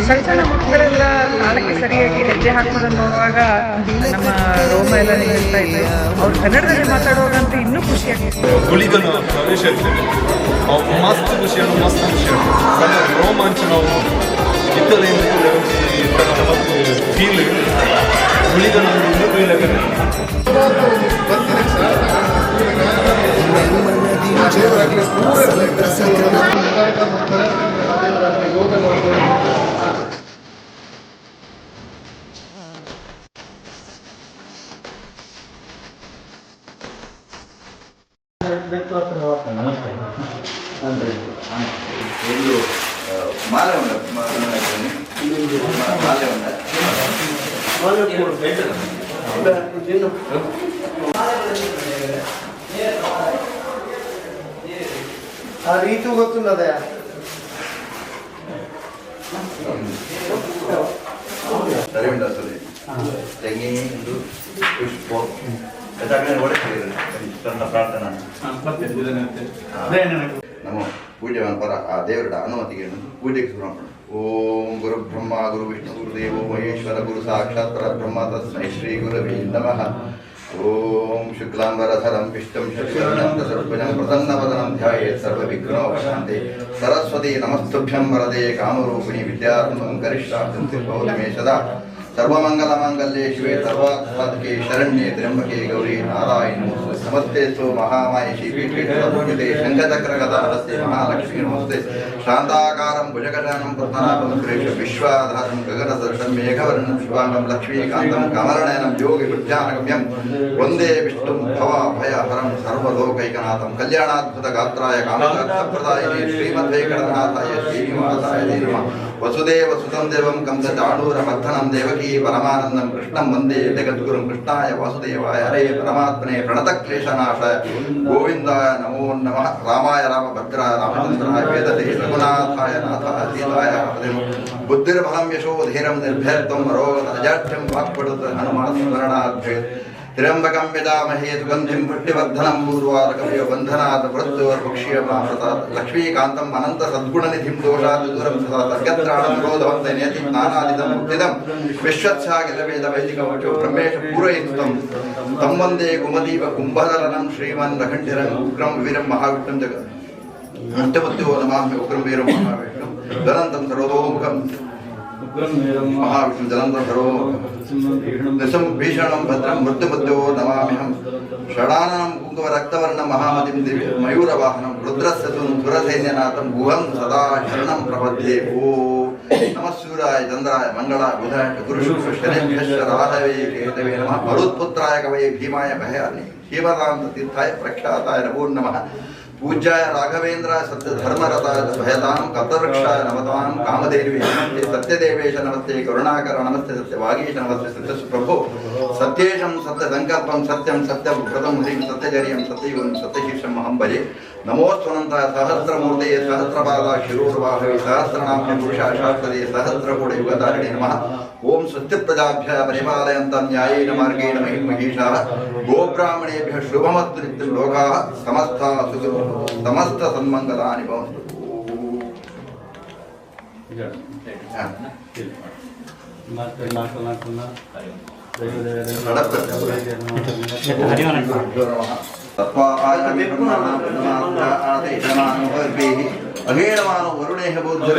ಸಣ್ಣ ಸಣ್ಣ ಮಕ್ಕಳೆಲ್ಲ ತಾಳಕ್ಕೆ ಸರಿಯಾಗಿ ಹೆಜ್ಜೆ ಹಾಕೋದನ್ನು ನೋಡುವಾಗ ನಮ್ಮ ರೋಮ ಎಲ್ಲ ನಿಲ್ತಾ ಇತ್ತು. ಅವ್ರು ಕನ್ನಡದಲ್ಲಿ ಮಾತಾಡುವಾಗ ಅಂತೂ ಇನ್ನೂ ಖುಷಿ ಆಗ್ತಿತ್ತು. ಗುಳಿಗನ ಪ್ರವೇಶ ಇರ್ತೇವೆ ಅವು ಮಸ್ತ್ ಖುಷಿ ಅನ್ನು ಮಸ್ತ್ ಖುಷಿ ಉಂಟು. ಸಣ್ಣ ರೋಮಾಂಚನ ಇತ್ತಲ ಫೀಲ್ ಗುಳಿಗನ ಒಂದು ಒಂದು ಮಾಲೆ ಉಂಡ ಮಾಲೆ ಉಂಡ. ಆ ರೀತು ಗೊತ್ತುಂಡದ. ಸರಿ ಉಂಡ ಸರಿ ತೆಂಗಿನ ಪುಷ್ಪ ಸಣ್ಣ ಪ್ರಾರ್ಥನಾ ನಮ್ಮ ಪೂಜೆ ಪರ ಆ ದೇವರ ಅನುಮತಿಗೆ ಪೂಜೆಗೆ ಶುರು ಮಾಡೋಣ. ಓಂ ಗುರು ಬ್ರಹ್ಮ ಗುರು ವಿಷ್ಣು ಗುರುದೇವೋ ಮಹೇಶ್ವರ ಗುರು ಸಾಕ್ಷಾತ್ ಪರಬ್ರಹ್ಮ ತಸ್ಮೈ ಶ್ರೀ ಗುರವೇ ನಮಃ. ಓಂ ಶುಕ್ಲಾಂಬರಧರಂ ವಿಷ್ಣುಂ ಶಶಿವರ್ಣಂ ಚತುರ್ಭುಜಂ ಪ್ರಸನ್ನವದನಂ ಧ್ಯಾಯೇತ್ ಸರ್ವವಿಘ್ನೋಪಶಾಂತೆ. ಸರಸ್ವತಿ ನಮಸ್ತುಭ್ಯಂ ವರದೆ ಕಾಮರೂಪಿಣಿ ವಿದ್ಯಾರಂಭಂ ಕರಿಷ್ಯಾಮಿ ಭವತಿ ಮೇ ಸದಾ. ಸರ್ವಮಂಗಲಮಾಂಗಲ್ಯೆ ಶಿವೆ ಸರ್ವಾರ್ಥಸಾಧಕೆ ಶರಣ್ಯೆ ತ್ರ್ಯಂಬಕೆ ಗೌರಿ ನಾರಾಯಣ ನಮೋಸ್ತುತೆ. ನಮಸ್ತೆ ಸೋ ಮಹಾಮಾಯಿ ಶ್ರೀಪೀಠೇ ಪೂಜಿತೆ ಶಂಖಚಕ್ರಗದಾಹಸ್ತೆ ಮಹಾಲಕ್ಷ್ಮೀ ನಮಸ್ತೆ. ಶಾಂತಾಕಾರಂ ಭುಜಗಜಾನಂ ಪದ್ಮನಾಭಂ ಸುರೇಶ ವಿಶ್ವಾಧಾರಂ ಗಗನಸದೃಶಂ ಮೇಘವರ್ಣಂ ಶಿವಾಂಗಂ ಲಕ್ಷ್ಮೀಕಾಂತಂ ಕಮಲನಯನಂ ಯೋಗಿ ವಿಜ್ಞಾನಗಮ್ಯಂ ವಂದೇ ವಿಷ್ಣುಂ ಭವ ಭಯಹರಂ ಸರ್ವಲೋಕೈಕನಾಥಂ. ಕಲ್ಯಾಣಾದ್ಭುತ ಗಾತ್ರಾಯ ಕಾಮಕಾರ್ಥಪ್ರದಾಯಿನೇ ಶ್ರೀಮದ್ವೇಂಕಟನಾಥಾಯ ಶ್ರೀನಿವಾಸಾಯ ನಮಃ. ವಸುದೇವ ಸುತಂ ದೇವಂ ಕಂಸ ಚಾಣೂರಮರ್ಧನಂ ದೇವಕೀ ಪರಮಾನಂದಂ ಕೃಷ್ಣಂ ವಂದೇ ಜಗದ್ಗುರುಂ. ಕೃಷ್ಣಾಯ ವಾಸುದೇವಾಯ ಹರೇ ಪರಮಾತ್ಮನೆ ಪ್ರಣತಕ್ಲೇಶನಾಶಾಯ ಗೋವಿಂದಾಯ ನಮೋ ನಮಃ. ರಾಮಾಯ ರಾಮಭದ್ರಾಯ ರಾಮಚಂದ್ರಾಯ ವೇದತೆ ರಘುನಾಥಾಯ ನಾಥಾಯ ಸೀತಾಯ ಬುದ್ಧಿರ್ಬಲಂ ಯಶೋ ಧೀರಂ ನಿರ್ಭಯತ್ವಂ ರೋಗತಜಾಢ್ಯಂ ವಾಕ್ಪಡುತ್ತ ಹನುಮಾನ್ ಸ್ಮರಣಾತ್. ತ್ರ್ಯಂಬಕಂ ಯಜಾಮಹೇ ಸುಗಂಧಿಂ ಪುಷ್ಟಿವರ್ಧನಂ ಊರ್ವಾರಕವಿಯ ಬಂಧನಾತ್ ಮೃತ್ಯೋರ್ಭಕ್ಷ್ಯಮಾಮೃತಾತ್. ಲಕ್ಷ್ಮೀಕಾಂತಂ ಅನಂತ ಸದ್ಗುಣನಿಧಿಂ ದೋಷಾತ್ ದೂರಂ ಸದಾ ಸರ್ಗತ್ರಾಣಂ ರೋಧವಂತ ನೇತಿ ಜ್ಞಾನಾದಿದಂ ಮುಕ್ತಿದಂ ವಿಶ್ವತ್ಸಾಗಿಲ ವೇದ ವೈದಿಕವಚೋ ಬ್ರಹ್ಮೇಶ ಪೂರಯಿತಂ ತಂ ವಂದೇ ಗುಮದೀಪ ಕುಂಭಧರನಂ ಶ್ರೀಮನ್ ರಖಂಡಿರಂ ಉಗ್ರಂ ವೀರಂ ಮಹಾವಿಷ್ಣುಂ ಜಗ ಅಷ್ಟಮತ್ಯೋ ನಮಾಮಿ. ಉಗ್ರಂ ವೀರಂ ಮಹಾವಿಷ್ಣು ಜ್ವಲಂತಂ ಸರ್ವತೋಮುಖಂ ಮಹಾವಿಷ್ಣು ಜಲಂತಂ ಸರ್ವೋಮುಖಂ ನೃಸಿಂಹ ಭೀಷಣಂ ಭದ್ರಂ ಮೃತ್ಯುಮತ್ಯೋ ನಮಾಮ್ಯಹಂ. ಷಡಾನನಂ ಕುಂಕುಮ ರಕ್ತವರ್ಣ ಮಹಾಮತಿಂ ದಿವ್ಯ ಮಯೂರವಾಹನಂ ರುದ್ರಸ್ಯ ಸೂನುಂ ಸುರಸೈನ್ಯನಾಥಂ ಗುಹಂ ಸದಾ ಶರಣಂ ಪ್ರಪದ್ಯೆ. ಓಂ ನಮಃ ಸೂರ್ಯಾಯ ಚಂದ್ರಾಯ ಮಂಗಳಾಯ ಬುಧಾಯ ಗುರು ಶುಕ್ರ ಶನೇಭ್ಯಶ್ಚ ರಾಹವೇ ಕೇತವೇ ನಮಃ. ಮರುತ್ಪುತ್ರಾಯ ಕವಯೇ ಭೀಮಾಯ ಭಯಾನಿ ಶ್ರೀಮದಾಂತ ತೀರ್ಥಾಯ ಪ್ರಖ್ಯಾತಾಯ ನಮೋ ನಮಃ. ಪೂಜ್ಯಾಯ ರಾಘವೇಂದ್ರಾಯ ಸತ್ಯಧರ್ಮರತಾಯ ಭಯತಾಂ ಕಲ್ಪವೃಕ್ಷಾಯ ನಮತಾಂ ಕಾಮಧೇನುವೇ ನಮಸ್ತೆ. ಸತ್ಯದೇವೇಶ ನಮಸ್ತೆ ಕರುಣಾಕರ ನಮಸ್ತೆ ಸತ್ಯವಾಗೀಶ ನಮಸ್ತೆ ಸತ್ಯಸುಪ್ರಭೋ. ಸತ್ಯೇಶಂ ಸತ್ಯಸಂಕಲ್ಪಂ ಸತ್ಯಂ ಸತ್ಯವ್ರತಂ ಹರಿಂ ಸತ್ಯಜರ್ಯಂ ಸತ್ಯಯುಗಂ ಸತ್ಯಶೀರ್ಷಂ ಅಹಂ ಭಜೆ. ನಮೋಸ್ತ್ವನಂತಾಯ ಸಹಸ್ರಮೂರ್ತಯೇ ಸಹಸ್ರಪಾದ ಶಿರೋರ್ವಾಹವೇ ಸಹಸ್ರನಾಮ್ಯ ಪುರುಷ ಶಾಸ್ತ್ರದೇ ಸಹಸ್ರಕೋಟ ಯುಗಧಾರಿಣೇ ನಮಃ. ಓಂ ಸ್ವಸ್ತಿ ಪ್ರಜಾಭ್ಯ ಪರಿಪಾಲಯಂತಾಂ ನ್ಯಾಯೇನ ಮಾರ್ಗೇಣ ಮಹಿಂ ಮಹಿಷಾಃ ಗೋಬ್ರಾಹ್ಮಣೇಭ್ಯಃ ಶುಭಮಸ್ತು ನಿತ್ಯಂ. ಲೋಕಾಃ ಸಮಸ್ತ ಸುಖಿನೋ ಭವಂತು. ಸಮಸ್ತ ಸನ್ಮಂಗಲಾನಿ ಭವಂತು. ಅಹೇಳಮಾನೋ ವರುಣೇಹ ಬೌದ್ಧ.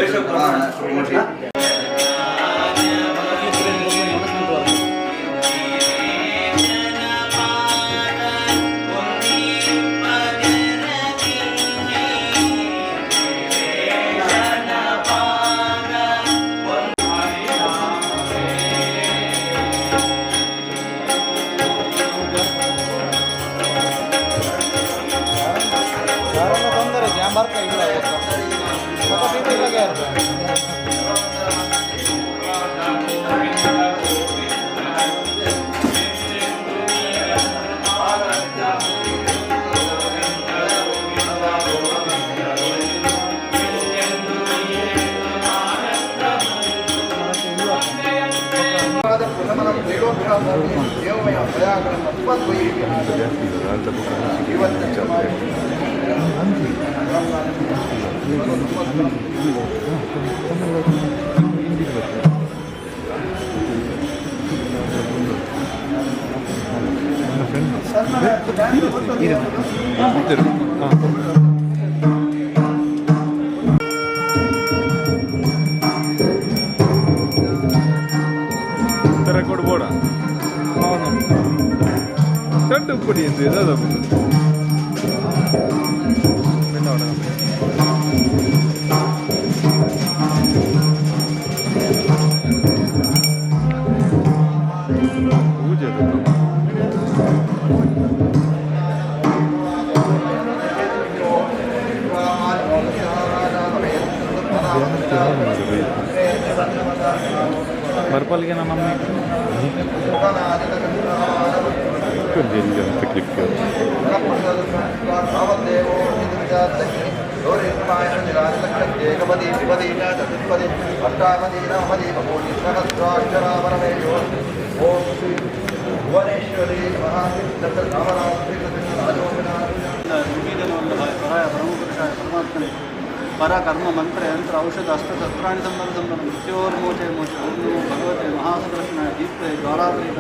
ತೊಂದರೆ ಜಾಮ್ ಬರ್ತಾ ಇಲ್ಲ ಸೀಟ್ ಇಲ್ಲಾಗೆ. ರೆಕಾರ್ಡ್ ಬೋಡ ಸಡ್ಡು ಉಪ್ಪುಡಿ ಅಂತ ಇದಾದ ಪೂಜೆ ಬರ್ಪಲ್ಗೆ ನಮ್ಮ ಕ್ಲಿಕ್ ಪರಮಾತ್ಮನೆ ಪರ ಕರ್ಮ ಮಂತ್ರ ಯಂತ್ರ ಔಷಧ ಅಸ್ತ್ರ ಶಸ್ತ್ರಾಣಿ ಸಂಬಂಧ ಸಂಬಂಧ ಮೃತ್ಯೋರ್ಮೋಚೆ ಮೋಚೆ ಓಂ ನಮೋ ಭಗವತೆ ಮಹಾಸುದರ್ಶನಾಯ ದೀಪ್ತೆ ಜ್ವಾಲಾದ್ರೀಪ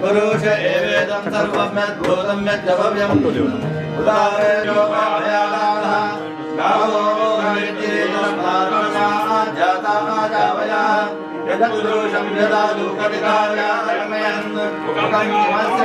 पुरुष एवेदं सर्वं यद्भूतं यद्भव्यं यदपुरुषं यदा Thank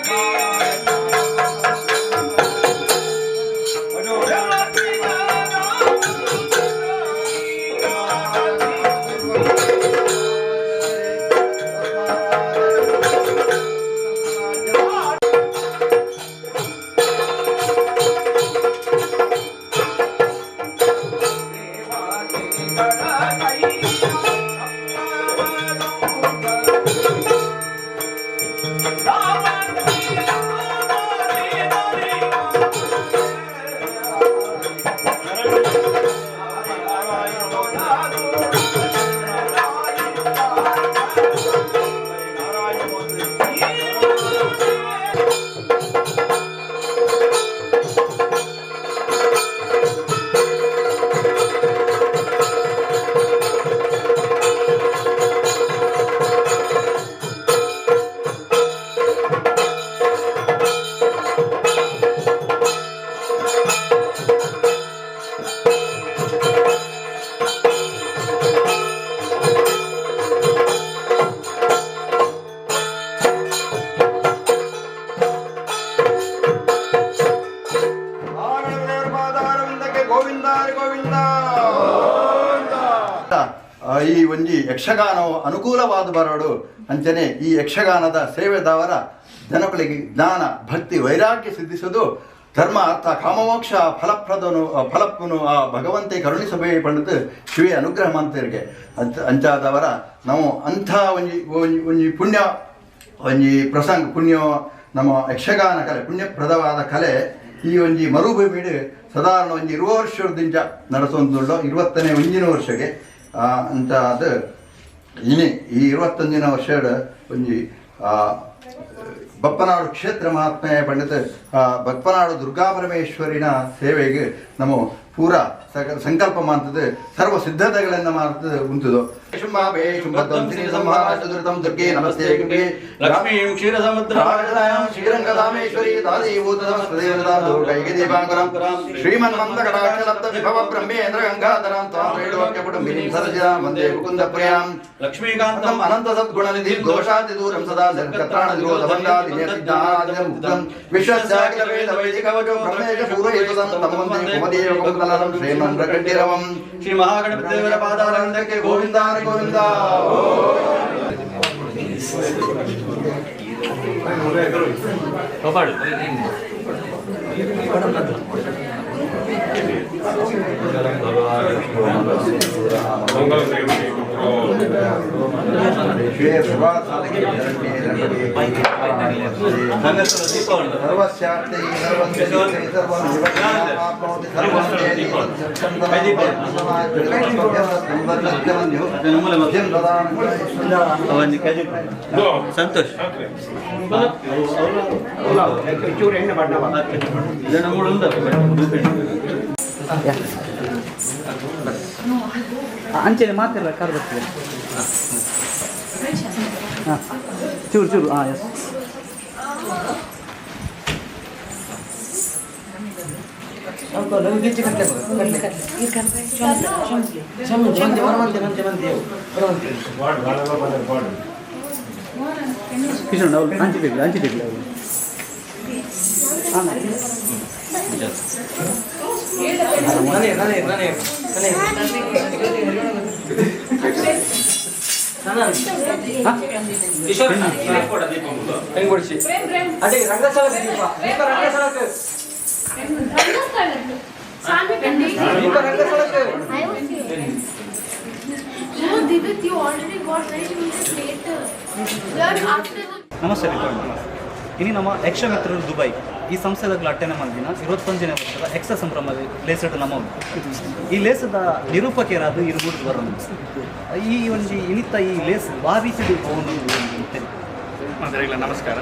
you. Govinda Govinda. ಈ ಒಂಜಿ ಯಕ್ಷಗಾನವು ಅನುಕೂಲವಾದ ಬರೋಡು ಅಂಚನೆ ಈ ಯಕ್ಷಗಾನದ ಸೇವೆದವರ ಜನಗಳಿಗೆ ಜ್ಞಾನ ಭಕ್ತಿ ವೈರಾಗ್ಯ ಸಿದ್ಧಿಸುವುದು ಧರ್ಮ ಅರ್ಥ ಕಾಮಮೋಕ್ಷ ಫಲಪ್ರದನು ಫಲಪ್ಪನು ಆ ಭಗವಂತೆ ಕರುಣಿಸಬೇ ಪಂಡಿತು ಶಿವೆ ಅನುಗ್ರಹ ಮಂತರಿಗೆ ಅಂಚಾದವರ ನಾವು ಅಂಥ ಒಂಜಿ ಒಂಜಿ ಪುಣ್ಯ ಒಂಜಿ ಪ್ರಸಂಗ ಪುಣ್ಯ ನಮ್ಮ ಯಕ್ಷಗಾನ ಕಲೆ ಪುಣ್ಯಪ್ರದವಾದ ಕಲೆ ಈ ಒಂಜಿ ಮರುಭೂಮಿಡು ಸಾಧಾರಣ ಒಂಜಿ 20 ವರ್ಷದಿಂದ ನಡೆಸೊಂದುಳ್ಳು 21ನೇ ವರ್ಷಗೆ ಅಂತ ಅದು ಇನಿ ಈ 21ನೇ ವರ್ಷ ಒಂಜಿ ಬಪ್ಪನಾಡು ಕ್ಷೇತ್ರ ಮಹಾತ್ಮೆ ಪಂಡಿತ ಬಪ್ಪನಾಡು ದುರ್ಗಾಪರಮೇಶ್ವರಿನ ಸೇವೆಗೆ ನಮ್ಮ ಪೂರ ಸಂಕಲ್ಪ ಮಾಡ್ತದೆ ಸರ್ವ ಸಿದ್ಧತೆಗಳನ್ನು ಮಾಡ್ತದೆ ಉಂಟುದು. ದುರ್ಗೆ ನಮಸ್ತೆ ಲಕ್ಷ್ಮೀಂ ಕ್ಷೀರಸಮುದ್ರ ಶ್ರೀರಂಗಧಾಮೇಶ್ವರಿ ಶ್ರೀಮನ್ಮಂದಕಟಾಕ್ಷಲಬ್ಧ ವಿಭವ ಬ್ರಹ್ಮೇಂದ್ರ ಗಂಗಾಧರಾಂ ತ್ವಾಂ ತ್ರೈಲೋಕ್ಯ ಕುಟುಂಬಿನೀಂ ಸರಸಿಜಾಂ ವಂದೇ ಮುಕುಂದ ಪ್ರಿಯಾಂ ಲಕ್ಷ್ಮೀಕಾಂತಂ ಅನಂತ ಸದ್ಗುಣನಿಧಿ ದೋಷಾತಿ ದೂರಂ ಸದಾ ನಿರ್ಕತ್ರಾಣ ನಿರೋಧಬಂಧಾದಿ ನೇತಿಜ್ಞಾನಾದಿಮುಕ್ತಂ ವಿಶ್ವಸ್ಯಾಖಿಲ ವೇದ ವೈದಿಕವಚೋ ಬ್ರಹ್ಮೇಶ ಪೂರಯಿತಂ ತಂ ವಂದೇ ಕುಮದೇವ ಕುಮಕಲಂ ಶ್ರೀಮನ್ರಕಂಠೀರವಂ ಶ್ರೀ ಮಹಾಗಣಪತಿ ದೇವರ ಪಾದಾರವಿಂದಕ್ಕೆ ಗೋವಿಂದ ಗೋವಿಂದ. ಸಂತೋಷ್ ಅಂಚೆನೆ ಮಾತೆಲ್ಲ ಕಾರ್ ಬರ್ತದೆ. ಹಾಂ ಚೂರು ಚೂರು ಹಾಂ ಎಸ್. ಕಿಶೋರ್ ಅವ್ರು ಅಂಚಿದಿರಲಿ ಅಂಚಿದಿರಲಿ ಅವರು. ಹಾಂ ನಮಸ್ತೆ. ಇನಿ ನಮ್ಮ ಯಕ್ಷಮಿತ್ರರು ದುಬೈ ಈ ಸಂಸ್ಥೆದ ಅಟ್ಟೆನೆ ಮಂದಿನ 21ನೇ ವರ್ಷದ ಯಕ್ಷ ಸಂಭ್ರಮ ಲೇಸಡ್ ನಮ್ಮ ಈ ಲೇಸದ ನಿರೂಪಕರಾದ ಇರುಗೂಡು ಬರೋಣ ಈ ಒಂಜಿ ಇನಿತ ಈ ಲೇಸ್ ವಾರಿಸಿಡು ಮಾದರಿಗಳ ನಮಸ್ಕಾರ.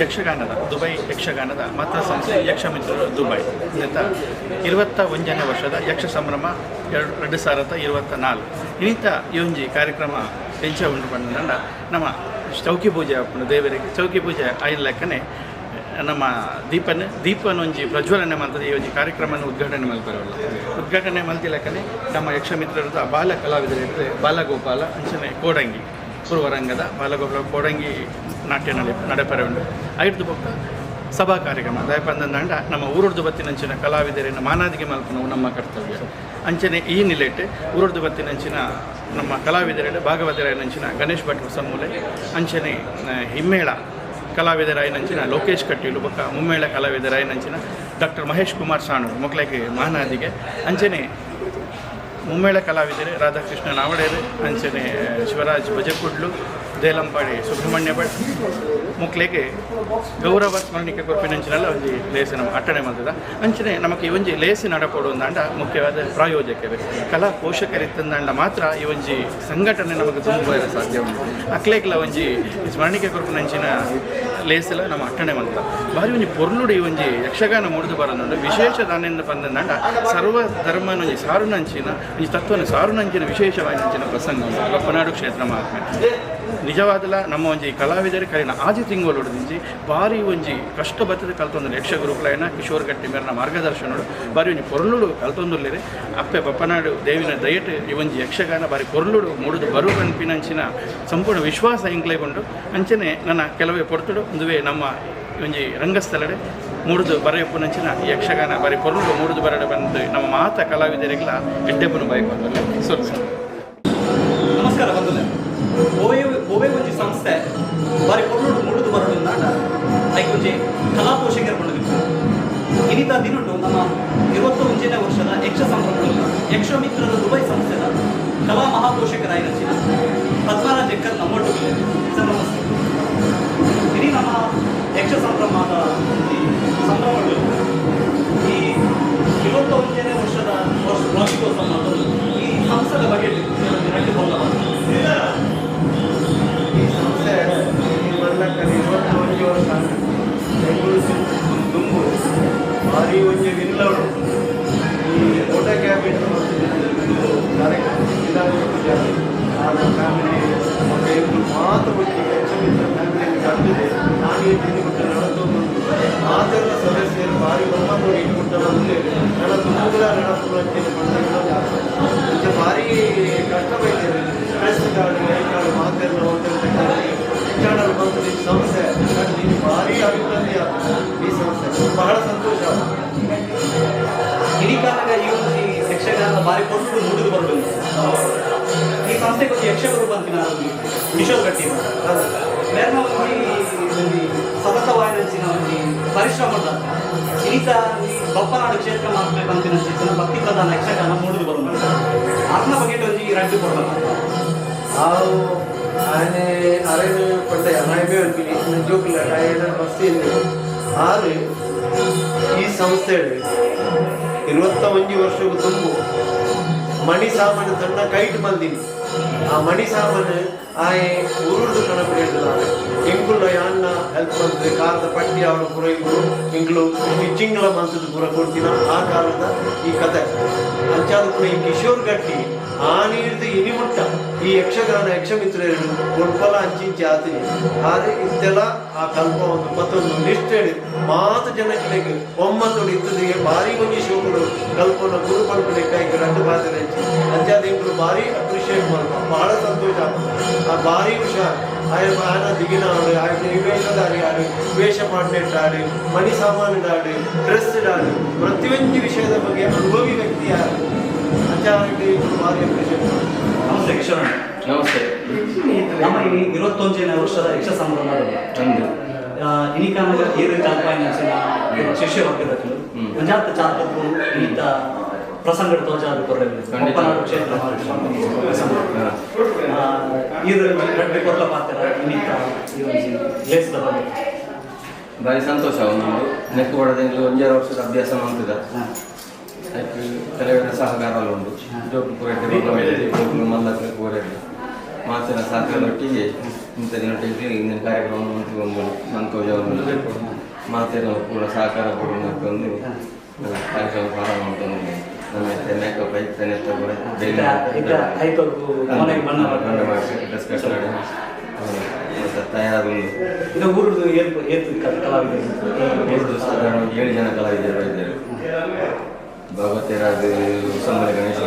ಯಕ್ಷಗಾನದ ದುಬೈ ಯಕ್ಷಗಾನದ ಮಾತೃ ಸಂಸ್ಥೆ ಯಕ್ಷಮಿತ್ರರು ದುಬೈ ಅಂತ 21ನೇ ವರ್ಷದ ಯಕ್ಷ ಸಂಭ್ರಮ 2024 ಇನ್ನಿತ ಈ ಒಂಜಿ ಕಾರ್ಯಕ್ರಮ ಎಂಚ ಉಂಟು ಬಂದ ನಮ್ಮ ಚೌಕಿ ಪೂಜೆ ಆಪುಂಡು ದೇವರಿಗೆ ಚೌಕಿ ಪೂಜೆ ಆಯ್ನ ಲೆಕ್ಕನೆ ನಮ್ಮ ದೀಪನೊಂಜಿ ಪ್ರಜ್ವಲನೆ ಮಾಡ್ತದೆ. ಈ ಒಂಜಿ ಕಾರ್ಯಕ್ರಮನ ಉದ್ಘಾಟನೆ ಮಲ್ಪರವಲ್ಲ ಉದ್ಘಾಟನೆ ಮಲ್ತಿ ಲೆಕ್ಕನೆ ನಮ್ಮ ಯಕ್ಷಮಿತ್ರರದ ಬಾಲ ಕಲಾವಿದರಿದ್ದರೆ ಬಾಲಗೋಪಾಲ ಅಂಚನೆ ಕೋಡಂಗಿ ಪೂರ್ವರಂಗದ ಬಾಲಗೋಪಾಲ ಕೋಡಂಗಿ ನಾಟ್ಯ ನಡೆಪರೆ ಉಂಟು. ಐದು ಬೊಕ್ಕ ಸಭಾ ಕಾರ್ಯಕ್ರಮ ದಯಪಂದಂಡ ನಮ್ಮ ಊರುರ್ದು ಬತ್ತಿನಂಚಿನ ಕಲಾವಿದರನ್ನು ಮಾನಾದಿಗೆ ಮಲ್ಪನವು ನಮ್ಮ ಕರ್ತವ್ಯ. ಅಂಚನೆ ಈ ನಿಲೆಟ್ ಊರುರ್ದು ಬತ್ತಿನಂಚಿನ ನಮ್ಮ ಕಲಾವಿದರ ಭಾಗವತರಾಯನಂಚಿನ ಗಣೇಶ್ ಭಟ್ ಹೊಸಮೂಲೆ ಅಂಚನೆ ಹಿಮ್ಮೇಳ ಕಲಾವಿದರಾಯನಂಚಿನ ಲೋಕೇಶ್ ಕಟೀಲು ಬೊಕ್ಕ ಮುಮ್ಮೇಳ ಕಲಾವಿದರಾಯನಂಚಿನ ಡಾಕ್ಟರ್ ಮಹೇಶ್ ಕುಮಾರ್ ಸಾಣೂರು ಮೊಕ್ಕಳಿಗೆ ಮಾನಾದಿಗೆ ಅಂಚನೆ ಮುಮ್ಮೇಳ ಕಲಾವಿದರೆ ರಾಧಾಕೃಷ್ಣ ನಾವಡೇರು ಅಂಚನೆ ಶಿವರಾಜ್ ಬಜಕುಡ್ಲು ದೇಲಂಪಾಡಿ ಸುಬ್ರಹ್ಮಣ್ಯ ಭಟ್ ಮುಕ್ಲೆಗೆ ಗೌರವ ಸ್ಮರಣಿಕೆ ಕೊರ್ಪಿನಂಚಿನೆಲ್ಲ ಒಂಜಿ ಲೇಸು ನಮ್ಮ ಅಟ್ಟಣೆ ಮಲ್ತದ. ಅಂಚನೆ ನಮಗೆ ಈ ಒಂಜಿ ಲೇಸು ನಡಪೋಡು ಅಂದಾಂಡ ಮುಖ್ಯವಾದ ಪ್ರಾಯೋಜಕರು ಕಲಾ ಪೋಷಕರಿತ್ತಂದಾಂಡ ಮಾತ್ರ ಈ ಒಂಜಿ ಸಂಘಟನೆ ನಮಗೆ ತುಂಬ ಸಾಧ್ಯ ಉಂಟು. ಅಕ್ಲೇಕ್ಲ ಒಂಜಿ ಸ್ಮರಣಿಕೆ ಕೊರ್ಪಿನಂಚಿನ ಲೇಸಲ ನಮ್ಮ ಅಟ್ಟಣೆ ಮಲ್ತ ಭಾರಿ ಒಂಜಿ ಪೊರ್ಲುಡು ಈ ಒಂಜಿ ಯಕ್ಷಗಾನ ಮೂಡ್ದು ಬರೋದುಂಡು. ವಿಶೇಷ ದಾನಿಂದ ಬಂದಂದಾಂಡ ಸರ್ವ ಧರ್ಮನೊಂಜಿ ಸಾರುನಂಚಿನ ಈ ತತ್ವನ ಸಾರುನಂಚಿನ ವಿಶೇಷವಾದ ಪ್ರಸಂಗ ಬಪ್ಪನಾಡು ಕ್ಷೇತ್ರ ಮಹಾತ್ಮೆ ನಿಜವಾದಲ ನಮ್ಮ ಒಂಜಿ ಕಲಾವಿದರು ಕರಿನ ಆಜಿ ತಿಂಗಳು ಭಾರಿ ಒಂಜಿ ಕಷ್ಟ ಬತ್ತದ ಕಲ್ತೊಂದು ಯಕ್ಷಗುರುಕುಲೈನ ಕಿಶೋರ್ ಗಟ್ಟಿ ಮೇರಿನ ಮಾರ್ಗದರ್ಶನಡು ಭಾರಿ ಒಂಜಿ ಪೊರ್ಲುಡು ಕಲ್ತೊಂದುಲ್ಲೇರೆ ಅಪ್ಪೆ ಬಪ್ಪನಾಡು ದೇವಿನ ದಯಟ್ ಈ ಒಂಜಿ ಯಕ್ಷಗಾನ ಭಾರಿ ಪೊರ್ಲುಡು ಮೂಡುದು ಬರು ಕನ್ಪಿನಂಚಿನ ಸಂಪೂರ್ಣ ವಿಶ್ವಾಸ ಇಂಕ್ಲೆಗೊಂಡು ಅಂಚನೆ ನನ್ನ ಕೆಲವೇ ಪೊರ್ತುಡು ಒಂದುವೇ ನಮ್ಮ ಒಂಜಿ ರಂಗಸ್ಥಳಡೆ ಮೂಡುದು ಬರೆಯಪ್ಪನಂಚಿನ ಯಕ್ಷಗಾನ ಬರೀ ಪೊರ್ಲು ಮೂಡುದು ಬರಡೆ ಬಂದು ನಮ್ಮ ಮಾತ ಕಲಾವಿದರಿಗೆಲ್ಲ ಎಡ್ಡೆಪ್ಪನು ಬಯಕೊಂಡಲ್ಲ. ಸ್ವಲ್ಪ ನಮಸ್ಕಾರ ಬಂಧುಲೆ. ಓವೆ ಒಂಜಿ ಸಂಸ್ಥೆ ಬಾರಿ ಪೊರ್ಲುಡು ಮೂಡುದು ಬರಡು ನಾಟ ಐಕೊಂಜಿ ಕಲಾ ಪೋಷಕರು ಬಂದಿತ್ತು. ಇನ್ನಿತ ದಿನಟು ನಮ್ಮ 21ನೇ ವರ್ಷದ ಯಕ್ಷ ಸಂಭ್ರಮದಲ್ಲಿ ಯಕ್ಷಮಿತ್ರರ ದುಬೈ ಸಂಸ್ಥೆದ ಕಲಾ ಮಹಾಪೋಷಕರಾಯಿನಂಚಿನ ಪದ್ಮರಾಜ್ ಎಕ್ಕರ್ ನಮ್ಮೊಟ್ಟಿಗೆ. ಸರ್ ನಮಸ್ತೆ. ಇಡೀ ನಮ್ಮ ಯಕ್ಷ ಸಂಭ್ರಮದ ಸಂಭ್ರಮಗಳು ಈ 21ನೇ ವರ್ಷದ ವಾರ್ಷಿಕೋತ್ಸವ ಈ ಸಂಸ್ಥೆದ ಬಗ್ಗೆ ಈ ಸಂಸ್ಥೆ 21 ವರ್ಷ ಬೆಂಗಳೂರು ದುಂಬು ಭಾರಿ ಒಂಜಿ ವಿಲ್ಲೋಡು ಈ ಫೋಟೋ ಕ್ಯಾಬಿನ್ ಕಾರ್ಯಕ್ರಮ ಫ್ಯಾಮಿಲಿ ಮತ್ತು ಇಬ್ಬರು ಮಾತು ಒಂಜಿ ಯಕ್ಷಮಿತ್ರ ಫ್ಯಾಮಿಲಿಯಲ್ಲಿ ಕಟ್ಟಿದೆ. ನಾನೇ ತಿಂದು ನಡತೊಂದು ಮಾತೆಲ್ಲ ಸದಸ್ಯರು ಭಾರಿ ಒಮ್ಮತ್ತು ಇಟ್ಬಿಟ್ಟ ಬಂದು ನಡ ತುಂಬುಗಳ ನಡಪುರಂಚಿನ ಬಂದ ಇಂಚ ಭಾರಿ ಕಷ್ಟ ಬೈತೇವೆ. Press card I card ಮಾತೆಲ್ಲ ವಿಚಾರಣೆ ಬಂತು. ಈ ಸಂಸ್ಥೆ ನೀನು ಭಾರಿ ಅಭಿವೃದ್ಧಿ ಆಗ್ತದೆ. ಈ ಸಂಸ್ಥೆ ಬಹಳ ಸಂತೋಷ. ಇಡೀ ಕಾರಣಗ ಈ ಒಂದು ಯಕ್ಷಗಾನದ ಭಾರಿ ಕೊಟ್ಟು ಮೂಡಿದು ಬರಬೇಕು. ಈ ಸಂಸ್ಥೆಗೆ ಒಂದು ಯಕ್ಷಗುರು ಬಂತಿನ ಕಿಶೋರ್ ಗಟ್ಟಿ ಬೇರೆ ಒಂದು ಸತತವಾಯಿನಂಚಿನ ಒಂದು ಪರಿಶ್ರಮ ಇನ್ನಿತ ಬಪ್ಪನಾಡು ಕ್ಷೇತ್ರ ಮಾತ್ರ ಬಂತಿನ ಭಕ್ತಿ ಪ್ರಧಾನ ಯಕ್ಷಗಾನ ಮೂಡಿದು ಬರಬೇಕು. ಆತ್ಮ ಬಗ್ಗೆ ಒಂಜಿ ರಡ್ಡು ಕೊಡಬೇಕು. ನಾವು ಆನೆ ಅರೇನು ಪಂಡೆ ಅನಾಯಮೇ ಅನ್ಪಿನಿ ಜೋಕಿಲ್ಲ ಕಾಯನ ಮಸ್ತಿ ಆರು ಈ ಸಂಸ್ಥೆ 21 ವರ್ಷಕ್ಕೂ ತುಂಬು ಮಣಿ ಸಾಮಾನು ತನ್ನ ಕೈಟ್ ಬಂದೀನಿ. ಆ ಮಣಿ ಸಾಮಾನು ಆಯೆ ಊರುದು ಕಣಪಿಡಿದ್ದಾರೆ. ಎಂಕುಲ್ಲ ಯಾನ್ನ ಹೆಲ್ಪ್ ಬಂದ್ರೆ ಕಾರದ ಪಟ್ಟಿ ಅವಳು ಪೂರ ಇಂಗುಳು ಎಂಗ್ಳು ಸ್ಟಿಚಿಂಗ್ಲ ಮಂತದ್ದು ಪೂರ ಕೊಡ್ತೀನ ಆ ಕಾಲದ ಈ ಕತೆ. ಅಂಚಾದ ಕೂಡ ಈ ಕಿಶೋರ್ ಗಟ್ಟಿ ಆನೆ ಹಿಡಿದು ಇನಿ ಮುಟ್ಟ ಈ ಯಕ್ಷಗಾನ ಯಕ್ಷಮಿತ್ರರು ಕೊಡ್ಪಲ ಅಂಚಿಂಚಿ ಆತೀನಿ. ಆದರೆ ಇತ್ತೆಲ್ಲ ಆ ಕಲ್ಪ ಒಂದು ಮತ್ತೊಂದು ನಿಷ್ಠೆ ಮಾತು ಜನಕ್ಕೆ ಒಮ್ಮತ್ತೊಡು ಇತ್ತದಿಗೆ ಭಾರಿ ಒಂಜಿ ಶೋಕುಡು ಕಲ್ಪನ ಗುರು ಪಲ್ಪನೆಕ್ಕಾಗಿ ರಡ್ಡು ಬಾಧೆ ಹಂಚಿ ಅಂಚಾದ ಇಂಗ್ಳು ಭಾರಿ ಅಪ್ರಿಷಿಯೇಟ್ ಮಾಡ್ಪ ಬಹಳ ಸಂತೋಷ. ಆ ಭಾರಿ ಹುಷಾರ್ ಆಯ ಆನ ದಿಗಿನ ಆಡು ಆಯ ವೇಷಧಾರಿ ಆಡು ವೇಷ ಪಾಡ್ನೆಟ್ ಆಡು ಮಣಿ ಸಾಮಾನು ಆಡು ಡ್ರೆಸ್ ಆಡು ಪ್ರತಿಯೊಂದು ವಿಷಯದ ಬಗ್ಗೆ ಅನುಭವಿ ವ್ಯಕ್ತಿ ಯಾರು ಅಂಚಾಗಿ ಭಾರಿ ಅಪ್ರಿಷಿಯೇಟ್. ನಮಸ್ತೆ ಕಿಶೋರ್. ನಮಸ್ತೆ. ನಮ್ಮ ಈ 21ನೇ ವರ್ಷದ ಯಕ್ಷ ಸಂಭ್ರಮ ಇನಿಕಾನಗ ಏರು ಕಲ್ಪಾಯಿನ ಶಿಷ್ಯ ವರ್ಗದಕ್ಕಲು ಒಂಜಾತ ಚಾತಕ್ಕೂ ಇನ್ನಿತ ಪ್ರಸಂಗ ತೋಜಾದ ಕೊರ್ರೆ ಬಪ್ಪನಾಡು ಕ್ಷೇತ್ರ ಇದು ರಡ್ಡು ಕೊರ್ಲ ಪಾತ್ರ ಇನ್ನಿತ ಈ ಒಂಜಿ ಲೇಸದ ಬಗ್ಗೆ ಭಾರಿ ಸಂತೋಷ. ಒಂದು ನೆಕ್ಕು ಬಡದ ಒಂಜಾರು ವರ್ಷದ ಅಭ್ಯಾಸ ಮಾಡ್ತಿದ್ದ ಅದಕ್ಕೆ ಕೆಲವರ ಸಹಕಾರ ಉಂಟು. ಜೋಕು ಪೂರೈಕೆ ಜೋಕು ಮಲ್ಲಕ್ಕೆ ಪೂರೈಕೆ ಮಾತಿನ ಸಹಕಾರದೊಟ್ಟಿಗೆ ಇಂಥ ದಿನೊಟ್ಟಿಗೆ ಇಂದಿನ ಕಾರ್ಯಕ್ರಮ ಒಂದು ಮಂತೋಜವನ್ನು ಮಾತಿನ ಕೂಡ ಸಹಕಾರ ಕೊಡೋದಕ್ಕೊಂದು ಕಾರ್ಯಕ್ರಮ ಪ್ರಾರಂಭ ಮಾಡ್ಕೊಂಡು ನಮ್ಮ ಮೇಕಪ್ ಐತೆ ಕೂಡ ಡ್ರೆಸ್ ಕಟ್ ಮಾಡಿ ಮತ್ತು ತಯಾರಾಗುಂಡು. ಇದು ಊರದ್ದು ಕಲಾವಿದರು ಸಾಧಾರಣ 7 ಜನ ಕಲಾವಿದರು ಇದ್ದಾರೆ. ಭಗವತಿರಾಜ್ ಸಂಬಳ ಗಣೇಶ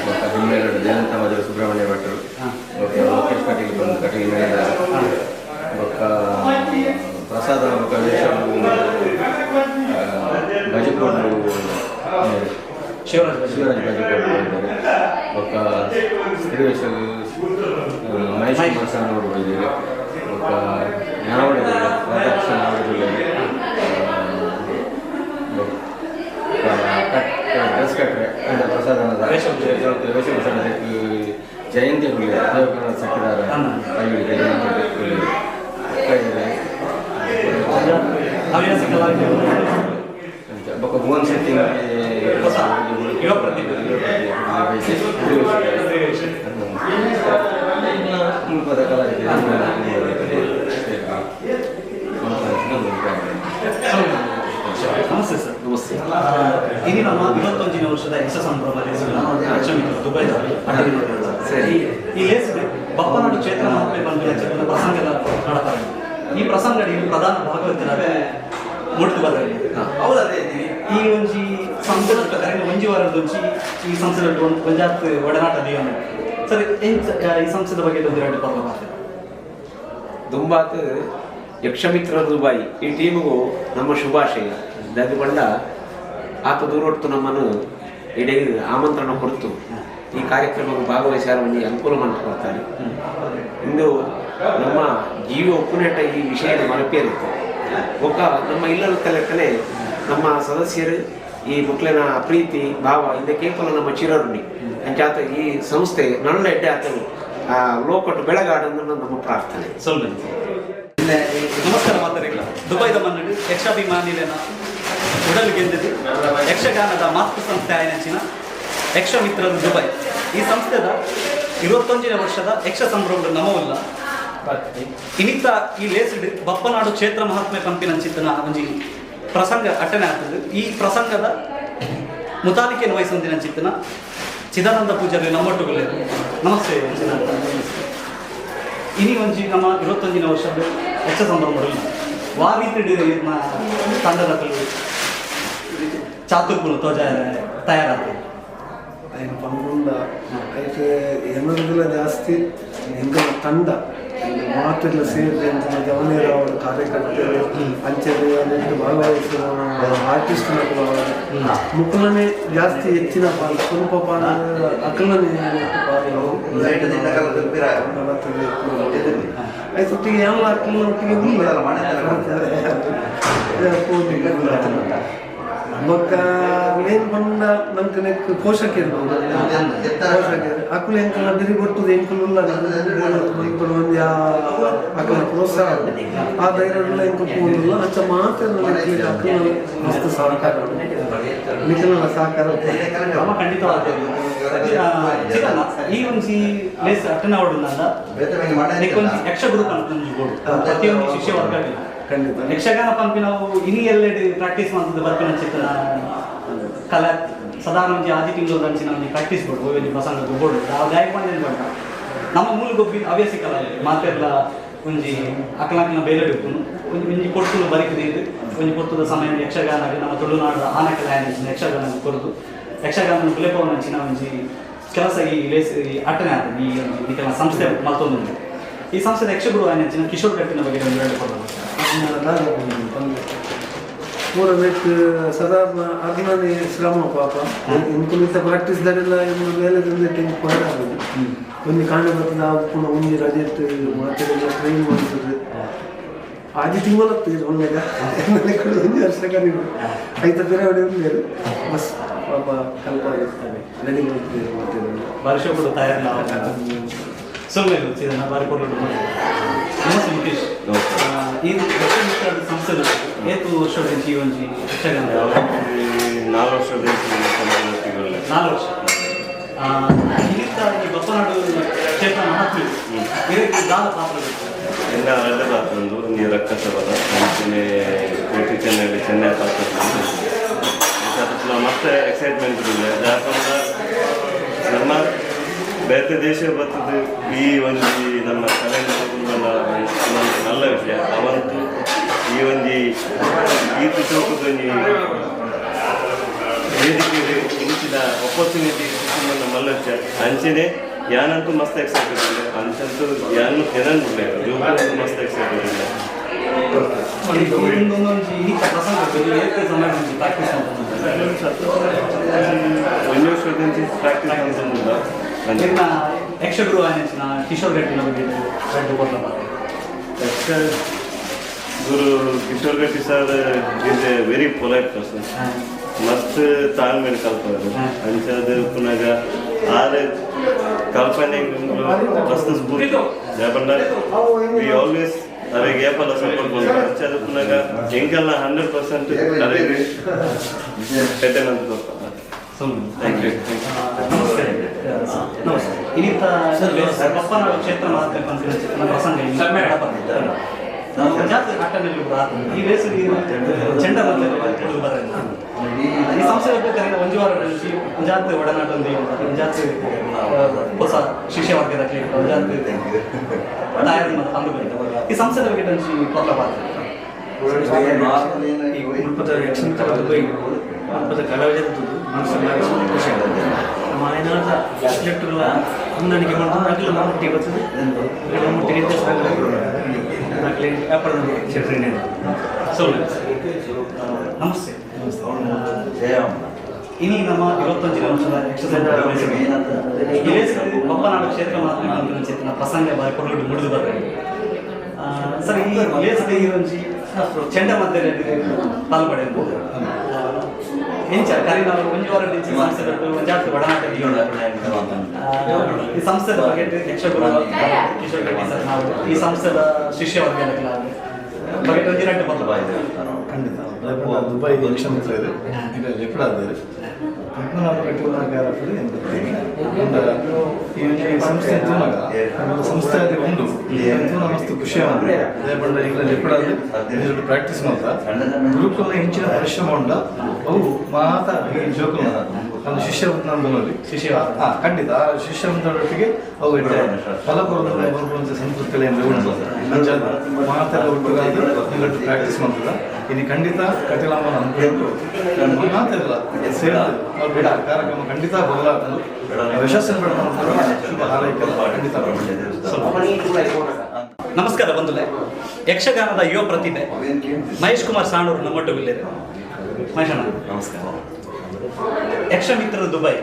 ಮತ್ತು ಹಿಮ್ಮೇಗಡ ಜಯಂತ ಮಜರು ಸುಬ್ರಹ್ಮಣ್ಯ ಭಟ್ರು, ಬೊಕ್ಕ ಲೋಕೇಶ್ ಕಟೀಲ್ ಬಂದು ಕಟೀಲ್ ಮೇಲಿದ್ದಾರೆ, ಬೊಕ್ಕ ಪ್ರಸಾದ ಬೊಕ್ಕ ವೇಷ ಬಜಕೋಡ್ರು ಶಿವರಾಜ್ ಬಜಕೋಡ್ರು ಇದ್ದಾರೆ, ಬೊಕ್ಕ ಸ್ತ್ರೀ ವೇಷ ಮಹೇಶ್ ಕುಮಾರ್ ಸರ್ ಅವರು ಇದ್ದಾರೆ, ಬೊಕ್ಕ ನಾವಡೆ ರಾಧಾಕೃಷ್ಣ ನಾವಡೆ ಡ್ರೆಸ್ ಕಟ್ಟರೆ ಅಂಡ ಪ್ರಸಾದನದ ವೇಷಭೂಷಣ ಜಯಂತಿ ಹುಲಿ ದೇವಕರಣ ಸಕ್ಕಿದಾರ ಜಯಂತಿ ಹುಲಿ ಬೊಕ್ಕ ಭುವನ್ ಶೆಟ್ಟಿ ಮುಲ್ಪದ ಕಲಾವಿದರು. ನಮಸ್ತೆ ಸರ್. ನಮಸ್ತೆ. ಇನ್ನು ನಮ್ಮ 21ನೇ ವರ್ಷದ ಯಕ್ಷ ಸಂಭ್ರಮ ಲೇಸುಗಳ ದುಬೈದಲ್ಲಿ ಸರಿ ಈ ಲೇಸಿಗೆ ಬಪ್ಪನಾಡು ಕ್ಷೇತ್ರ ಮಹಾತ್ಮೆ ಬಂದು ಪ್ರಸಂಗದ ನಡತಾರೆ. ಈ ಪ್ರಸಂಗ ಪ್ರಧಾನ ಭಾಗವತರಾದ ಮೂಡಿದು ಬರಲಿ ಈ ಒಂಜಿ ಸಂಸ್ಥೆ ಒಂಜಿ ವಾರದೊಂಜಿ ಈ ಸಂಸ್ಥೆ ಒಂಜಾತ್ ಒಡನಾಟ ದೇವನ ಸರ್ ಈ ಸಂಸ್ಥೆದ ಬಗ್ಗೆ ಒಂದು ಎರಡು ಪರ್ವ ಮಾತಾಡಿ ದುಂಬಾತ್ ಯಕ್ಷಮಿತ್ರ ದುಬೈ ಈ ಟೀಮ್ಗೂ ನಮ್ಮ ಶುಭಾಶಯ. ದಾದ ಆತ ದೂರೊಟ್ಟು ನಮ್ಮನ್ನು ಇಡೀ ಆಮಂತ್ರಣ ಕೊಡ್ತು ಈ ಕಾರ್ಯಕ್ರಮಕ್ಕೆ ಭಾಗವಹಿಸಾರ ಒಂಜಿ ಅನುಕೂಲ ಮಾಡಿಕೊಡ್ತಾರೆ. ಇಂದು ನಮ್ಮ ಜೀವ ಉಪ್ಪುನೇಟ ಈ ವಿಷಯದ ಮನಪೇರಿತ್ತು. ಒಕ್ಕ ನಮ್ಮ ಇಲ್ಲದ ತಲೆಕನೆ ನಮ್ಮ ಸದಸ್ಯರು ಈ ಮಕ್ಕಳಿನ ಪ್ರೀತಿ ಭಾವ ಇಂದ ಕೇವಲ ನಮ್ಮ ಚಿರಋಣಿ ಅಂಚಾತ ಈ ಸಂಸ್ಥೆ ನಳ್ಳ ಎಡ್ಡೆ ಆತನು ಆ ಲೋಕಟ್ಟು ಬೆಳಗಾಡನ್ನು ನಮ್ಮ ಪ್ರಾರ್ಥನೆ. ನಮಸ್ಕಾರ ಮಾತಾಡಿಲ್ಲ. ದುಬೈದ ಮನ್ನಡು ಯಕ್ಷಾಭಿಮಾನಿಲೇನ ಉಡಲು ಗೆದ್ದಿದ್ದು ಯಕ್ಷಗಾನದ ಮಾತೃ ಸಂಸ್ಥೆ ಆಯನಂಚಿನ ಯಕ್ಷಮಿತ್ರರು ದುಬೈ ಈ ಸಂಸ್ಥೆದ 21ನೇ ವರ್ಷದ ಯಕ್ಷ ಸಂಭ್ರಮದ ನಮವಲ್ಲ. ಇನ್ನಿತ ಈ ಲೇಸಿಡ್ ಬಪ್ಪನಾಡು ಕ್ಷೇತ್ರ ಮಹಾತ್ಮೆ ಪಂಪಿನಂಚಿತನ ಒಂಜಿ ಪ್ರಸಂಗ ಅಟ್ಟನೆ ಆಗ್ತದೆ. ಈ ಪ್ರಸಂಗದ ಮುತಾಲಿಕೆಯನ್ನು ವಹಿಸೊಂದಿನಂಚಿತನ ಚಿದಾನಂದ ಪೂಜಾರಿ ನಮ್ಮೊಟ್ಟುಗಳೇ. ನಮಸ್ತೆ ಚಿದಾನಂದ. ಇನಿ ಒಂಜಿ ನಮ್ಮ 21ನೇ ವರ್ಷದ ಯಕ್ಷ ಸಂಭ್ರಮ ವಾರೀತಿ ತಂಡದ ಚಾತುರ್ಪುನ ತೋಜ ತಯಾರಾಗ್ತದೆ. ఆయన ಪಂಗುಂಡ అయితే ಎನ್ನದಿಲ್ಲ ಜಾಸ್ತಿ ಎಂಕಲ ತಂಡ ಮಾತೆಲ್ಲ ಸೇರಿ ಎಂಕಲ ಜವನೇರವರು ಕಾರ್ಯಕರ್ತರು ಅಂಚೆನೆ ಭಾಗವಹಿಸಿದ ಆರ್ಟಿಸ್ಟ್ ಮುಕ್ಕಲನೆ ಜಾಸ್ತಿ ಹೆಚ್ಚಿನ ಪಾಲು ಸ್ವಲ್ಪ ಪಾಲು ಅಕಲನೆ ಪಾಲು ಒಟ್ಟಿಗೆ ಎಲ್ಲ ಅಕ್ಕಲ ಒಟ್ಟಿಗೆ ಬೊಕ್ಕ ಮೇನ್ ಪಂಡ ನಂಗೆ ನೆಕ್ ಪೋಷಕರು ಪೋಷಕರು ಅಕುಲು ಎಂಕಲ್ನ ಬಿರಿ ಬೊಟ್ಟುದು ಎಂಕುಲು ಒಂಜಿ ಅಕಲ್ನ ಪ್ರೋತ್ಸಾಹ ಆ ಧೈರ್ಯ ಎಂಕು ಪೋಂದುಲ್ಲ ಅಂಚ ಮಾತ್ರ ಅಕಲ್ನ ಮಸ್ತ್ ಸಹಕಾರ ನಿಖಲನ ಸಹಕಾರ ಖಂಡಿತವಾದ. ಈ ಒಂಜಿ ಲೇಸ್ ಅಟ್ಟನೆ ಅವಡುಂದ ಯಕ್ಷಗುರು ಪಂಪಿ ಬೋಡು ಪ್ರತಿಯೊಂದು ಶಿಷ್ಯ ವರ್ಗ ಖಂಡಿತ ಯಕ್ಷಗಾನ ಪಂಪಿ ನಾವು ಇನಿ ಎಲ್ಲೆಡೆ ಪ್ರಾಕ್ಟೀಸ್ ಮಾಡ್ತದೆ ಬರ್ಪಿನ ಚಿತ್ರ ಕಲಾ ಸಾಧಾರಣ ಒಂಜಿ ಆದಿ ತಿಂಗಳು ಅಂಚಿನ ಒಂಜಿ ಪ್ರಾಕ್ಟೀಸ್ ಬೋಡು ಒಂಜಿ ಪ್ರಸಂಗ ಬೋಡು ನಾವು ಗಾಯಕ ಮಾಡಿದ ಬಂಡ ನಮ್ಮ ಮೂಲ ಗೊಬ್ಬಿ ಹವ್ಯಾಸಿ ಕಲಾ ಮಾತೆಲ್ಲ ಒಂಜಿ ಅಕಲಾಕಿನ ಬೇಲೆ ಉಪ್ಪುನು ಒಂಜಿ ಒಂಜಿ ಪೊರ್ತುನು ಬರಿಕದೆ ಇದು ಒಂಜಿ ಪೊರ್ತುದ ಸಮಯ ಯಕ್ಷಗಾನ ನಮ್ಮ ತುಳುನಾಡ ಆನಕಲ ಯಕ್ಷಗಾನ ಕೊರದು ಯಕ್ಷಗಾನ ಬುಲೆಪವನ ಅಂಚಿನ ಒಂಜಿ ಕೆಲಸ ಈ ಲೇಸ್ ಈ ಆಟನೆ ಆಗ್ತದೆ. ಈ ಒಂಜಿ ನಿಖಲ ಸಂಸ್ಥೆ ಮಲ್ತೊಂದುಂಡು. ಈ ಸಂಸ್ಥೆದ ಯಕ್ಷಗುರು ಆಯ್ನ ಕಿಶೋರ್ ಗಟ್ಟಿನ ಬಗ್ಗೆ ಒಂದು ಎರಡು ಕೊಡೋದು. ಪೂರ ನೆಟ್ ಸಾಧಾರಣ ಅರ್ನನೇ ಶ್ರಮ ಪಾಪ ಇಂಕುಲಿತ ಪ್ರಾಕ್ಟೀಸ್ ದಡೆಲ್ಲ ಇನ್ನು ಬೇಲೆದಿಂದ ಟೆಂಕ್ ಹೊರಗಾಗೋದು ಒಂಜಿ ಕಾಂಡ ಬರ್ತದೆ ಪುನಃ ಒಂಜಿ ರಜೆ ಮಾತೆಲ್ಲ ಟ್ರೈನ್ ಮಾಡ್ತದೆ ಆಜಿ ತಿಂಗಳತ್ತು ಒಳ್ಳೆಗ ಒಂಜಿ ವರ್ಷ ಕರೀದು ಐತ ಬೇರೆ ಹೊಡೆ ಉಳ್ಳೇರು ಬಸ್ ಪಾಪ ಕಲ್ಪ ರೆಡಿ ಮಾಡ್ತಿದ್ದಾರೆ ಮತ್ತೆ ವರ್ಷ ಕೂಡ ತಯಾರಿಲ್ಲ ಸುಮ್ಮನೆ ಇದನ್ನು ಬಾರಿ ಕೊಡಲು. ನಮಸ್ತೆ ಮುಖೇಶ್. ಈ ಯಕ್ಷಮಿತ್ರ ಸಂಸ್ಥೆ ಏತು ವರ್ಷದ ಈ ಒಂಜಿ ಯಕ್ಷಗಾನ 4 ವರ್ಷದ 4 ವರ್ಷ ಇನ್ನಿತ್ತ ಈ ಬಪ್ಪನಾಡು ಕ್ಷೇತ್ರ ಮಹಾತ್ಮೆ ಇದಕ್ಕೆ ದಾದ ಪಾತ್ರ ಎಲ್ಲ ರಡ್ಡ ಪಾತ್ರ ಉಂಟು. ಒಂಜಿ ರಕ್ಕಸ ಪದ ಅಂಚನೆ ಕೋಟಿ ಚೆನ್ನಲ್ಲಿ ಚೆನ್ನೈ ಪಾತ್ರ ಮತ್ತೆ ಎಕ್ಸೈಟ್ಮೆಂಟ್ ಇದೆ. ಯಾಕಂದ್ರೆ ನಮ್ಮ ಬೇರೆ ದೇಶ ಬರ್ತದೆ ಈ ಒಂಜಿ ನಮ್ಮ ಕಲೆ ನಲ್ಲ ವಿಷಯ ಅವಂತೂ ಈ ಒಂಜಿ ಈತ ಚೌಕದ ಒಂಜಿ ವೇದಿಕೆ ಇಂಚಿನ ಅಪರ್ಚುನಿಟಿ ಮಲ್ಲ ವಿಷಯ ಅಂಚನೆ ಯಾನಂತೂ ಮಸ್ತ್ ಎಕ್ಸೈಟೆಡ್ ಇಲ್ಲ ಅಂಚಂತೂ ಯಾನು ಎನಂದು ಜೋಗಂತೂ ಮಸ್ತ್ ಎಕ್ಸೈಟೆಡ್ ಇಲ್ಲ. ಒಂಜಿ ವರ್ಷದಿಂದ ಪ್ರಾಕ್ಟೀಸ್ ಅಂತಂದಿಲ್ಲ. ಯಕ್ಷಗುರು ಆಯ್ನ ಕಿಶೋರ್ ಗಟ್ಟಿನ ಬಗ್ಗೆ ರೆಡ್ಡು ಕೊಡ್ಲ. ಯಕ್ಷ ಗುರು Kishore Gatti sir is a very polite person. ಮಸ್ತ್ ತಾಳ್ಮೆ ಕಲ್ಪನೆ ಅಂಚಾದ ಪುನಗ ಆರೆ ಕಲ್ಪನೆ ಮಸ್ತ್ ಸ್ಫೂರ್ತಿ. ಯಾಕಂದ್ರೆ we always ಅರೆಗೆ ಏಪಲ್ಲ ಸಪೋರ್ಟ್ ಬಂದು ಅಂಚಾದ ಪುನಗ ಎಂಕೆಲ್ಲ 100% ಅರೆಗೆ ಎಡ್ಡೆ ಅಂತ. Thank you. ನಮಸ್ತೆ. ನಮಸ್ತೆ. ಇನ್ನಿತ ಬಪ್ಪನಾಡು ಕ್ಷೇತ್ರ ಮಹಾತ್ಮೆ ಪಂಪಿನ ಪ್ರಸಂಗ ಜಾತ್ರೆ ಆಟದಲ್ಲಿ ಈ ರೇಸು ಚೆಂಡ ಈ ಸಂಸ್ಥೆ ಒಂಜಿ ವಾರ ಜಾತ್ರೆ ಒಡನಾಟ ಒಂದು ಜಾತ್ರೆ ಹೊಸ ಶಿಷ್ಯ ವರ್ಗದ ಜಾತ್ರೆ ಈ ಸಂಸ್ಥೆದ ಬಗ್ಗೆ ಒಂಜಿ ಕೊರ್ಲ ಪಾತ್ರ. ಈ ಮುಲ್ಪದ ಯಕ್ಷಮಿತ್ರ ದುಬೈ ಮುಲ್ಪದ ಕಲಾವಿದರದ್ದು ಮನಸ್ಸು ಖುಷಿ ಆಗುತ್ತೆ. ನಮ್ಮ ಆಯ್ನಾದ ಅಥ್ಲೆಟ್ಗಳ ಹೊಂದಾಣಿಕೆ ಮಾಡ್ಕೊಂಡು ಅಗಲ ನಮ್ಮೊಟ್ಟಿಗೆ ಬರ್ತದೆ, ನಮ್ಮೊಟ್ಟಿಗೆ ಆಗಲಿ ವ್ಯಾಪಾರ. ನಮಸ್ತೆ. ಇನಿ ನಮ್ಮ 21ನೇ ವರ್ಷದ ಯಕ್ಷಗಾನ ಬಪ್ಪನಾಡು ಕ್ಷೇತ್ರ ಮಹಾತ್ಮೆ ಚೇತನ ಪ್ರಸಂಗ ಬಾರಿ ಕೊಡಲು ಮುಡಿದು ಬರ್ತಾರೆ ಸರ್. ಈ ಲೇಸದ ಈ ಒಂಜಿ ಚೆಂಡ ಮಧ್ಯೆ ಪಾಲ್ಪಡೆಯಬಹುದು ಎಂಚ ಕರಿನ ಒಂಜಿ ವಾರ ಸಂಸ್ಥೆ ಒಂಜಾತ್ ಒಡನಾಟ ಈ ಸಂಸ್ಥೆದ ಬಗ್ಗೆ ಯಕ್ಷಗುರು ಕಿಶೋರ್ ಗಟ್ಟಿ ಸರ್ ನಾವು ಈ ಸಂಸ್ಥೆದ ಶಿಷ್ಯ ವರ್ಗ ಬಗ್ಗೆ ಒಂಜಿ ರಡ್ಡು ಬದಲು. ಖಂಡಿತ ದುಬೈ ಯಕ್ಷಮಿತ್ರ ಇದೆ, ಈಗ ಲೆಫ್ಟ್ ಪದ್ಮನಾಭ ಈ ಒಂಜಿ ಸಂಸ್ಥೆ ತೂನಗ ಸಂಸ್ಥೆ ಅದು ಉಂಡು ತೂನ ಮಸ್ತ್ ಖುಷಿ ಆಗಿದೆ. ಪಂಡ ಈಗ ಲೆಪ್ಪಡಾದ ಪ್ರಾಕ್ಟೀಸ್ ಮಾತ್ರ ಗುರುಕುಲ ಹೆಚ್ಚಿನ ಪರಿಶ್ರಮ ಉಂಡ ಅವು ಮಾತ ಈ ಜೋಕುಲ ನಮ್ಮ ಶಿಷ್ಯ ಶಿಷ್ಯ ಖಂಡಿತ ಆ ಶಿಷ್ಯವಂತರೊಟ್ಟಿಗೆ ಅವು ಫಲ ಕೊರೋದು ಸಂತೃಪ್ತಿ ಉಂಟು. ಮಾತೆಲ್ಲ ಒಟ್ಟುಗಾದ ಪ್ರಾಕ್ಟೀಸ್ ಮಾಡ್ತದ ಇನ್ನು ಖಂಡಿತ ಕಟೀಲಮ್ಮನ ಅನುಕೂಲ ಮಾತೆಲ್ಲ ಸೇರಿ ಕಾರ್ಯಕ್ರಮ ಖಂಡಿತ ಬದಲಾಗ್ತದೆ. ಯಶಸ್ಸನ್ನು ಶುಭ ಹಾರೈಕೆ ಖಂಡಿತ. ನಮಸ್ಕಾರ ಬಂಧುಲೆ, ಯಕ್ಷಗಾನದ ಯುವ ಪ್ರತಿಭೆ ಮಹೇಶ್ ಕುಮಾರ್ ಸಾಣೂರು ನಮ್ಮೊಟ್ಟಿಗೆ. ಮಹೇಶಣ್ಣ ನಮಸ್ಕಾರ. ಯಕ್ಷಮಿತ್ರರು ದುಬೈ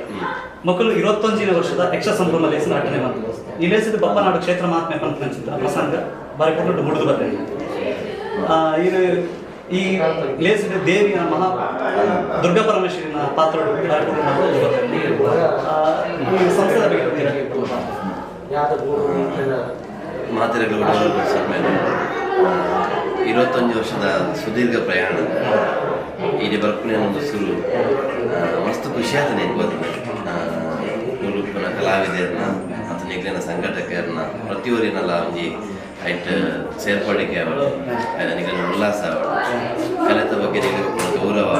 ಮಕ್ಕಳು 21ನೇ ವರ್ಷದ ಯಕ್ಷ ಸಂಭ್ರಮ ಲೇಸಿನ ಅಟನೆ ಬಂತು. ಈ ಲೇಸಿದ ಬಪ್ಪನಾಡು ಕ್ಷೇತ್ರ ಮಹಾತ್ಮೆ ಪಂಥ ಪ್ರಸಂಗ ಬಾರಿ ಕೊಟ್ಟು ಮುಡಿದು ಬರ್ತೇನೆ. ಇದು ಈ ಲೇಸಿದ ದೇವಿಯ ಮಹಾ ದುರ್ಗಾ ಪರಮೇಶ್ವರಿನ ಪಾತ್ರ ಈ ಸಂಸ್ಥೆದ ಬಗ್ಗೆ ಮಾತೆರೆಗಳು ಮೇಲೆ 21 ವರ್ಷದ ಸುದೀರ್ಘ ಪ್ರಯಾಣ ಇಲ್ಲಿ ಬರ್ಪುನೆ ಒಂದು ಸುರು ಮಸ್ತ್ ಖುಷಿಯಾದ ನೆನ್ಕೋದಿಲ್ಲ. ಮುಳುಪುನ ಕಲಾವಿದರನ್ನ ಮತ್ತು ನಿಗ್ಲಿನ ಸಂಘಟಕರನ್ನ ಪ್ರತಿಯೊರಿನಲ್ಲ ಒಂಜಿ ಐಟ್ ಸೇರ್ಪಡಿಕೆ ಅವಳು ನಿಗ್ಲಿನ ಉಲ್ಲಾಸ ಅವಳು ಕಲೆತ ಬಗ್ಗೆ ನಿಗ್ಲಿಗೆ ಗೌರವ.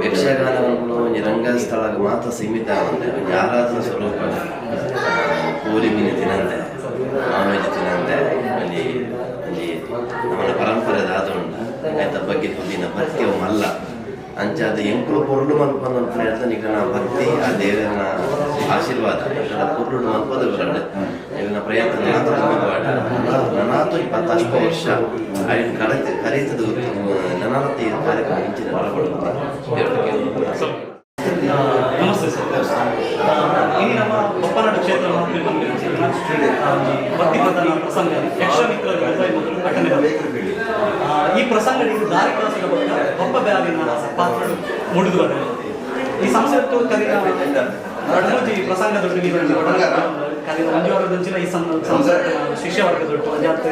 ಯಕ್ಷಗಾನವನ್ನು ಒಂಜಿ ರಂಗಸ್ಥಳ ಮಾತ್ರ ಸೀಮಿತ ಆವಂದೆ ಒಂಜಿ ಆರಾಧನಾ ಸ್ವರೂಪ. ಕೋರಿ ಮೀನು ತಿನ್ನಂದೆ, ನಾನ್ ವೆಜ್ ತಿನ್ನಂದೆ ಒಂಜಿ ಒಂಜಿ ನಮ್ಮನ ಪರಂಪರೆ ದಾದ ಉಂಟು. ಆಯ್ತ ಬಗ್ಗೆ ದಿನ ಭಕ್ತಿ ಅವು ಮಲ್ಲ ಅಂಚಾದ ಎಂಕುಲು ಪೊರುಳು ಮನ್ಪನ ಹೇಳ್ತಾ ನಿಗ್ಲನ ಭಕ್ತಿ ಆ ದೇವರನ ಆಶೀರ್ವಾದ ಪೊರುಳು ಮನ್ಪದ ಬರಡೆ ನಿನ್ನ ಪ್ರಯತ್ನ ನನಾತು 28 ವರ್ಷ ಐದು ಕರೆತದ ನನಾತಿ ಕಾರ್ಯಕ್ರಮ ಇಂಚಿನ ಒಳಪಡುತ್ತೆ. ನಮಸ್ತೆ ಸರ್. ಇಲ್ಲಿ ನಮ್ಮ ಬಪ್ಪನಾಡು ಕ್ಷೇತ್ರ ಭಕ್ತಿ ಪ್ರಧಾನ ಪ್ರಸಂಗ ಯಕ್ಷಮಿತ್ರ ಘಟನೆ. ಈ ಪ್ರಸಂಗ ದಾರಿಕಾಸುರ ಭಕ್ತ ಬಪ್ಪ ಬ್ಯಾಲಿನ ಪಾತ್ರ ಮುಡಿದು ಬಂದ ಈ ಸಂಸ್ಥೆ ಕಲಿನ ಪ್ರಸಂಗ ದೊಡ್ಡ ಕಲಿನ ಮಂಜುವಾರದಂಚಿನ ಈ ಸಂಸ್ಥೆ ಶಿಷ್ಯ ವರ್ಗ ದೊಡ್ಡ ಒಂಜಾತ್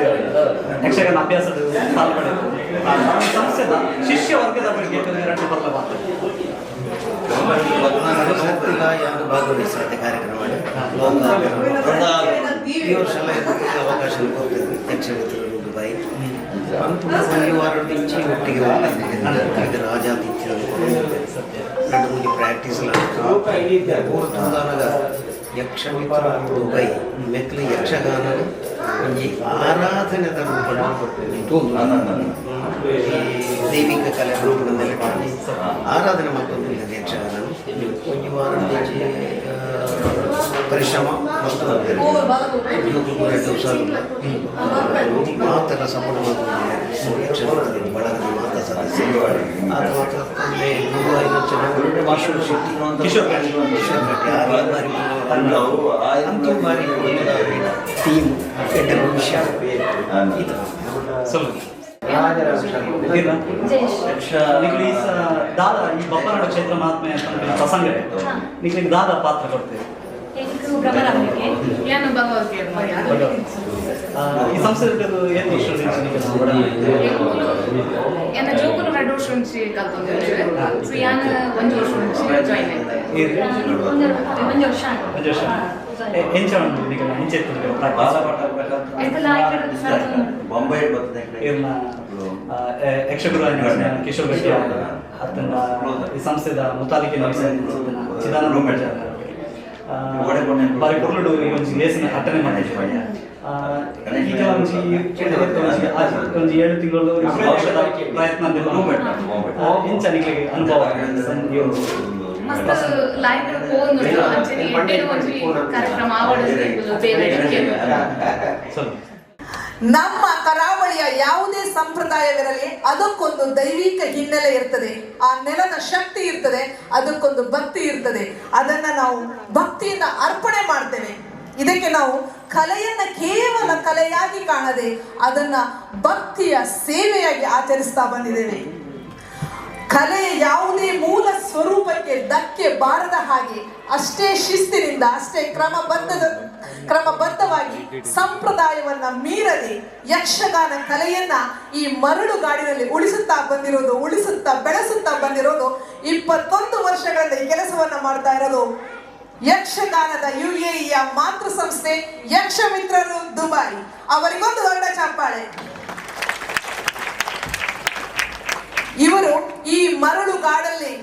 ಯಕ್ಷಗಾನ ಅಭ್ಯಾಸದ ಪಾಲ್ಪಡೆದು ಸಂಸ್ಥೆದ ಶಿಷ್ಯ ವರ್ಗದ ಬಗ್ಗೆ ಎರಡು ಬರಲ ಪಾತ್ರ. ಭಾಗವಹಿಸಿದ ಕಾರ್ಯಕ್ರಮ ಈ ವರ್ಷ ಅವಕಾಶ ಕೊಡ್ತೇವೆ ಯಕ್ಷಮಿತ್ರರು ದುಬೈ ಒಂದು ವಾರ ಇಂಚಿ ಒಟ್ಟಿಗೆ ರಾಜಾದ ಎರಡು ಮೂರು ಪ್ರಾಕ್ಟೀಸ್ ಯಕ್ಷಮಿತ್ರ ದುಬೈ ಮೆಕ್ಲು ಯಕ್ಷಗಾನ ಒಂಜಿ ಆರಾಧನೆದ ರೂಪ ದೈವಿಕ ಕಲೆ ರೂಪದಲ್ಲಿ ಆರಾಧನೆ ಮತ್ತೊಂದು ಯಕ್ಷಗಾನ ಒಂಜಿ ವಾರ ಪರಿಶ್ರಮ ಮತ್ತು ಮಾತೆಲ್ಲ ಸಪೋರ್ಟ್ ಮಾಡ್ತಾರೆ ಬಳಗದ ಮಾತಾ ಸದಸ್ಯರು. ಆತ ಮಾತ್ರ ಕಿಶೋರ್ ಅಂತೂ ಬಾರಿ ಟೀಮ್ ಎಡ್ಡೆ ಭವಿಷ್ಯ ಇದು. ದಾದ ಈ ಬಪ್ಪನಾಡು ಕ್ಷೇತ್ರ ಮಹಾತ್ಮೆ ಪ್ರಸಂಗ ನಿಮಗೆ ದಾದ ಪಾತ್ರ ಕೊಡ್ತೇವೆ. ಈ ಸಂಸ್ಥೆ ಏನು ವರ್ಷ ಎಂಚ ಯಕ್ಷಗುರು ಕಿಶೋರ್ ಗಟ್ಟಿ ಅತ್ತಂದ ಈ ಸಂಸ್ಥೆದ ಮುತಾಲಿಕೆ ಚಿದಾನಂದ ಬಾರಿ ಕೊರ್ಲುಡು ಈ ಒಂಜಿ ಲೇಸಿನ ಅಟ್ಟನೆ ಮಾಡಿದ್ವಿ. ಈಗ ಒಂಜಿ ಒಂಜಿ 7 ತಿಂಗಳು ವರ್ಷದ ಪ್ರಯತ್ನ ಎಂಚ ನಿಮಗೆ ಅನುಭವ? ಮಸ್ತ್ ಲಾಯ್ಕ್ ಪೋವೊಂದುಂಡು ಅಂಚನೆ ಎಡ್ಡೆಡ್ ಒಂಜಿ ಕಾರ್ಯಕ್ರಮ ಆವಡ್ ಬೇರೆ. ನಮ್ಮ ಕರಾವಳಿಯ ಯಾವುದೇ ಸಂಪ್ರದಾಯವಿರಲಿ, ಅದಕ್ಕೊಂದು ದೈವಿಕ ಹಿನ್ನೆಲೆ ಇರ್ತದೆ, ಆ ನೆಲದ ಶಕ್ತಿ ಇರ್ತದೆ, ಅದಕ್ಕೊಂದು ಭಕ್ತಿ ಇರ್ತದೆ. ಅದನ್ನ ನಾವು ಭಕ್ತಿಯಿಂದ ಅರ್ಪಣೆ ಮಾಡ್ತೇವೆ. ಇದಕ್ಕೆ ನಾವು ಕಲೆಯನ್ನ ಕೇವಲ ಕಲೆಯಾಗಿ ಕಾಣದೆ ಅದನ್ನ ಭಕ್ತಿಯ ಸೇವೆಯಾಗಿ ಆಚರಿಸ್ತಾ ಬಂದಿದ್ದೇವೆ. ಕಲೆಯ ಯಾವುದೇ ಮೂಲ ಸ್ವರೂಪಕ್ಕೆ ಧಕ್ಕೆ ಬಾರದ ಹಾಗೆ ಅಷ್ಟೇ ಶಿಸ್ತಿನಿಂದ, ಅಷ್ಟೇ ಕ್ರಮಬದ್ಧವಾಗಿ ಸಂಪ್ರದಾಯವನ್ನ ಮೀರದೆ ಯಕ್ಷಗಾನ ಕಲೆಯನ್ನ ಈ ಮರಳುಗಾಡಿನಲ್ಲಿ ಉಳಿಸುತ್ತಾ ಬಂದಿರೋದು, ಉಳಿಸುತ್ತಾ ಬೆಳೆಸುತ್ತಾ ಬಂದಿರೋದು, 21 ವರ್ಷಗಳಿಂದ ಈ ಕೆಲಸವನ್ನ ಮಾಡ್ತಾ ಇರೋದು ಯಕ್ಷಗಾನದ ಯುಎಇಯ ಮಾತೃ ಸಂಸ್ಥೆ ಯಕ್ಷಮಿತ್ರರು ದುಬೈ. ಅವರಿಗೊಂದು ದೊಡ್ಡ ಚಪ್ಪಾಳೆ. ಇವರು ಈ ಮರಳುಗಾಡಲ್ಲಿ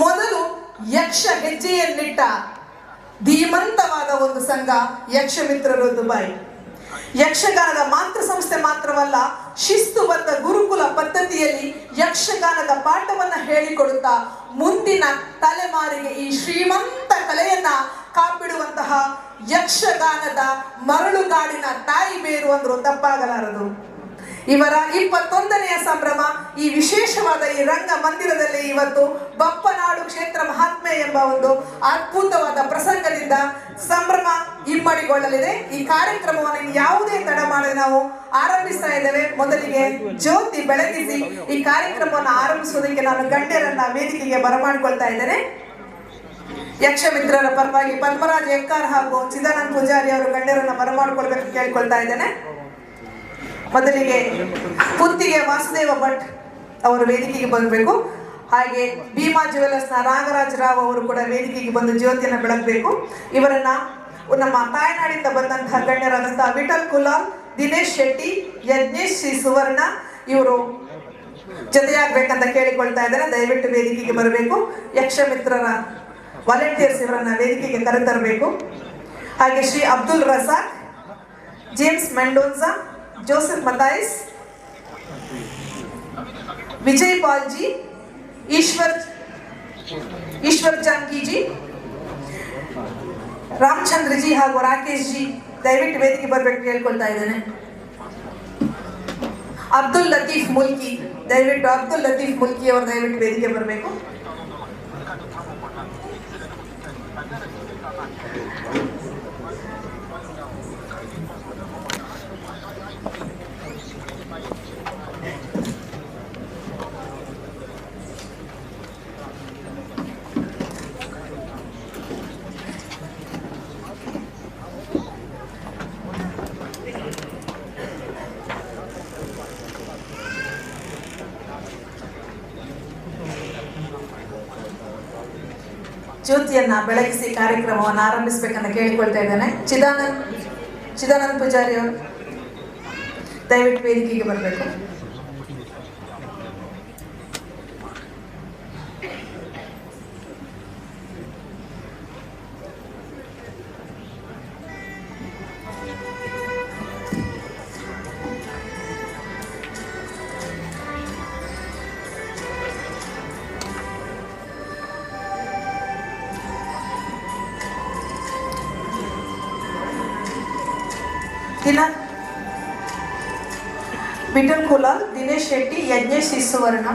ಮೊದಲು ಯಕ್ಷ ಹೆಜ್ಜೆಯನ್ನಿಟ್ಟ ಧೀಮಂತವಾದ ಒಂದು ಸಂಘ ಯಕ್ಷಮಿತ್ರರು ದುಬೈ. ಯಕ್ಷಗಾನದ ಮಾತೃ ಸಂಸ್ಥೆ ಮಾತ್ರವಲ್ಲ, ಶಿಸ್ತುಬದ್ಧ ಗುರುಕುಲ ಪದ್ಧತಿಯಲ್ಲಿ ಯಕ್ಷಗಾನದ ಪಾಠವನ್ನ ಹೇಳಿಕೊಡುತ್ತಾ ಮುಂದಿನ ತಲೆಮಾರಿಗೆ ಈ ಶ್ರೀಮಂತ ಕಲೆಯನ್ನ ಕಾಪಿಡುವಂತಹ ಯಕ್ಷಗಾನದ ಮರಳುಗಾಡಿನ ತಾಯಿ ಬೇರು ಅಂದ್ರು ತಪ್ಪಾಗಲಾರದು. ಇವರ 21ನೇ ಸಂಭ್ರಮ ಈ ವಿಶೇಷವಾದ ಈ ರಂಗ ಮಂದಿರದಲ್ಲಿ ಇವತ್ತು ಬಪ್ಪನಾಡು ಕ್ಷೇತ್ರ ಮಹಾತ್ಮೆ ಎಂಬ ಒಂದು ಅದ್ಭುತವಾದ ಪ್ರಸಂಗದಿಂದ ಸಂಭ್ರಮ ಇಮ್ಮಡಿಗೊಳ್ಳಲಿದೆ. ಈ ಕಾರ್ಯಕ್ರಮವನ್ನು ಯಾವುದೇ ತಡ ಮಾಡದೆ ನಾವು ಆರಂಭಿಸ್ತಾ ಇದ್ದೇವೆ. ಮೊದಲಿಗೆ ಜ್ಯೋತಿ ಬೆಳಗಿಸಿ ಈ ಕಾರ್ಯಕ್ರಮವನ್ನು ಆರಂಭಿಸುವುದಕ್ಕೆ ನಾನು ಗಣ್ಯರನ್ನ ವೇದಿಕೆಗೆ ಬರಮಾಡಿಕೊಳ್ತಾ ಇದ್ದೇನೆ. ಯಕ್ಷಮಿತ್ರರ ಪರವಾಗಿ ಪದ್ಮರಾಜ್ ಎಕ್ಕಾರ್ ಹಾಗೂ ಚಿದಾನಂದ ಪೂಜಾರಿ ಅವರು ಗಣ್ಯರನ್ನ ಬರಮಾಡಿಕೊಳ್ಬೇಕು ಕೇಳಿಕೊಳ್ತಾ ಇದ್ದೇನೆ. ಮೊದಲಿಗೆ ಪುತ್ತಿಗೆ ವಾಸುದೇವ ಭಟ್ ಅವರು ವೇದಿಕೆಗೆ ಬರಬೇಕು. ಹಾಗೆ ಭೀಮಾ ಜ್ಯುವೆಲರ್ಸ್ನ ನಾಗರಾಜ್ ರಾವ್ ಅವರು ಕೂಡ ವೇದಿಕೆಗೆ ಬಂದು ಜ್ಯೋತಿಯನ್ನು ಬೆಳಗಬೇಕು. ಇವರನ್ನ ನಮ್ಮ ತಾಯ್ನಾಡಿಂದ ಬಂದಂತಹ ಗಣ್ಯರಾದಂತಹ ವಿಠಲ್ ಕುಲಾಲ್, ದಿನೇಶ್ ಶೆಟ್ಟಿ, ಯಜ್ಞೇಶ್ ಶ್ರೀ ಸುವರ್ಣ ಇವರು ಜೊತೆಯಾಗಬೇಕಂತ ಕೇಳಿಕೊಳ್ತಾ ಇದ್ದಾರೆ. ದಯವಿಟ್ಟು ವೇದಿಕೆಗೆ ಬರಬೇಕು. ಯಕ್ಷಮಿತ್ರರ ವಾಲಂಟಿಯರ್ಸ್ ಇವರನ್ನ ವೇದಿಕೆಗೆ ಕರೆತರಬೇಕು. ಹಾಗೆ Shri Abdul Razak, James Mendonca, Joseph Mathias, Vijay Palji, Ishwar Janki ji, Ramachandra ji ಹಾಗೂ ರಾಕೇಶ್ ಜಿ ದಯವಿಟ್ಟು ವೇದಿಕೆ ಬರಬೇಕು ಕೇಳ್ಕೊಳ್ತಾ ಇದ್ದೇನೆ. ಅಬ್ದುಲ್ ಲತೀಫ್ ಮುಲ್ಕಿ, ದಯವಿಟ್ಟು ಅಬ್ದುಲ್ ಲತೀಫ್ ಮುಲ್ಕಿ ಅವರು ದಯವಿಟ್ಟು ವೇದಿಕೆ ಬರಬೇಕು. ಜ್ಯೋತಿಯನ್ನ ಬೆಳಗಿಸಿ ಕಾರ್ಯಕ್ರಮವನ್ನು ಆರಂಭಿಸಬೇಕಂತ ಕೇಳಿಕೊಳ್ತಾ ಇದ್ದೇನೆ. ಚಿದಾನಂದ್ ಪೂಜಾರಿ ಅವರು ದಯವಿಟ್ಟು ವೇದಿಕೆಗೆ ಬರಬೇಕು. ವಿಠಲ್ ಕುಲಾಲ್, ದಿನೇಶ್ ಶೆಟ್ಟಿ, ಯಜ್ಞೇಶ್ ಸುವರ್ಣ.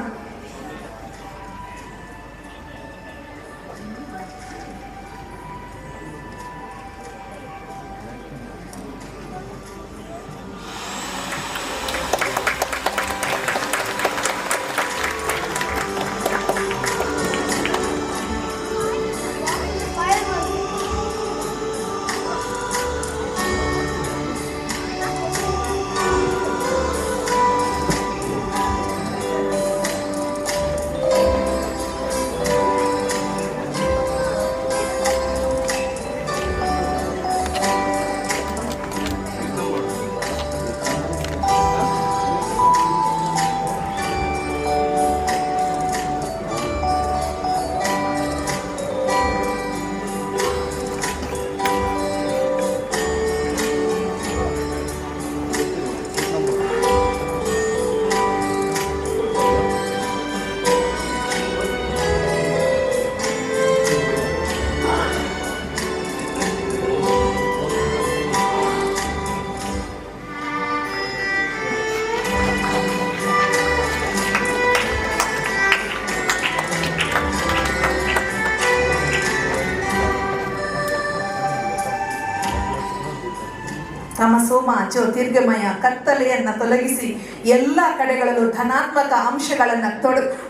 ತಮಸೋಮ ಜ್ಯೋತಿರ್ಗಮಯ, ಕತ್ತಲೆಯನ್ನು ತೊಲಗಿಸಿ ಎಲ್ಲ ಕಡೆಗಳಲ್ಲೂ ಧನಾತ್ಮಕ ಅಂಶಗಳನ್ನು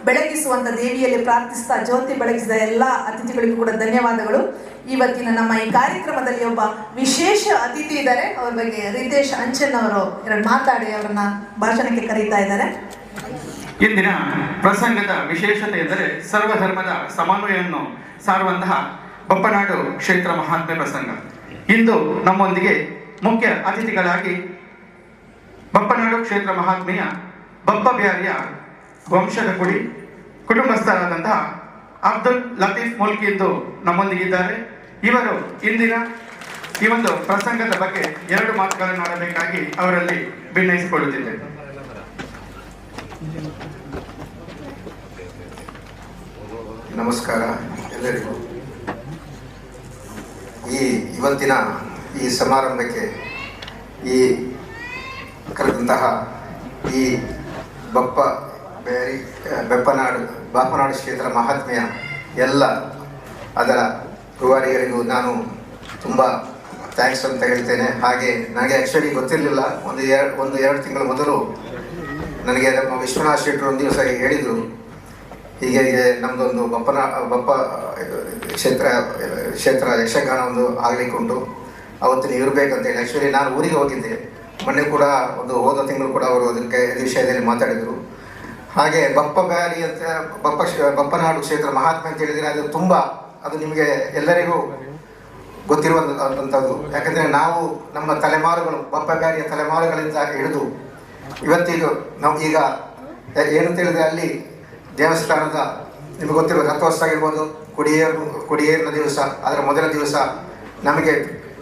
ಬೆಳಗಿಸುವಂಥ ದೇವಿಯಲ್ಲಿ ಪ್ರಾರ್ಥಿಸ್ತಾ ಜ್ಯೋತಿ ಬೆಳಗಿಸಿದ ಎಲ್ಲ ಅತಿಥಿಗಳಿಗೂ ಕೂಡ ಧನ್ಯವಾದಗಳು. ಇವತ್ತಿನ ನಮ್ಮ ಈ ಕಾರ್ಯಕ್ರಮದಲ್ಲಿ ಒಬ್ಬ ವಿಶೇಷ ಅತಿಥಿ ಇದ್ದಾರೆ. ಅವ್ರ ಬಗ್ಗೆ ರಿತೇಶ್ ಅಂಚನ್ ಅವರು ಎರಡು ಮಾತಾಡಿ ಅವರನ್ನ ಭಾಷಣಕ್ಕೆ ಕರೀತಾ ಇದ್ದಾರೆ. ಇಂದಿನ ಪ್ರಸಂಗದ ವಿಶೇಷತೆ ಎಂದರೆ ಸರ್ವಧರ್ಮದ ಸಮನ್ವಯವನ್ನು ಸಾರುವಂತಹ ಬಪ್ಪನಾಡು ಕ್ಷೇತ್ರ ಮಹಾತ್ಮೆ ಪ್ರಸಂಗ. ಇಂದು ನಮ್ಮೊಂದಿಗೆ ಮುಖ್ಯ ಅತಿಥಿಗಳಾಗಿ ಬಪ್ಪನಾಡು ಕ್ಷೇತ್ರ ಮಹಾತ್ಮೆಯ ಬಪ್ಪ ಬ್ಯಾರಿಯ ವಂಶದ ಕುಡಿ ಕುಟುಂಬಸ್ಥರಾದಂತಹ ಅಬ್ದುಲ್ ಲತೀಫ್ ಮುಲ್ಕಿ ಇಂದು ನಮ್ಮೊಂದಿಗಿದ್ದಾರೆ. ಇವರು ಇಂದಿನ ಈ ಒಂದು ಪ್ರಸಂಗದ ಬಗ್ಗೆ ಎರಡು ಮಾತುಗಳನ್ನು ಆಡಬೇಕಾಗಿ ಅವರಲ್ಲಿ ಭಿನ್ನಯಿಸಿಕೊಳ್ಳುತ್ತಿದ್ದೇನೆ. ನಮಸ್ಕಾರ ಎಲ್ಲರಿಗೂ. ಈ ಇವತ್ತಿನ ಈ ಸಮಾರಂಭಕ್ಕೆ ಈ ಕರೆದಂತಹ ಈ ಬಪ್ಪ ಬೇರಿ ಬೆಪ್ಪನಾಡು ಬಾಪನಾಡು ಕ್ಷೇತ್ರ ಮಹಾತ್ಮೆಯ ಎಲ್ಲ ಅದರ ರೂವಾರಿಗಳಿಗೂ ನಾನು ತುಂಬ thanks ಅಂತ ಹೇಳ್ತೇನೆ. ಹಾಗೆ ನನಗೆ ಆ್ಯಕ್ಚುಲಿ ಗೊತ್ತಿರಲಿಲ್ಲ, ಒಂದು ಎರಡು ತಿಂಗಳ ಮೊದಲು ನನಗೆ ನಮ್ಮ ವಿಶ್ವನಾಥ್ ಶೆಟ್ಟರು ಒಂದು ದಿವಸ ಹೇಳಿದರು, ಹೀಗೆ ಹೀಗೆ ನಮ್ಮದೊಂದು ಬಪ್ಪ ಕ್ಷೇತ್ರ ಕ್ಷೇತ್ರ ಯಕ್ಷಗಾನ ಒಂದು ಆಗಲಿಕ್ಕುಂಟು, ಅವತ್ತು ನೀವು ಇರಬೇಕಂತೇಳಿ. ಆ್ಯಕ್ಚುಲಿ ನಾನು ಊರಿಗೆ ಹೋಗಿದ್ದೆ ಮೊನ್ನೆ ಕೂಡ, ಒಂದು ಹೋದ ತಿಂಗಳು ಕೂಡ ಅವರು ಅದಕ್ಕೆ ಈ ವಿಷಯದಲ್ಲಿ ಮಾತಾಡಿದರು. ಹಾಗೆ ಬಪ್ಪ ಬ್ಯಾರಿ ಅಂತ ಬಪ್ಪನಾಡು ಕ್ಷೇತ್ರ ಮಹಾತ್ಮೆ ಅಂತ ಹೇಳಿದರೆ ಅದು ತುಂಬ, ಅದು ನಿಮಗೆ ಎಲ್ಲರಿಗೂ ಗೊತ್ತಿರುವಂಥದ್ದು. ಯಾಕಂದರೆ ನಾವು ನಮ್ಮ ತಲೆಮಾರುಗಳು ಬಪ್ಪ ಬ್ಯಾರಿಯ ತಲೆಮಾರುಗಳಿಂದ ಹಿಡಿದು ಇವತ್ತಿಗೂ ನಾವು ಈಗ ಏನಂತ ಹೇಳಿದರೆ ಅಲ್ಲಿ ದೇವಸ್ಥಾನದ ನಿಮಗೆ ಗೊತ್ತಿರುವ ರಥೋತ್ಸವ ಆಗಿರ್ಬೋದು, ಕುಡಿಯೇರಿನ ದಿವಸ, ಅದರ ಮೊದಲ ದಿವಸ ನಮಗೆ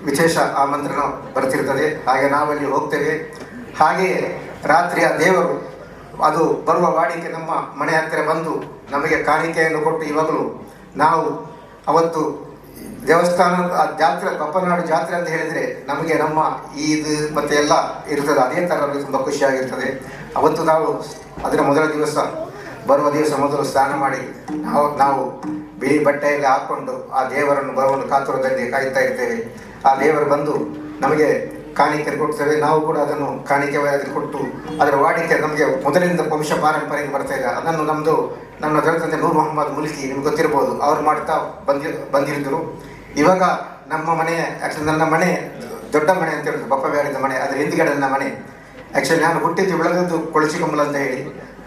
ವಿಶೇಷ ಆಮಂತ್ರಣ ಬರ್ತಿರ್ತದೆ. ಹಾಗೆ ನಾವಲ್ಲಿ ಹೋಗ್ತೇವೆ. ಹಾಗೆಯೇ ರಾತ್ರಿಯ ದೇವರು ಅದು ಬರುವ ವಾಡಿಕೆ ನಮ್ಮ ಮನೆ ಹತ್ತಿರ ಬಂದು ನಮಗೆ ಕಾಣಿಕೆಯನ್ನು ಕೊಟ್ಟು ಇವಾಗಲೂ ನಾವು ಅವತ್ತು ದೇವಸ್ಥಾನ ಜಾತ್ರೆ ಬಪ್ಪನಾಡು ಜಾತ್ರೆ ಅಂತ ಹೇಳಿದರೆ ನಮಗೆ ನಮ್ಮ ಇದು ಮತ್ತು ಎಲ್ಲ ಇರ್ತದೆ, ಅದೇ ಥರ ನಮಗೆ ತುಂಬ ಖುಷಿಯಾಗಿರ್ತದೆ. ಅವತ್ತು ನಾವು ಅದರ ಮೊದಲ ದಿವಸ ಬರುವ ದಿವಸ ಮೊದಲು ಸ್ನಾನ ಮಾಡಿ ನಾವು ಬಿಳಿ ಬಟ್ಟೆಯಲ್ಲಿ ಹಾಕ್ಕೊಂಡು ಆ ದೇವರನ್ನು ಬರುವನ್ನು ಕಾತುರದಲ್ಲಿ ಕಾಯುತ್ತಾ ಇರ್ತೇವೆ. ಆ ದೇವರು ಬಂದು ನಮಗೆ ಕಾಣಿಕೆ ಕೊಡ್ತೇವೆ, ನಾವು ಕೂಡ ಅದನ್ನು ಕಾಣಿಕೆ ಕೊಟ್ಟು ಅದರ ವಾಡಿಕೆ ನಮಗೆ ಮೊದಲಿಂದ ವಂಶ ಪಾರಂಪರೆಯಿಂದ ಬರ್ತಾ ಇದೆ. ಅದನ್ನು ನಮ್ಮದು ನನ್ನ ದೊಡ್ಡ ನೂರ್ ಮೊಹಮ್ಮದ್ ಮುಲ್ಕಿ ನಿಮ್ಗೆ ಗೊತ್ತಿರ್ಬೋದು, ಅವ್ರು ಮಾಡ್ತಾ ಬಂದಿದ್ದರು. ಇವಾಗ ನಮ್ಮ ಮನೆ ಆ್ಯಕ್ಚುಲಿ ನನ್ನ ಮನೆ ದೊಡ್ಡ ಮನೆ ಅಂತ ಹೇಳೋದು ಬಪ್ಪ ಬ್ಯಾರಿದ ಮನೆ, ಅದರ ಹಿಂದ್ಗಡೆ ನನ್ನ ಮನೆ. ಆ್ಯಕ್ಚುಲಿ ನಾನು ಹುಟ್ಟಿದ್ದು ಬೆಳೆದದ್ದು ಕೊಳಚಿಕಂಬಲ ಅಂತ ಹೇಳಿ,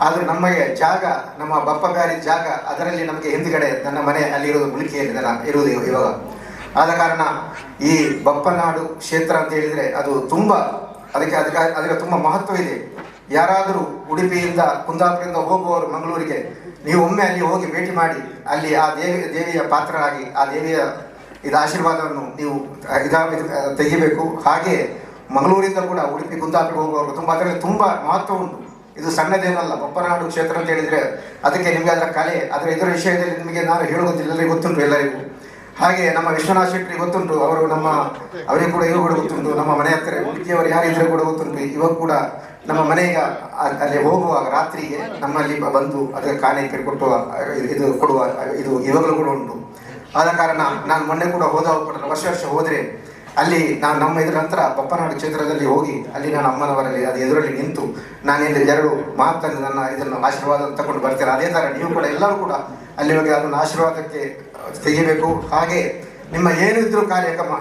ಆದರೆ ನಮಗೆ ಜಾಗ ನಮ್ಮ ಬಪ್ಪ ಬ್ಯಾರಿ ಜಾಗ ಅದರಲ್ಲಿ ನಮಗೆ ಹಿಂದ್ಗಡೆ ನನ್ನ ಮನೆ ಅಲ್ಲಿರೋದು ಮುಲ್ಕಿಯಲ್ಲಿ ನನ್ನ ಇರುವುದು ಇವಾಗ. ಆದ ಕಾರಣ ಈ ಬಪ್ಪನಾಡು ಕ್ಷೇತ್ರ ಅಂತ ಹೇಳಿದರೆ ಅದು ತುಂಬ ಅದಕ್ಕೆ ಅದಕ್ಕೆ ಅದಕ್ಕೆ ತುಂಬ ಮಹತ್ವ ಇದೆ. ಯಾರಾದರೂ ಉಡುಪಿಯಿಂದ ಕುಂದಾಪುರದಿಂದ ಹೋಗುವವರು ಮಂಗಳೂರಿಗೆ, ನೀವು ಒಮ್ಮೆ ಅಲ್ಲಿ ಹೋಗಿ ಭೇಟಿ ಮಾಡಿ ಅಲ್ಲಿ ಆ ದೇವಿಯ ಪಾತ್ರರಾಗಿ ಆ ದೇವಿಯ ಇದು ಆಶೀರ್ವಾದವನ್ನು ನೀವು ತೆಗಿಬೇಕು. ಹಾಗೆ ಮಂಗಳೂರಿಂದ ಕೂಡ ಉಡುಪಿ ಕುಂದಾಪುರಕ್ಕೆ ಹೋಗುವವರು ತುಂಬ ಅದರಲ್ಲಿ ತುಂಬ ಮಹತ್ವ ಉಂಟು. ಇದು ಸಣ್ಣದೇನಲ್ಲ ಬಪ್ಪನಾಡು ಕ್ಷೇತ್ರ ಅಂತ ಹೇಳಿದರೆ. ಅದಕ್ಕೆ ನಿಮಗೆ ಅದರ ಕಲೆ ಅದರ ಇದರ ವಿಷಯದಲ್ಲಿ ನಿಮಗೆ ನಾನು ಹೇಳುವುದಿಲ್ಲ, ಎಲ್ಲರಿಗೂ ಗೊತ್ತುಂಟು ಎಲ್ಲರಿಗೂ. ಹಾಗೆ ನಮ್ಮ ವಿಶ್ವನಾಥ್ ಶೆಟ್ಟರಿಗೆ ಗೊತ್ತುಂಟು, ಅವರು ನಮ್ಮ ಅವರಿಗೆ ಕೂಡ ಇವರು ಕೂಡ ಗೊತ್ತುಂಟು, ನಮ್ಮ ಮನೆ ಹತ್ತಿರ ಉಡುಪಿಯವರು ಯಾರಿದ್ದರೂ ಕೂಡ ಗೊತ್ತುಂಟು. ಇವಾಗ ಕೂಡ ನಮ್ಮ ಮನೆಗೆ ಅಲ್ಲಿ ಹೋಗುವಾಗ ರಾತ್ರಿಗೆ ನಮ್ಮಲ್ಲಿ ಬಂದು ಅದಕ್ಕೆ ಕಾಣಿಕೆ ಕೊಟ್ಟು ಇದು ಕೊಡುವ ಇದು ಇವಾಗಲೂ ಕೂಡ ಉಂಟು. ಆದ ಕಾರಣ ನಾನು ಮೊನ್ನೆ ಕೂಡ ಹೋದಾಗ ಕೂಡ ವರ್ಷ ವರ್ಷ ಹೋದರೆ ಅಲ್ಲಿ ನಾನು ನಮ್ಮ ಇದರ ನಂತರ ಬಪ್ಪನಾಡು ಕ್ಷೇತ್ರದಲ್ಲಿ ಹೋಗಿ ಅಲ್ಲಿ ನಾನು ಅಮ್ಮನವರಲ್ಲಿ ಅದು ಎದುರಲ್ಲಿ ನಿಂತು ನಾನೇನು ಎರಡು ಮಾತನ್ನು ನನ್ನ ಇದನ್ನು ಆಶೀರ್ವಾದ ತಗೊಂಡು ಬರ್ತೇನೆ. ಅದೇ ಥರ ನೀವು ಕೂಡ ಎಲ್ಲರೂ ಕೂಡ ಅಲ್ಲಿ ಹೋಗಿ ಅದನ್ನು ಆಶೀರ್ವಾದಕ್ಕೆ ತೆಗಿಬೇಕು. ಹಾಗೆ ನಿಮ್ಮ ಏನಿದ್ರೂ ಕಾರ್ಯಕ್ರಮ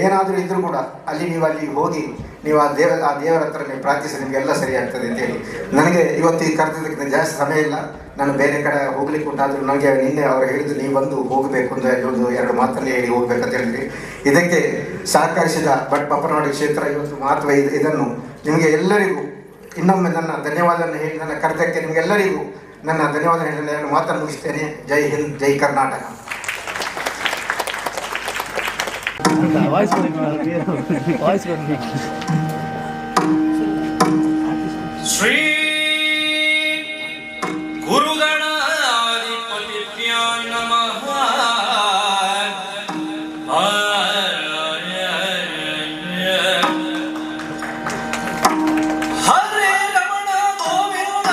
ಏನಾದರೂ ಇದ್ದರೂ ಕೂಡ ಅಲ್ಲಿ ನೀವು ಅಲ್ಲಿ ಹೋಗಿ ನೀವು ಆ ದೇವರ ಹತ್ರ ನೀವು ಪ್ರಾರ್ಥಿಸಿ ನಿಮಗೆಲ್ಲ ಸರಿಯಾಗ್ತದೆ ಅಂತೇಳಿ. ನನಗೆ ಇವತ್ತು ಈ ಕರೆದಿದ್ದಕ್ಕೆ ಜಾಸ್ತಿ ಸಮಯ ಇಲ್ಲ, ನಾನು ಬೇರೆ ಕಡೆ ಹೋಗ್ಲಿಕ್ಕೆ ಉಂಟಾದರೂ ನನಗೆ ನಿನ್ನೆ ಅವರು ಹೇಳಿದ್ದು ನೀವು ಬಂದು ಹೋಗಬೇಕು ಅಂತ ಒಂದು ಎರಡು ಮಾತನ್ನು ಹೇಳಿ ಹೋಗ್ಬೇಕಂತ ಹೇಳಿದ್ರಿ. ಇದಕ್ಕೆ ಸಹಕರಿಸಿದ ಬಪ್ಪನಾಡು ಕ್ಷೇತ್ರ ಇವತ್ತು ಮಹತ್ವ ಇದನ್ನು ನಿಮಗೆ ಎಲ್ಲರಿಗೂ ಇನ್ನೊಮ್ಮೆ ನನ್ನ ಧನ್ಯವಾದವನ್ನು ಹೇಳಿ ನನ್ನ ಕರೆದಕ್ಕೆ ನಿಮಗೆಲ್ಲರಿಗೂ ನನ್ನ ಧನ್ಯವಾದ ಹೇಳಿ ಎರಡು ಮಾತನ್ನು ಮುಗಿಸ್ತೇನೆ. ಜೈ ಹಿಂದ್, ಜೈ ಕರ್ನಾಟಕ. ಶ್ರೀ ಗುರುಗಣಾಧಿಪತಿಭ್ಯೋ ನಮಃ. ಹರೇ ರಮಣ ಗೋವಿಂದ.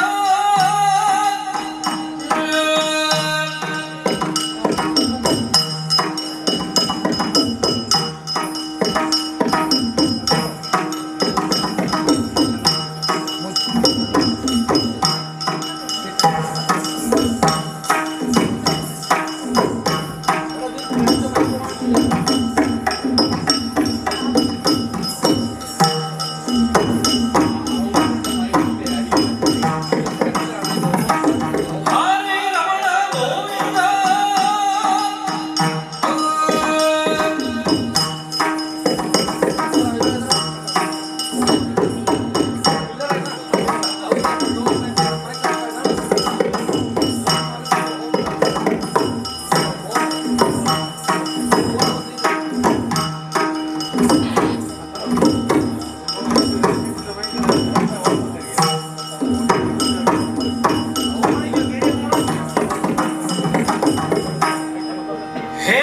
ಹೇ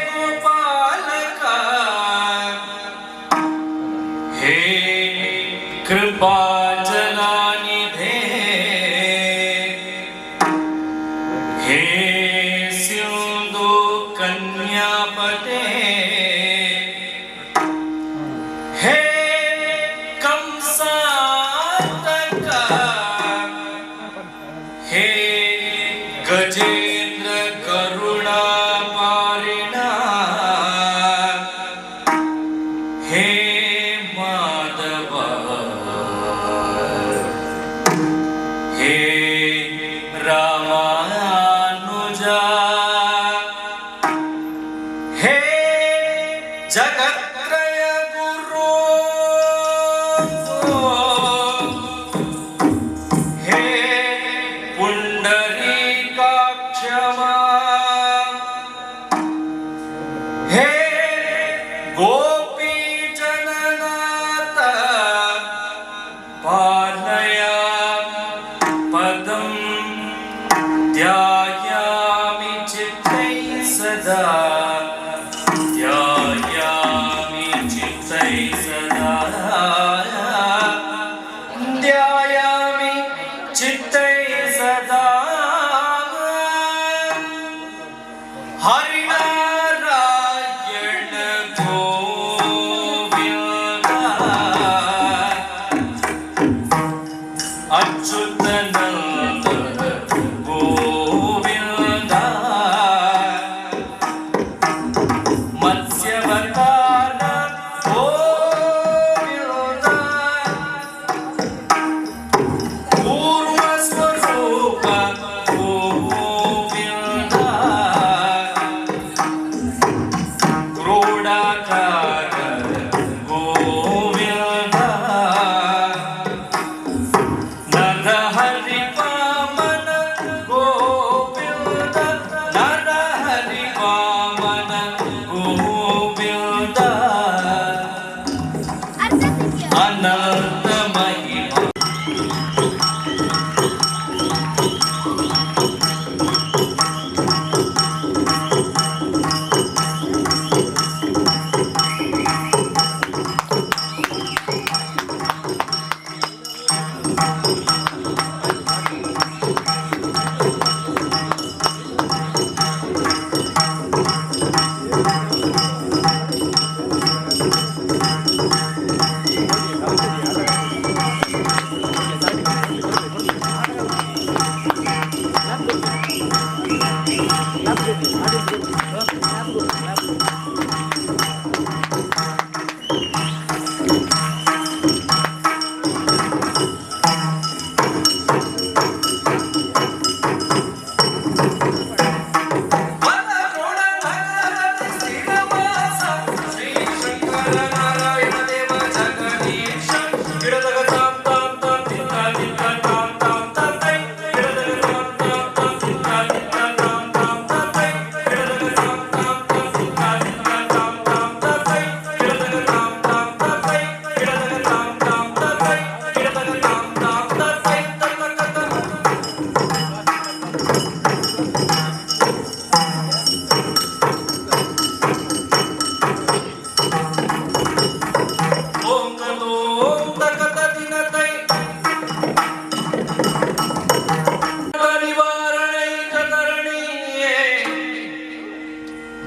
ಗೋಪಾಲಕ ಹೇ ಕೃಪಾ ಜಲಾನಿಧೇ ಹೇ ಸಿಂಧು ಕನ್ಯಾಪತೆ ಹೇ ಕಂಸಾತಕ ಹೇ ಗಜೇಂದ್ರ ಕರುಣಾ ಪಾರಿಣ ಹೇ ಮಾಧವ ಹೇ ರಾಮಾನುಜ ಹೇ ಜಗತ್ರಯ ಗುರು ಹೇ ಪುಂಡರೀಕಾಕ್ಷಮ ಹೇ ಗೋಪಿ ಜನನಾಥ ಪಾಲಯ ಪದಂ ಧ್ಯಾಯಾಮಿ ಚಿತ್ತೈ ಸದಾ ಧ್ಯಾಯಾಮಿ ಚಿತ್ತೈ ಸದಾ ಧ್ಯಾಯಾಮಿ ಚಿತ್ತೈ ಸದಾ ಹರಿನಾರಾಯಣ ಗೋವಿಂದ ಅಚ್ಯುತನಂದ ಗೋವಿಂದ ಮತ್ಸ್ಯವತಾರ ಗೋವಿಂದ ಕೂರ್ಮ ಸ್ವರೂಪ ಗೋವಿಂದ ಕ್ರೋಡಾಕಾರ ಗೋವಿಂದ ನರಹರಿ ವಾಮನ ಗೋವಿಂದ ನರಹರಿ ವಾಮನ ಗೋವಿಂದ ಅನಂತ ಮಹಿಮಾ.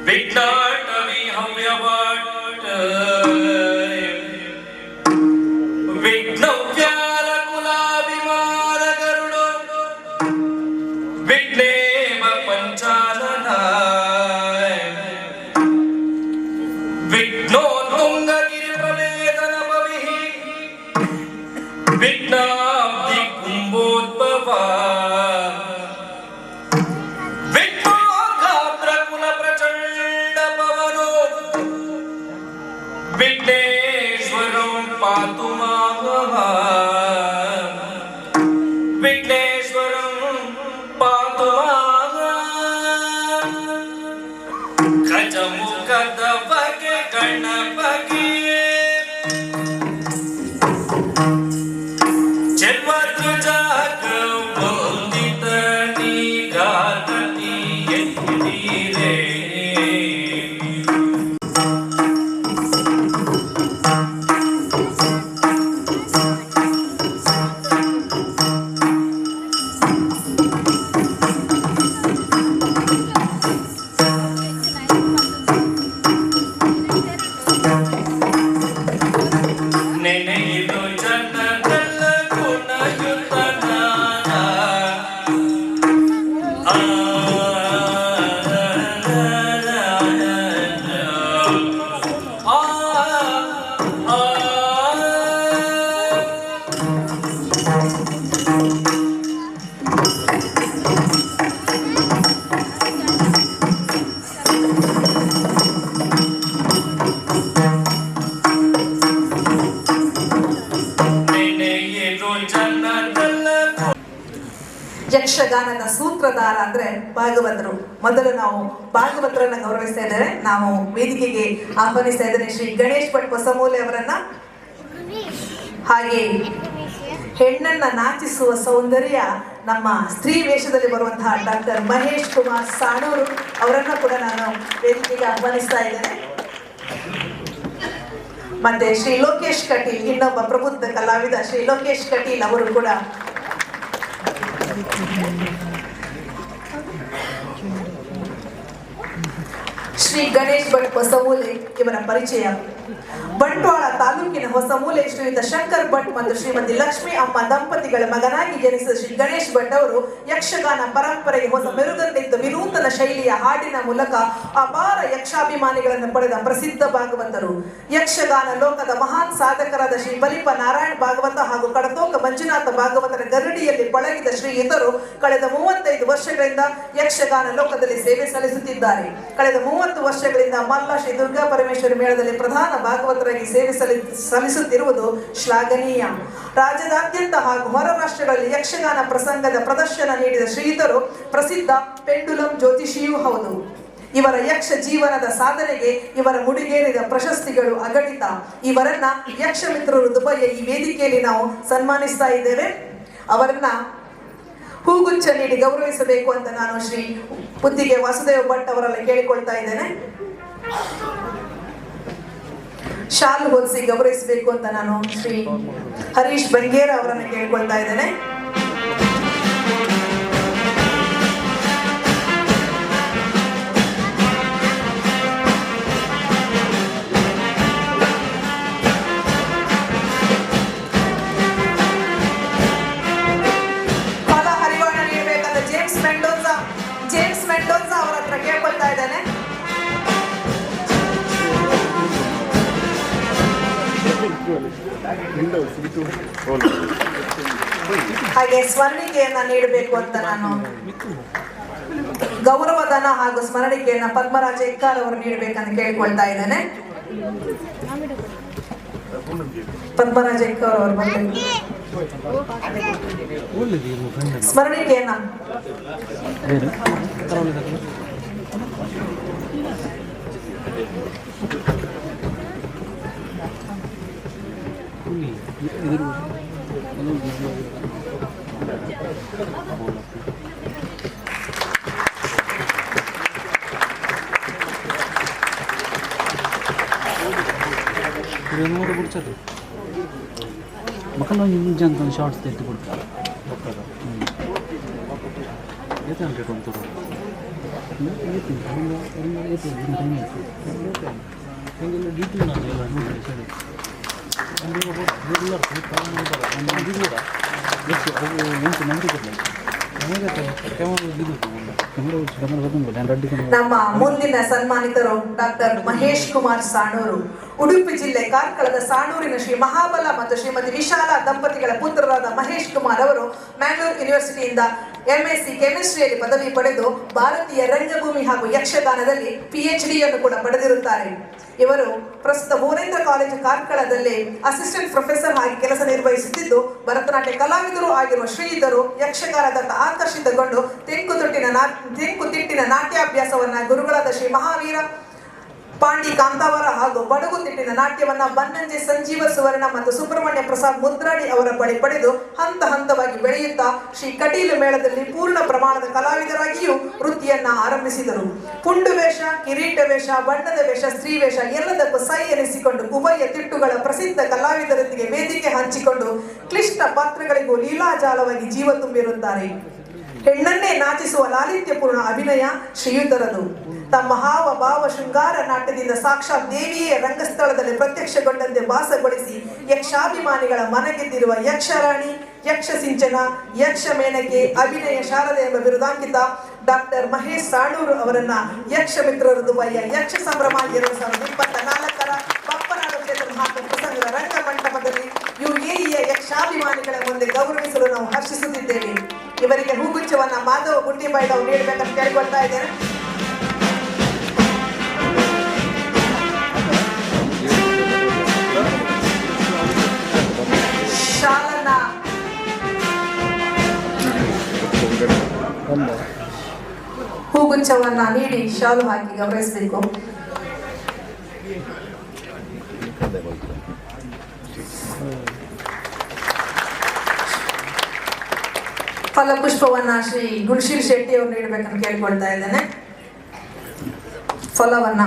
ವಿಘ್ನಾಟವಿ ಹವ್ಯವಾಟ ವಿಘ್ನವ್ಯಾಲ ಕುಲಾಭಿಮಾನ ಗರುಡೋ ವಿಘ್ನೇವ ಪಂಚಾನನ ವಿಘ್ನೋತ್ತುಂಗಗಿರಿ ಪ್ರವೇದನ ಪವಿಃ ವಿಘ್ನಾಬ್ಧಿ ಕುಂಭೋದ್ಭವ ವಿಘ್ನೋಗಾತ್ರ ಕುಲ ಪ್ರಚಂಡ ಪವನೋ ವಿಘ್ನೇಶ್ವರಂ ಪಾತು ಮಾಂ ವಿಘ್ನೇಶ್ವರಂ ಪಾತು ಮಾಂ ಗಜಮುಖದ ಬಗೆ ಗಣಪಗೆ ಚೆಲ್ವಧ್ವಜಾಗ ವಂದಿತ ನೀಗಾಗತಿ ಎತ್ತಿರೆ. ನೆನೆಯಿದು ಜನರೆಲ್ಲ ಗುಣಯುತನ ಆ ಆ ನೆನೆಯಿದು ಜನರೆಲ್ಲ ಯಕ್ಷಗಾನದ ಸೂತ್ರಧಾರ ಅಂದ್ರೆ ಭಾಗವತರು. ಮೊದಲು ನಾವು ಭಾಗವತರನ್ನ ಗೌರವಿಸ್ತಾ ಇದ್ದೇವೆ. ನಾವು ವೇದಿಕೆಗೆ ಆಹ್ವಾನಿಸ್ತಾ ಇದ್ದೇನೆ ಶ್ರೀ ಗಣೇಶ್ ಭಟ್ ಹೊಸಮೂಲೆ ಅವರನ್ನ. ಹಾಗೆ ಹೆಣ್ಣನ್ನ ನಾಚಿಸುವ ಸೌಂದರ್ಯ ನಮ್ಮ ಸ್ತ್ರೀ ವೇಷದಲ್ಲಿ ಬರುವಂತಹ ಡಾಕ್ಟರ್ ಮಹೇಶ್ ಕುಮಾರ್ ಸಾಣೂರು ಅವರನ್ನ ಕೂಡ ನಾನು ವೇದಿಕೆಗೆ ಆಹ್ವಾನಿಸ್ತಾ ಇದ್ದೇನೆ. ಮತ್ತೆ ಶ್ರೀ ಲೋಕೇಶ್ ಕಟೀಲ್, ಇನ್ನೊಬ್ಬ ಪ್ರಬುದ್ಧ ಕಲಾವಿದ ಶ್ರೀ ಲೋಕೇಶ್ ಕಟೀಲ್ ಅವರು ಕೂಡ. ಶ್ರೀ ಗಣೇಶ್ ಭಟ್ ಹೊಸಮೂಲೆ ಇವರ ಪರಿಚಯ. ಬಂಟ್ವಾಳ ತಾಲೂಕಿನ ಹೊಸಮೂಲೆ ಶ್ರೀಯುತ ಶಂಕರ್ ಭಟ್ ಮತ್ತು ಶ್ರೀಮತಿ ಲಕ್ಷ್ಮೀ ಅಮ್ಮ ದಂಪತಿಗಳ ಮಗನಾಗಿ ಜನಿಸಿದ ಶ್ರೀ ಗಣೇಶ್ ಭಟ್ ಅವರು ಯಕ್ಷಗಾನ ಪರಂಪರೆಗೆ ಹೊಸ ಮೆರುಗನ್ನಿದ್ದ ವಿನೂತನ ಶೈಲಿಯ ಹಾಡಿನ ಮೂಲಕ ಅಪಾರ ಯಕ್ಷಾಭಿಮಾನಿಗಳನ್ನು ಪಡೆದ ಪ್ರಸಿದ್ಧ ಭಾಗವತರು. ಯಕ್ಷಗಾನ ಲೋಕದ ಮಹಾನ್ ಸಾಧಕರಾದ ಶ್ರೀ ಬಲಿಪ ನಾರಾಯಣ ಭಾಗವತ ಹಾಗೂ ಕಡತೋಕ ಮಂಜುನಾಥ ಭಾಗವತರ ಗರಡಿಯಲ್ಲಿ ಪಳಗಿದ ಶ್ರೀಯುತರು ಕಳೆದ 35 ವರ್ಷಗಳಿಂದ ಯಕ್ಷಗಾನ ಲೋಕದಲ್ಲಿ ಸೇವೆ ಸಲ್ಲಿಸುತ್ತಿದ್ದಾರೆ. ಕಳೆದ 30 ವರ್ಷಗಳಿಂದ ಮಲ್ಲ ಶ್ರೀ ದುರ್ಗಾ ಪರಮೇಶ್ವರಿ ಮೇಳದಲ್ಲಿ ಪ್ರಧಾನ ಭಾಗವತರಾಗಿ ಸೇವೆ ಸಲ್ಲಿಸುತ್ತಿರುವುದು ಶ್ಲಾಘನೀಯ. ರಾಜ್ಯದಾದ್ಯಂತ ಹಾಗೂ ಹೊರ ರಾಷ್ಟ್ರಗಳಲ್ಲಿ ಯಕ್ಷಗಾನ ಪ್ರಸಂಗದ ಪ್ರದರ್ಶನ ನೀಡಿದ ಶ್ರೀಯುತರು ಪ್ರಸಿದ್ಧ ಪೆಂಡುಲಂ ಜ್ಯೋತಿಷಿಯೂ ಹೌದು. ಇವರ ಯಕ್ಷ ಜೀವನದ ಸಾಧನೆಗೆ ಇವರ ಮುಡಿಗೇರಿದ ಪ್ರಶಸ್ತಿಗಳು ಅಗಣಿತ. ಇವರನ್ನ ಯಕ್ಷಮಿತ್ರರು ದುಬೈಯ ಈ ವೇದಿಕೆಯಲ್ಲಿ ನಾವು ಸನ್ಮಾನಿಸ್ತಾ ಇದ್ದೇವೆ. ಅವರನ್ನ ಹೂಗುಚ್ಛ ನೀಡಿ ಗೌರವಿಸಬೇಕು ಅಂತ ನಾನು ಶ್ರೀ ಪುತ್ತಿಗೆ ವಾಸುದೇವ ಭಟ್ ಅವರಲ್ಲಿ ಕೇಳಿಕೊಳ್ತಾ ಇದ್ದೇನೆ. ಶಾಲು ಹೊದಿಸಿ ಗೌರವಿಸಬೇಕು ಅಂತ ನಾನು ಶ್ರೀ ಹರೀಶ್ ಬಂಗೇರ ಅವರನ್ನು ಕೇಳಿಕೊಳ್ತಾ ಇದ್ದೇನೆ. ಫಲ ಹರಿವಾಣ ನೀಡಬೇಕಂತ ಜೇಮ್ಸ್ ಮೆಂಡೋನ್ಸಾ ಅವರ ಹತ್ರ ಕೇಳ್ಕೊಳ್ತಾ ಇದ್ದೇನೆ. ಹಾಗೆ ಸ್ಮರಣಿಕೆಯನ್ನ ನೀಡಬೇಕು ಅಂತ ನಾನು ಗೌರವಧನ ಹಾಗೂ ಸ್ಮರಣಿಕೆಯನ್ನ ಪದ್ಮರಾಜ ಎಕ್ಕಾರ್ ಅವರು ನೀಡಬೇಕಂತ ಕೇಳಿಕೊಳ್ತಾ ಇದ್ದೇನೆ. ಪದ್ಮರಾಜ ಎಕ್ಕಾರ್ ಅವರು ಬರ್ಬೇಕು. ಸ್ಮರಣಿಕೆಯನ್ನ ಮಕ್ಕಳು ಒಂದು ಜನ ಶಾರ್ಟ್ಸ್ ತೆಗೆದು ಕೊಡ್ತಾರೆ. ನಮ್ಮ ಮುಂದಿನ ಸನ್ಮಾನಿತರು ಡಾಕ್ಟರ್ ಮಹೇಶ್ ಕುಮಾರ್ ಸಾಣೂರು. ಉಡುಪಿ ಜಿಲ್ಲೆ ಕಾರ್ಕಳದ ಸಾಣೂರಿನ ಶ್ರೀ ಮಹಾಬಲ ಮತ್ತು ಶ್ರೀಮತಿ ವಿಶಾಲ ದಂಪತಿಗಳ ಪುತ್ರರಾದ ಮಹೇಶ್ ಕುಮಾರ್ ಅವರು ಮ್ಯಾಂಗ್ಳೂರ್ ಯೂನಿವರ್ಸಿಟಿಯಿಂದ ಎಂಎಸ್ಸಿ ಕೆಮಿಸ್ಟ್ರಿಯಲ್ಲಿ ಪದವಿ ಪಡೆದು ಭಾರತೀಯ ರಂಗಭೂಮಿ ಹಾಗೂ ಯಕ್ಷಗಾನದಲ್ಲಿ ಪಿಎಚ್ಡಿಯನ್ನು ಕೂಡ ಪಡೆದಿರುತ್ತಾರೆ. ಇವರು ಪ್ರಸ್ತುತ ಭುವನೇಂದ್ರ ಕಾಲೇಜು ಕಾರ್ಕಳದಲ್ಲಿ ಅಸಿಸ್ಟೆಂಟ್ ಪ್ರೊಫೆಸರ್ ಆಗಿ ಕೆಲಸ ನಿರ್ವಹಿಸುತ್ತಿದ್ದು, ಭರತನಾಟ್ಯ ಕಲಾವಿದರು ಆಗಿರುವ ಶ್ರೀಯುತರು ಯಕ್ಷಗಾನದತ್ತ ಆಕರ್ಷಿತಗೊಂಡು ತೆಂಕುತಿಟ್ಟಿನ ನಾಟ್ಯಾಭ್ಯಾಸವನ್ನು ಗುರುಗಳಾದ ಶ್ರೀ ಮಹಾವೀರ ಪಾಂಡಿ ಕಾಂತಾವರ ಹಾಗೂ ಬಡಗುತಿಟ್ಟಿನ ನಾಟ್ಯವನ್ನ ಬನ್ನಂಜೆ ಸಂಜೀವ ಸುವರ್ಣ ಮತ್ತು ಸುಬ್ರಹ್ಮಣ್ಯ ಪ್ರಸಾದ್ ಮುದ್ರಾಡಿ ಅವರ ಬಳಿ ಪಡೆದು ಹಂತ ಹಂತವಾಗಿ ಬೆಳೆಯುತ್ತಾ ಶ್ರೀ ಕಟೀಲು ಮೇಳದಲ್ಲಿ ಪೂರ್ಣ ಪ್ರಮಾಣದ ಕಲಾವಿದರಾಗಿಯೂ ವೃತ್ತಿಯನ್ನ ಆರಂಭಿಸಿದರು. ಪುಂಡು ವೇಷ, ಕಿರೀಟ ವೇಷ, ಬಣ್ಣದ ವೇಷ, ಸ್ತ್ರೀ ವೇಷ ಎಲ್ಲದಕ್ಕೂ ಸೈ ಎನಿಸಿಕೊಂಡು ಉಭಯ ತಿಟ್ಟುಗಳ ಪ್ರಸಿದ್ಧ ಕಲಾವಿದರೊಂದಿಗೆ ವೇದಿಕೆ ಹಂಚಿಕೊಂಡು ಕ್ಲಿಷ್ಟ ಪಾತ್ರಗಳಿಗೂ ಲೀಲಾಜಾಲವಾಗಿ ಜೀವ ತುಂಬಿರುತ್ತಾರೆ. ಹೆಣ್ಣನ್ನೇ ನಾಚಿಸುವ ಲಾಲಿತ್ಯಪೂರ್ಣ ಅಭಿನಯ ಶ್ರೀಯುತರದು. ತಮ್ಮ ಹಾವ ಭಾವ ಶೃಂಗಾರ ನಾಟ್ಯದಿಂದ ಸಾಕ್ಷಾತ್ ದೇವಿಯೇ ರಂಗಸ್ಥಳದಲ್ಲಿ ಪ್ರತ್ಯಕ್ಷಗೊಂಡಂತೆ ಭಾಸಗೊಳಿಸಿ ಯಕ್ಷಾಭಿಮಾನಿಗಳ ಮನಗೆದ್ದಿರುವ ಯಕ್ಷರಾಣಿ, ಯಕ್ಷ ಸಿಂಚನ, ಯಕ್ಷ ಮೇನಕೆ, ಅಭಿನಯ ಶಾರದೆ ಎಂಬ ಬಿರುದಾಂಕಿತ ಡಾಕ್ಟರ್ ಮಹೇಶ್ ಸಾಣೂರು ಅವರನ್ನ ಯಕ್ಷ ಮಿತ್ರರು ದುಬೈಯ ಯಕ್ಷ ಸಂಭ್ರಮ 2024ರ ಬಪ್ಪನಾಡು ಕ್ಷೇತ್ರ ಮಹಾತ್ಮ ಪ್ರಸಂಗದ ರಂಗಮಂಟಪದಲ್ಲಿ ಯುಎಇಯ ಯಕ್ಷಾಭಿಮಾನಿಗಳ ಮುಂದೆ ಗೌರವಿಸಲು ನಾವು ಹರ್ಷಿಸುತ್ತಿದ್ದೇವೆ. ಇವರಿಗೆ ಹೂಗುಚ್ಛವನ್ನ ಮಾಧವ ಗುಂಡಿಬಾಯ್ದವರು ನೀಡಬೇಕಂತ ಕೇಳಿಕೊಳ್ತಾ ಇದ್ದೇನೆ. ಶಾಲನ್ನ ಹೂಗುಚ್ಛವನ್ನ ನೀಡಿ ಶಾಲು ಹಾಕಿ ಗೌರವಿಸಬೇಕು. ಫಲಪುಷ್ಪವನ್ನ ಶ್ರೀ ಗುಣಶೀಲ್ ಶೆಟ್ಟಿ ಅವರು ನೀಡಬೇಕಂತ ಕೇಳಿಕೊಳ್ತಾ ಇದ್ದೇನೆ. ಫಲವನ್ನ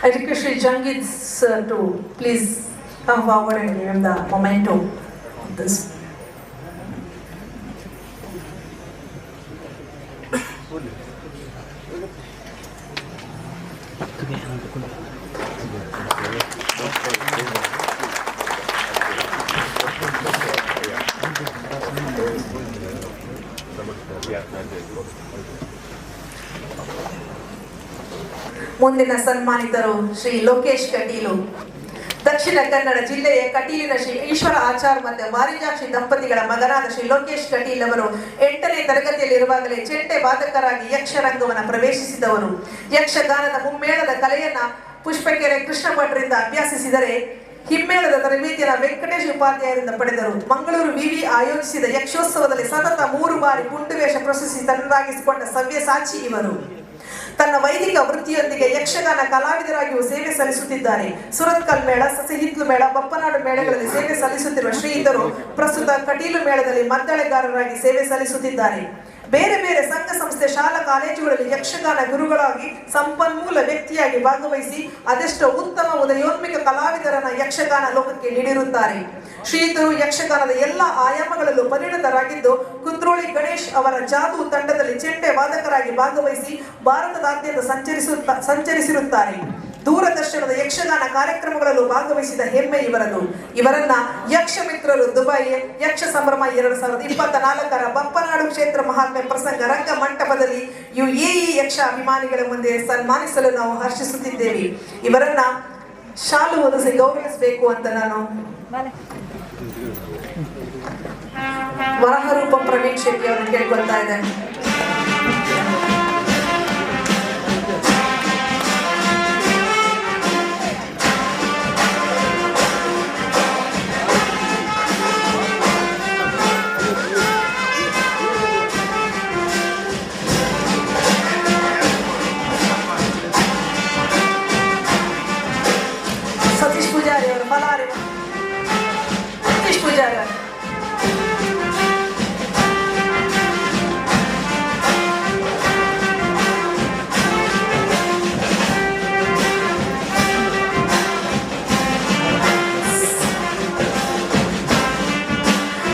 I request Shri Jangit sir to please come forward and give him the memento of this. ಮುಂದಿನ ಸನ್ಮಾನಿತರು ಶ್ರೀ ಲೋಕೇಶ್ ಕಟೀಲು. ದಕ್ಷಿಣ ಕನ್ನಡ ಜಿಲ್ಲೆಯ ಕಟೀಲಿನ ಶ್ರೀ ಈಶ್ವರ ಆಚಾರ್ ಮತ್ತು ವಾರಿಜಾಕ್ಷಿ ದಂಪತಿಗಳ ಮಗನಾದ ಶ್ರೀ ಲೋಕೇಶ್ ಕಟೀಲ್ ಅವರು 8ನೇ ತರಗತಿಯಲ್ಲಿರುವಾಗಲೇ ಚೆಂಡೆ ವಾದಕರಾಗಿ ಯಕ್ಷರಂಗವನ್ನು ಪ್ರವೇಶಿಸಿದವರು. ಯಕ್ಷಗಾನದ ಮುಮ್ಮೇಳದ ಕಲೆಯನ್ನ ಪುಷ್ಪಕೆರೆ ಕೃಷ್ಣ ಭಟ್ರಿಂದ ಅಭ್ಯಾಸಿಸಿದರೆ ಹಿಮ್ಮೇಳದ ತರಬೇತಿಯನ್ನು ವೆಂಕಟೇಶ್ ಉಪಾಧ್ಯಾಯರಿಂದ ಪಡೆದರು. ಮಂಗಳೂರು ವಿವಿ ಆಯೋಜಿಸಿದ ಯಕ್ಷೋತ್ಸವದಲ್ಲಿ ಸತತ 3 ಬಾರಿ ಪುಂಡುವೇಷ ಪ್ರಶಸ್ತಿ ತನ್ನದಾಗಿಸಿಕೊಂಡ ಸವ್ಯಸಾಚಿ ಇವರು. ತನ್ನ ವೈದಿಕ ವೃತ್ತಿಯೊಂದಿಗೆ ಯಕ್ಷಗಾನ ಕಲಾವಿದರಾಗಿಯೂ ಸೇವೆ ಸಲ್ಲಿಸುತ್ತಿದ್ದಾರೆ. ಸುರತ್ಕಲ್ ಮೇಳ, ಸಸಿಹಿತ್ಲು ಮೇಳ, ಬಪ್ಪನಾಡು ಮೇಳಗಳಲ್ಲಿ ಸೇವೆ ಸಲ್ಲಿಸುತ್ತಿರುವ ಶ್ರೀಯುತರು ಪ್ರಸ್ತುತ ಕಟೀಲು ಮೇಳದಲ್ಲಿ ಮದ್ದಳೆಗಾರರಾಗಿ ಸೇವೆ ಸಲ್ಲಿಸುತ್ತಿದ್ದಾರೆ. ಬೇರೆ ಬೇರೆ ಸಂಘ ಸಂಸ್ಥೆ, ಶಾಲಾ ಕಾಲೇಜುಗಳಲ್ಲಿ ಯಕ್ಷಗಾನ ಗುರುಗಳಾಗಿ ಸಂಪನ್ಮೂಲ ವ್ಯಕ್ತಿಯಾಗಿ ಭಾಗವಹಿಸಿ ಅದೆಷ್ಟೋ ಉತ್ತಮ ಉದಯೋನ್ಮುಖ ಕಲಾವಿದರನ್ನ ಯಕ್ಷಗಾನ ಲೋಕಕ್ಕೆ ನೀಡಿರುತ್ತಾರೆ. ಶ್ರೀಯುತರು ಯಕ್ಷಗಾನದ ಎಲ್ಲ ಆಯಾಮಗಳಲ್ಲೂ ಪರಿಣತರಾಗಿದ್ದು ಕುದ್ರೋಳಿ ಗಣೇಶ್ ಅವರ ಜಾದೂ ತಂಡದಲ್ಲಿ ಚೆಂಡೆ ವಾದಕರಾಗಿ ಭಾಗವಹಿಸಿ ಭಾರತದಾದ್ಯಂತ ಸಂಚರಿಸಿರುತ್ತಾರೆ. ದೂರದರ್ಶನದ ಯಕ್ಷಗಾನ ಕಾರ್ಯಕ್ರಮಗಳಲ್ಲೂ ಭಾಗವಹಿಸಿದ ಹೆಮ್ಮೆ ಇವರದು. ಇವರನ್ನ ಯಕ್ಷ ಮಿತ್ರರು ದುಬೈ ಯಕ್ಷ ಸಂಭ್ರಮ 2024ರ ಬಪ್ಪನಾಡು ಕ್ಷೇತ್ರ ಮಹಾತ್ಮೆ ಪ್ರಸಂಗ ರಂಗ ಮಂಟಪದಲ್ಲಿ ಯುಎಇ ಯಕ್ಷ ಅಭಿಮಾನಿಗಳ ಮುಂದೆ ಸನ್ಮಾನಿಸಲು ನಾವು ಹರ್ಷಿಸುತ್ತಿದ್ದೇವೆ. ಇವರನ್ನ ಶಾಲು ಹೊದಿಸಿ ಗೌರವಿಸಬೇಕು ಅಂತ ನಾನು ವರಹರೂಪ ಪ್ರವೀಣ್ ಶೆಟ್ಟಿ ಅವರನ್ನು ಕೇಳಿಕೊಳ್ತಾ ಇದ್ದೇನೆ. ಸತೀಶ್ ಪೂಜಾರಿ ಅವರು ಫಲಾರಿ ಸತೀಶ್ ಪೂಜಾರಿ ಅವರು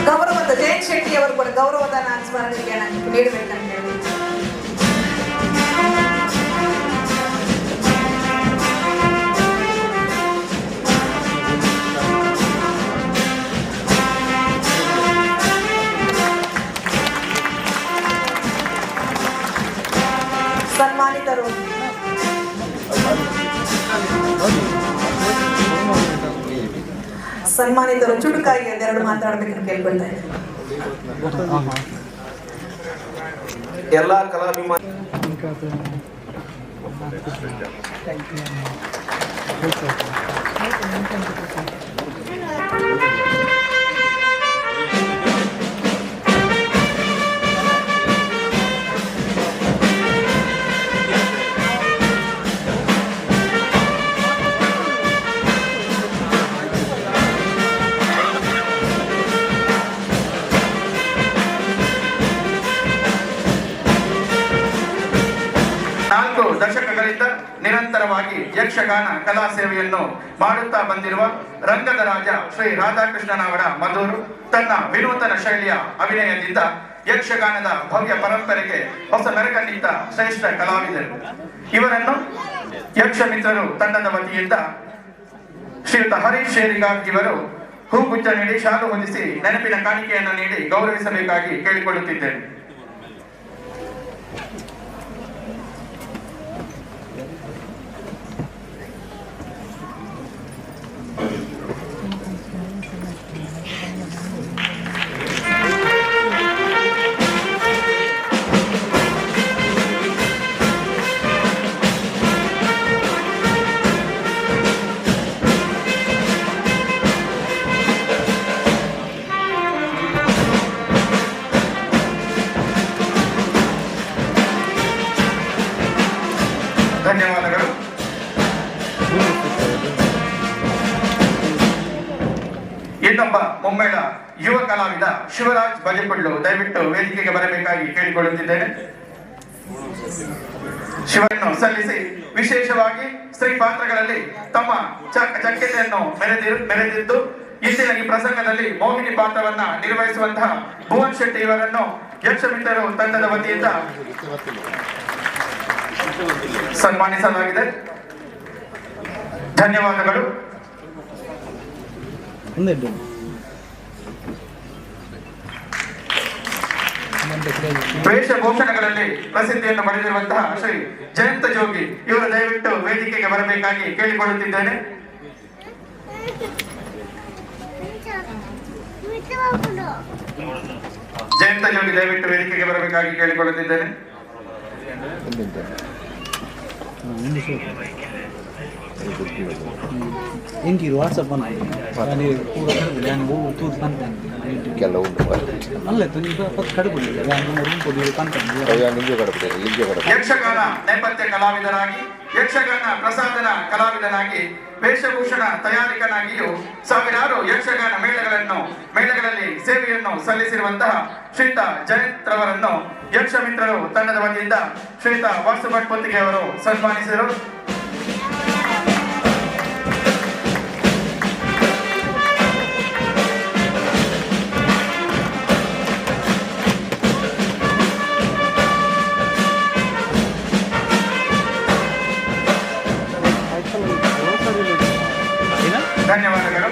ಗೌರವದ ಜಯಂತ್ ಶೆಟ್ಟಿ ಅವರು ಕೂಡ ಗೌರವದ ಸ್ಮರಣೆಗೆ ನೀಡಬೇಕಂತ ಹೇಳಿ ಸನ್ಮಾನಿತರು ಸನ್ಮಾನಿತರು ಚುಟುಕಾಗಿ ಒಂದೆರಡು ಮಾತಾಡಬೇಕಂತ ಕೇಳ್ಕೊಳ್ತಾ ಇದ್ದೀನಿ. ಎಲ್ಲ ಕಲಾಭಿಮಾನಿ Thank you. ದಶಕಗಳಿಂದ ನಿರಂತರವಾಗಿ ಯಕ್ಷಗಾನ ಕಲಾ ಸೇವೆಯನ್ನು ಮಾಡುತ್ತಾ ಬಂದಿರುವ ರಂಗದ ರಾಜ ಶ್ರೀ ರಾಧಾಕೃಷ್ಣನವರ ಮಧೂರು ತನ್ನ ವಿನೂತನ ಶೈಲಿಯ ಅಭಿನಯದಿಂದ ಯಕ್ಷಗಾನದ ಭವ್ಯ ಪರಂಪರೆಗೆ ಹೊಸ ಮೆರುಗನ್ನಿತ್ತ ಶ್ರೇಷ್ಠ ಕಲಾವಿದರು. ಇವರನ್ನು ಯಕ್ಷಮಿತ್ರರು ತಂಡದ ವತಿಯಿಂದ ಶ್ರೀಯುತ ಹರೀಶ್ ಶೇರಿಗಾರ್ ಇವರು ಹೂಗುಚ್ಛ ನೀಡಿ ಶಾಲು ಹೊಂದಿಸಿ ನೆನಪಿನ ಕಾಣಿಕೆಯನ್ನು ನೀಡಿ ಗೌರವಿಸಬೇಕಾಗಿ ಕೇಳಿಕೊಳ್ಳುತ್ತಿದ್ದೇನೆ. ಧನ್ಯವಾದಗಳು. ಇನ್ನೊಬ್ಬ ಮುಮ್ಮೇಳ ಯುವ ಕಲಾವಿದ ಶಿವರಾಜ್ ಬಜೆಪಳ್ಳು ದಯವಿಟ್ಟು ವೇದಿಕೆಗೆ ಬರಬೇಕಾಗಿ ಕೇಳಿಕೊಳ್ಳುತ್ತಿದ್ದೇನೆ. ಶಿವನ್ನು ಸಲ್ಲಿಸಿ ವಿಶೇಷವಾಗಿ ಸ್ತ್ರೀ ಪಾತ್ರಗಳಲ್ಲಿ ತಮ್ಮ ಚಕ್ಕೆತೆಯನ್ನು ಮೆರೆದಿದ್ದು ಇಂದಿನ ಈ ಪ್ರಸಂಗದಲ್ಲಿ ಮೋಹಿನಿ ಪಾತ್ರವನ್ನ ನಿರ್ವಹಿಸುವಂತಹ ಭುವನ್ ಶೆಟ್ಟಿ ಇವರನ್ನು ಯಕ್ಷಮಿತ್ರರು ತಂಡದ ವತಿಯಿಂದ ಸನ್ಮಾನಿಸಲಾಗಿದೆ. ಧನ್ಯವಾದಗಳು. ವೇಷಭೂಷಣಗಳಲ್ಲಿ ಪ್ರಸಿದ್ಧಿಯನ್ನು ಪಡೆದಿರುವಂತಹ ಶ್ರೀ ಜಯಂತ ಜೋಗಿ ಇವರು ದಯವಿಟ್ಟು ವೇದಿಕೆಗೆ ಬರಬೇಕಾಗಿ ಕೇಳಿಕೊಳ್ಳುತ್ತಿದ್ದೇನೆ. ಜಯಂತ ಜೋಗಿ ದಯವಿಟ್ಟು ವೇದಿಕೆಗೆ ಬರಬೇಕಾಗಿ ಕೇಳಿಕೊಳ್ಳುತ್ತಿದ್ದೇನೆ. ಎಂಕೀರು ವಾಟ್ಸಪ್ ಯಕ್ಷಗಾನ ನೇಪಥ್ಯ ಕಲಾವಿದರಾಗಿ, ಯಕ್ಷಗಾನ ಪ್ರಸಾದನ ಕಲಾವಿದನಾಗಿ, ವೇಷಭೂಷಣ ತಯಾರಿಕನಾಗಿಯೂ ಸಾವಿರಾರು ಯಕ್ಷಗಾನ ಮೇಳಗಳಲ್ಲಿ ಸೇವೆಯನ್ನು ಸಲ್ಲಿಸಿರುವಂತಹ ಶ್ರೀತ ಜಯಂತ್ ರವರನ್ನು ಯಕ್ಷಮಿತ್ರರು ತಂಡದ ವತಿಯಿಂದ ಶ್ರೀತ ವಾಸು ಭಟ್ ಪುತ್ತಿಗೆ ಅವರು ಸನ್ಮಾನಿಸಿದರು. ಧನ್ಯವಾದಗಳು.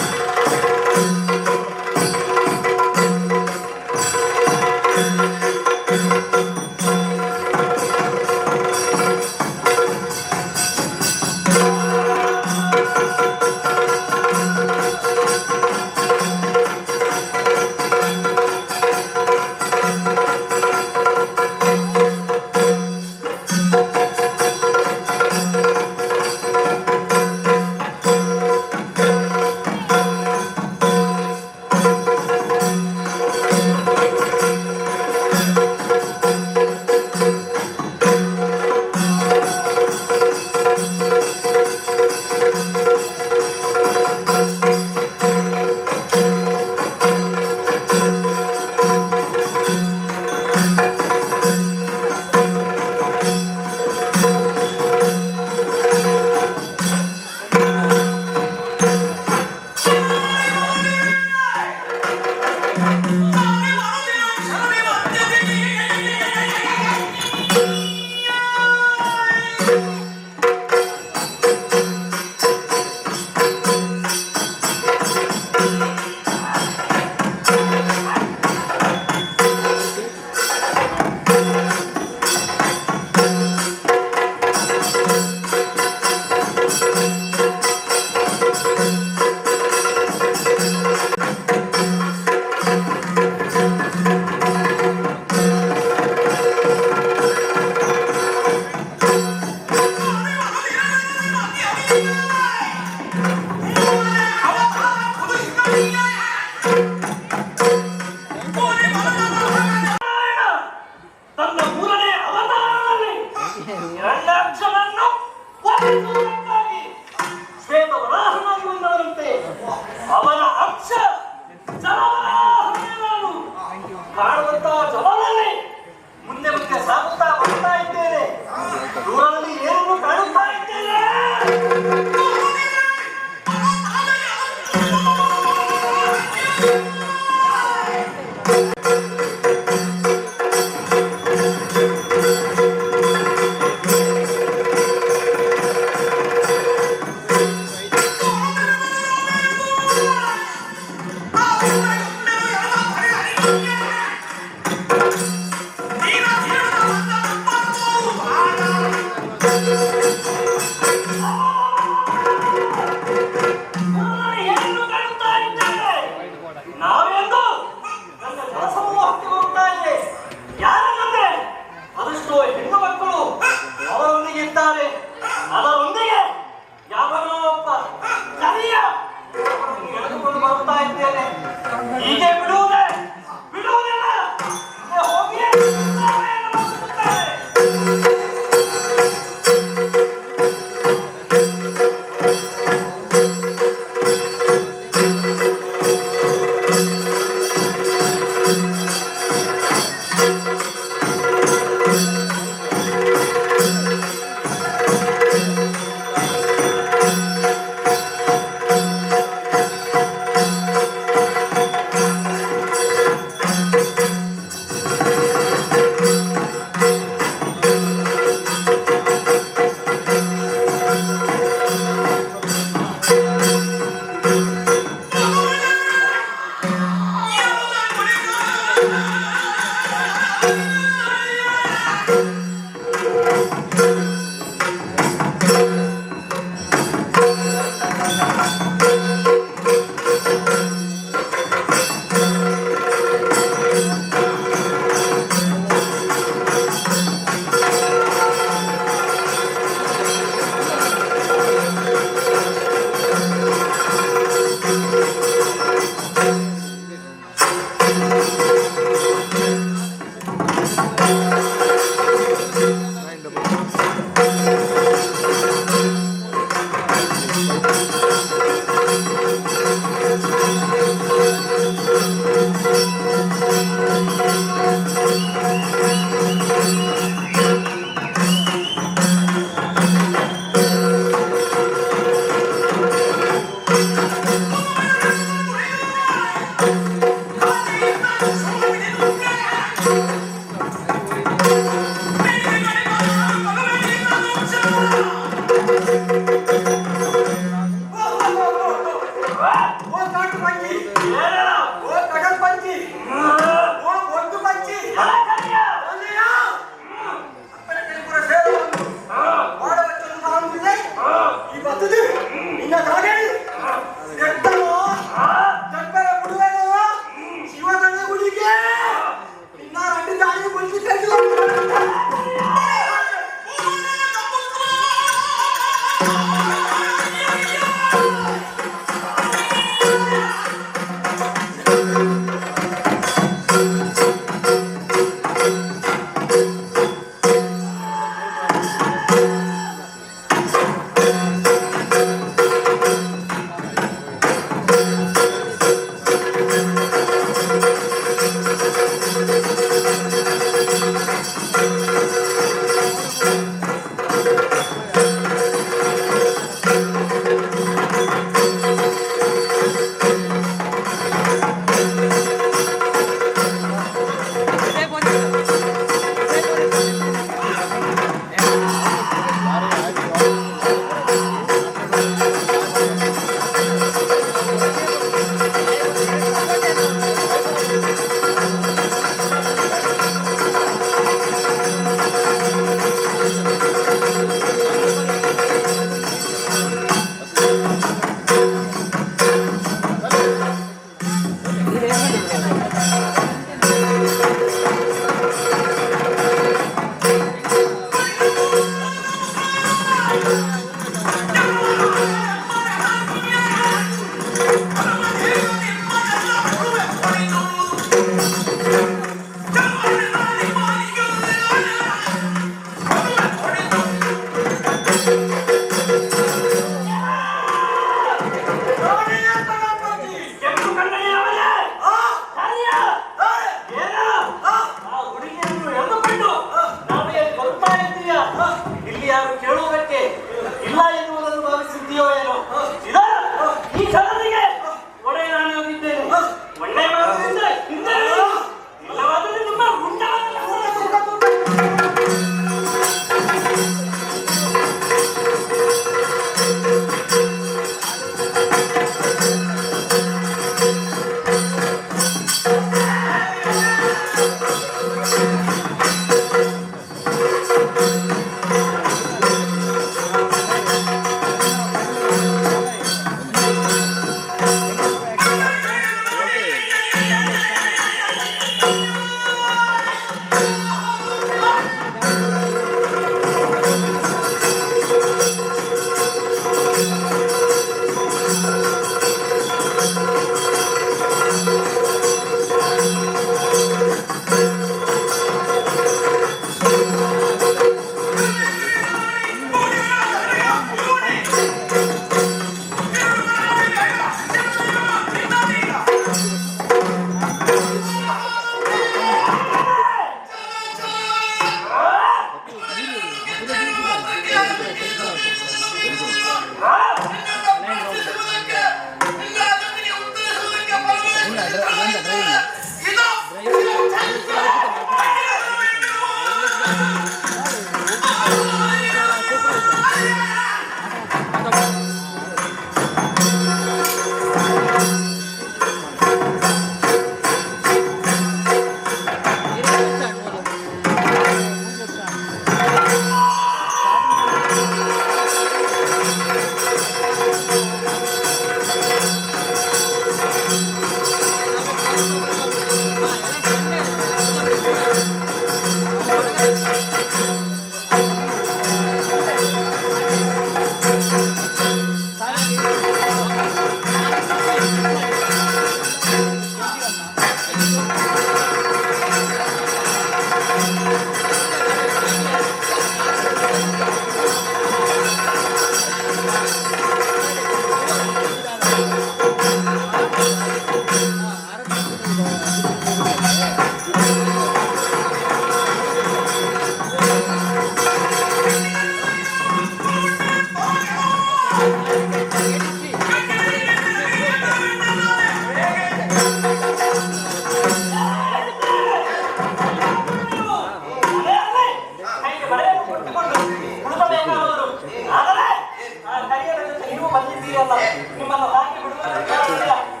ನಿಮ್ಮನ್ನು ಹಾಕಿ ಬಿಡುವುದಿಲ್ಲ.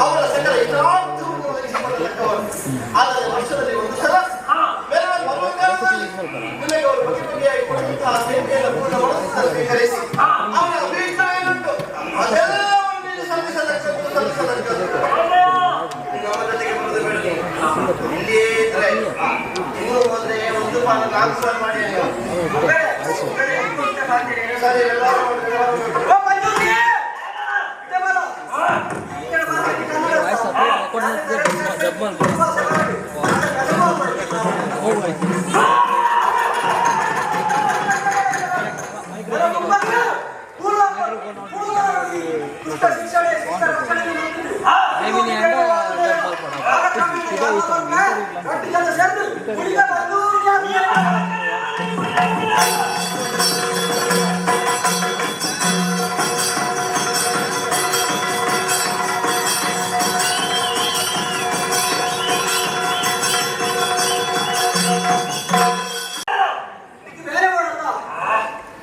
ಅವರ ಸಕಲ ಇಷ್ಟಾರ್ಥವನ್ನು ಒದಗಿಸಿಕೊಡತಕ್ಕವರು. ಆದರೆ ವರ್ಷದಲ್ಲಿ ಒಂದು ಸಲ ಬೇರೆ ಬರುವ ಕಾಲದಲ್ಲಿ ನಿಮಗೆ ಅವರು ಬಗೆ ಬಗೆಯಾಗಿ ಕೊಡುವಂತಹ ಸೇವೆಯನ್ನು ಪೂರ್ಣ ಮನಸ್ಸಿನಿಂದ ಸ್ವೀಕರಿಸಿ ಅವರ ಅಭೀಷ್ಟ ಏನುಂಟು ಅದೆಲ್ಲವನ್ನು ನೀನು ಸಲ್ಲಿಸತಕ್ಕದ್ದು ಸಲ್ಲಿಸತಕ್ಕದ್ದು. ನೀನು ಅವರ ಜೊತೆಗೆ ಬರುವುದು ಬೇಡ. ಇಲ್ಲಿಯೇ ಇದ್ರೆ ಇನ್ನೂ ಹೋದ್ರೆ ಒಂದು ಪಾಲು ನಾಲ್ಕು ಪಾಲು ಮಾಡಿ ಸರಿ ಎಲ್ಲರೂ ಬೇರೆ ಮಾಡಲ್ಲ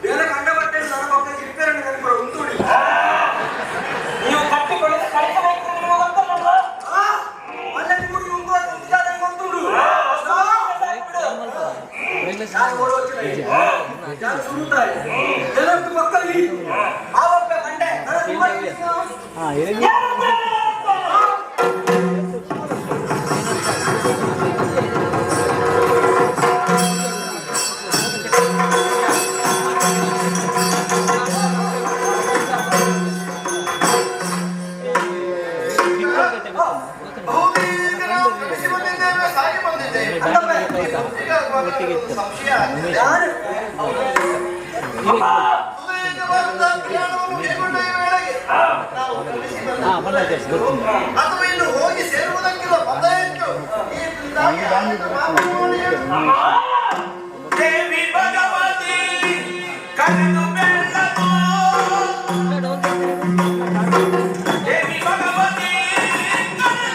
ಬೇರೆ ಕಂಡ ಬಟ್ಟೆ ನನ್ನ ಮಕ್ಕಳಿಗೆ ರಿಪೇರಿ ನೆನಪು ಉಂಟು. ನೀವು ಕಟ್ಟಿಕೊಳ್ಳದೆ ಕಳಿಸಬೇಕು ನಿಮಗೆ ಗೊತ್ತಲ್ಲ. ಅಲ್ಲಲ್ಲಿ ನಿಮಗೆ ಉಂಟು ಉಂಟಾದ ಗೊತ್ತುಂಟು. ನಾನು ಓಡೋಗ್ತೀನಿ. ನಾನು ಸುರುತ್ತಾರೆ ಎಲ್ಲರಿಗೂ ಮಕ್ಕಳಿಗೆ ಆವೊಬ್ಬ ಕಂಡೆ ನನ್ನ ತುಂಬ ಅಥವಾ ಇನ್ನು ಹೋಗಿ ಸೇರುವುದಕ್ಕಿರುವ ಪದ ಹೆಚ್ಚು. ಈ ಕುರಿತಾಗಿ ದೇವಿ ಭಗವತಿ ಕರೆದು ಬೆಳ್ಳಗೋ ದೇವಿ ಭಗವತಿ ಕರೆದು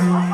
ಿ.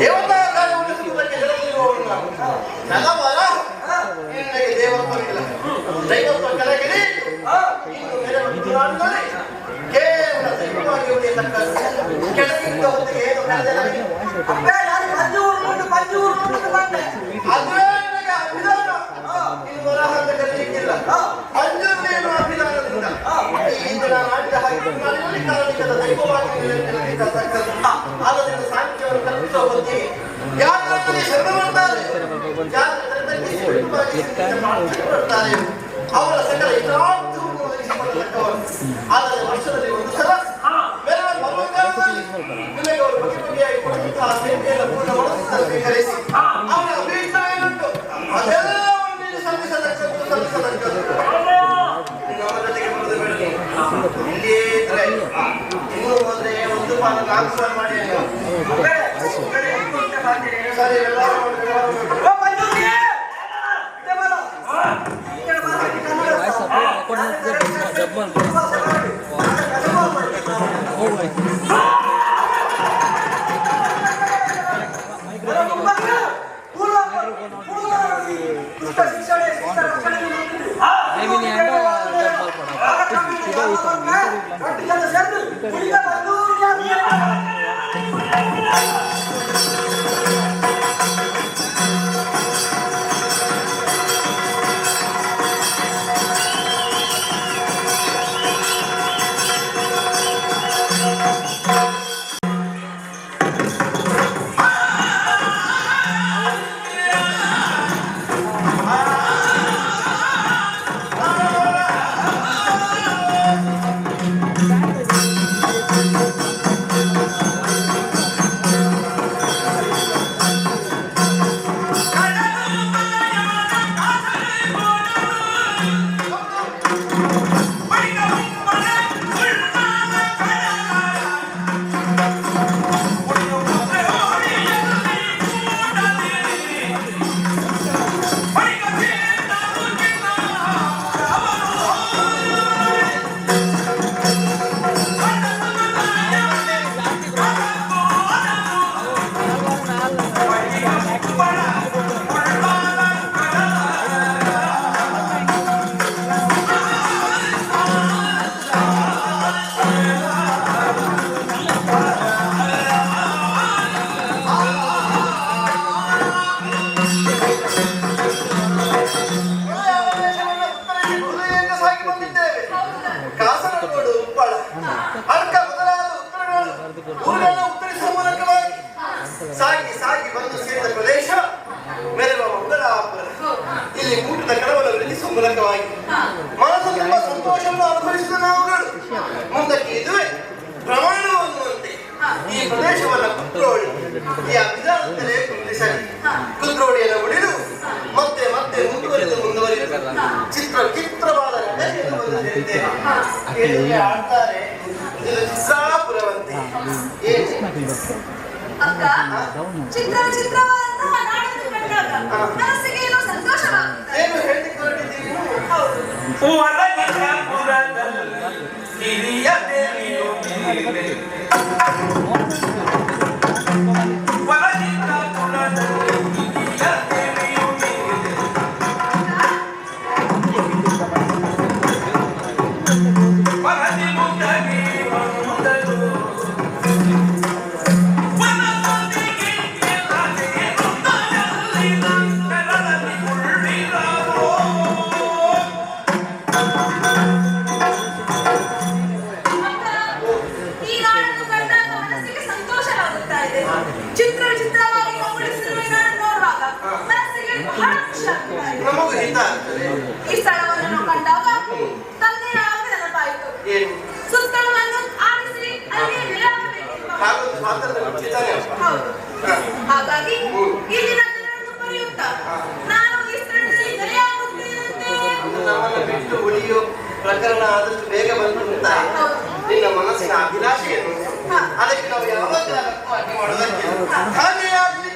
ದೇವತಾ ಕಾರ್ಯವನ್ನು ಸುಮ್ಮನೆ ಜಲದಲ್ಲಿರುವವನು ನಾನು. ನಲವರ ನಿನಗೆ ದೇವತ್ವವಿಲ್ಲ, ದೈವತ್ವ ಕೆಳಗಿಳಿ. ಇನ್ನು ಮೇಲಿನ ತುಳುನಾಡಿನಲ್ಲಿ ಕೇವಲ ದೈವವಾಗಿ ಉಳಿಯತಕ್ಕ ಕೆಳಗಿದ್ದ ಹೊತ್ತಿಗೆ ಏನು ಕರೆದೆ ನನಗೆ? ಅಪ್ಪೆ, ನಾನು ಪಂಜೂರು ಮುಂದೆ ಪಂಜೂರು ಮುಂದೆ ಬಂದೆ. ಅದುವೇ ನಿನಗೆ ಅಭಿದಾನ. ನೀನು ವರಹ ಅಂತ ಕರೀಲಿಕ್ಕಿಲ್ಲ. ಪಂಜುರ್ಲಿ ಎನ್ನುವ ಅಭಿದಾನದಿಂದ ಈ ಹಿಂದೆ ನಾನು ಆಡಿದ ಹಾಗೆ ತುಳುನಾಡಿನಲ್ಲಿ ಕಾರಣಿಕದ ದೈವವಾಗಿ ನಿಲ್ಲತಕ್ಕದ್ದು. ಆದ್ದರಿಂದ ಸಾಹಿತ್ಯವನ್ನು ಕಲ್ಪಿಸುವ ಹೊತ್ತಿಗೆ ಯಾರು ನನ್ನಲ್ಲಿ ಶರಣ ಬರ್ತಾರೆ, ಯಾರು ತಲೆತಗ್ಗಿಸಿ ಬಿಟ್ಟುವಾಗಿ ಪ್ರಾರ್ಥನೆ ಬರ್ತಾರೆ, ಅವರ ಸಕಲ ಹಿತಾರ್ಥವನ್ನು ಒದಗಿಸಿಕೊಡತಕ್ಕವರು. ಆದರೆ ವರ್ಷದಲ್ಲಿ ಒಂದು ಸಲ ಬೇರೆ ಬರುವ ಕಾಲದಲ್ಲಿ ನಿನಗೆ ಅವರು ಬಗೆ ಬಗೆಯಾಗಿ ಕೊಡುವಂತಹ ಸೇವೆಯನ್ನು ಪೂರ್ಣ ಮನಸ್ಸಿನಿಂದ ಸ್ವೀಕರಿಸಿ ಅವರ ಅಭೀಷ್ಟ ಏನುಂಟು ಅದೆಲ್ಲವನ್ನು ನೀನು ಸಲ್ಲಿಸತಕ್ಕದ್ದು ಸಲ್ಲಿಸತಕ್ಕದ್ದು. ನೀನು ಅವರ ಜೊತೆಗೆ ಬರುವುದು ಬೇಡ. ಇಲ್ಲಿಯೇ ಇದ್ರೆ ಇನ್ನು ಹೋದ್ರೆ ಒಂದು ಪಾಲು ನಾಲ್ಕು ಪಾಲು ಮಾಡಿ ನೀವು. ಸರಿ, ವ್ಯವಹಾರ ಮಾಡು, ವ್ಯವಹಾರ ಮಾಡು. ಓ ಪಂಜುರ್ಲಿ! ಇದೇ ಬಾರೋ. ಈ ಕಡೆ ಬಾರೋ, ಈ ಕನ್ನಡ. ಹೃದಯಕ್ಕೆ ಸಾಗಿ ಬಂದಿದ್ದೇವೆ. ಕಾಸರಗೋಡು, ಉಪ್ಪಳ, ಅರ್ಕ ಮೊದಲಾದ ಉತ್ತರಗಳು ಊರುಗಳನ್ನು ಉತ್ತರಿಸುವ ಮೂಲಕವಾಗಿ ಸಾಗಿ ಸಾಗಿ ಬಂದು ಸೇರಿದ ಪ್ರದೇಶ ಮೆರವ ಮಂಗಳಾಪುರ. ಇಲ್ಲಿ ಕೂಟದ ಕಡವಲ ನಿಲ್ಲಿಸುವ ಮೂಲಕವಾಗಿ ಮನಸ್ಸು ತುಂಬ ಸಂತೋಷವನ್ನು ಅನುಭವಿಸಿದ ನಾವುಗಳು ಮುಂದಕ್ಕೆ ಇದುವೇ ಪ್ರಮಾಣವನ್ನುವಂತೆ ಈ ಪ್ರದೇಶವನ್ನು ಕುದ್ರೋಳಿ ಈ ಅಭಿದಾನದಲ್ಲೇ ಕುಂದಿಸಲಿ. ಕುದ್ರೋಳಿಯನ್ನು ಉಳಿದು ಮತ್ತೆ ಮತ್ತೆ ಮುಂದುವರಿದು ಮುಂದುವರಿದು ಚಿತ್ರ ವಿಚಿತ್ರವಾದ ನಗರಿಯನ್ನು ಬಂದು ಸೇರಿದ್ದೇವೆ. ಕೇಳಿದ್ರೆ ಆಡ್ತಾರೆ, ಇದು ಚಿತ್ರಾಪುರವಂತೆ. ಏನು ಅಕ್ಕ, ಚಿತ್ರ ವಿಚಿತ್ರವಾದಂತಹ ನಾಡನ್ನು ಕಂಡಾಗ ಮನಸ್ಸಿಗೆ ಏನೋ ಸಂತೋಷವಾಗುತ್ತದೆ. ಏನು ಹೇಳಲಿಕ್ಕೆ ಹೊರಟಿದ್ದೀರಿ ನೀನು? ಹೌದು. ಹಿರಿಯ ದೇವಿಯು ನೀನೆ. ವರದಿತಾಪುರದಲ್ಲಿ ಹಿರಿಯ ದೇವಿಯು ನೀನೆ. ವರದಿ ಮುಖಗಿ ಬಂದಳು. ವನಪತಿಗೆ ಇಲ್ಲದೆ ನೆರಳಲ್ಲಿ ಉಳ್ಳಿರವೋ. ಅಕ್ಕ, ಈ ನಾಡನ್ನು ಕಂಡಾಗ ಮನಸ್ಸಿಗೆ ಸಂತೋಷವಾಗುತ್ತಾ ಇದೆ. ಚಿತ್ರ ವಿಚಿತ್ರವಾಗಿ ಕಂಗೊಳಿಸಿರುವ ಈ ನಾಡನ್ನು ನೋಡುವಾಗ ಮನಸ್ಸಿಗೆ ಬಹಳ ಖುಷಿ ಆಗ್ತಾ ಇದೆ. ನಮಗೂ ಹಿತ ಆಗ್ತದೆ. ಈ ಸ್ಥಳವನ್ನು ನಾವು ಕಂಡಾಗ ತಂದೆಯ ಆಗ ನೆನಪಾಯಿತು. ಏನು? ಸುತ್ತಲವನ್ನು ಆರಿಸಿ ಅಲ್ಲಿಯೇ ನೆಲೆಯಾಗಬೇಕೆಂಬ ಹಾಗೊಂದು ಸ್ವಾತಂತ್ರ್ಯ ಕೊಟ್ಟಿದ್ದಾನೆ ಅಪ್ಪ. ಹೌದು. ಹಾಗಾಗಿ ಇಲ್ಲಿನ ಜನರನ್ನು ಬರೆಯುತ್ತಾ ನಾನು ಈ ಸ್ಥಳದಲ್ಲಿ ನೆಲೆಯಾಗುತ್ತೇನಂತೆ. ನಮ್ಮನ್ನು ಬಿಟ್ಟು ಉಳಿಯೋ ಪ್ರಕರಣ ಆದಷ್ಟು ಬೇಗ ಬಂತು ಅಂತ ನಿನ್ನ ಮನಸ್ಸಿನ ಅಭಿಲಾಷೆಯನ್ನು, ಅದಕ್ಕೆ ನಾವು ಯಾವಾಗ ಅಡ್ಡಿ ಮಾಡೋದಕ್ಕೆ ಹಾಗೆ ಆಗ್ಲಿ.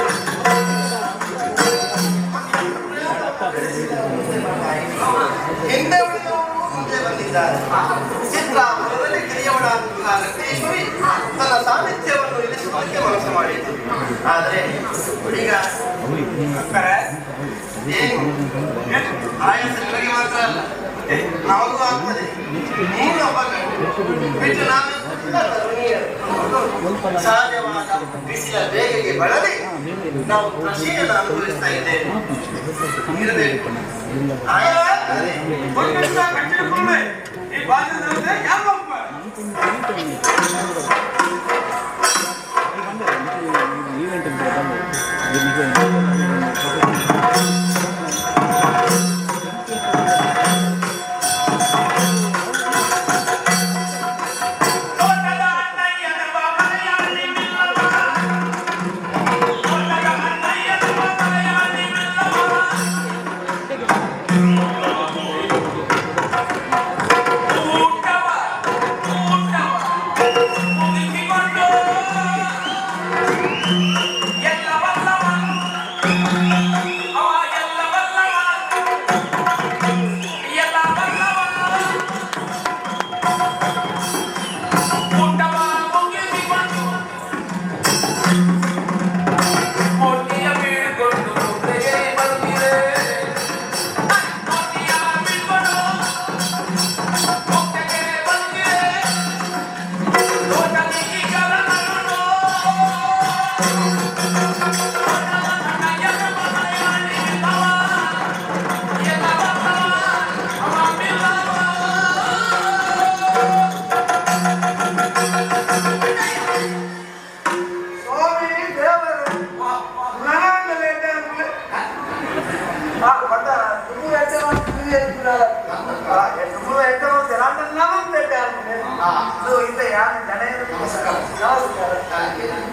ಆ ಹಿಂದೆ ಉಳಿದವರು ಮುಂದೆ ಬಂದಿದ್ದಾರೆ. ಚಿತ್ರಾಪುರದಲ್ಲಿ ಕಿರಿಯವಳಾದಂತಹ ರತ್ನೇಶ್ವರಿ ತನ್ನ ಸಾನ್ನಿಧ್ಯವನ್ನು ನಿಲ್ಲಿಸುವುದಕ್ಕೆ ಮನಸ್ಸು ಮಾಡಿತು. ಆದರೆ ಈಗ ಏನು ಆಯಾಸ ನಿನಗೆ ಮಾತ್ರ ಅಲ್ಲ, ನಮಗೂ ಆಗ್ತದೆ. ನೀನು ಒಬ್ಬ ಬಿಟ್ಟು ನಾವೆಲ್ಲ ತರುಣಿಯರು. ಸಹಜವಾದ ಬಿಸಿಲ ಬೇಗೆಗೆ ಬಳಲಿ ನಾವು ಕೃಷಿಯನ್ನು ಅನುಭವಿಸ್ತಾ ಇದ್ದೇವೆ. ಇರಬೇಕು.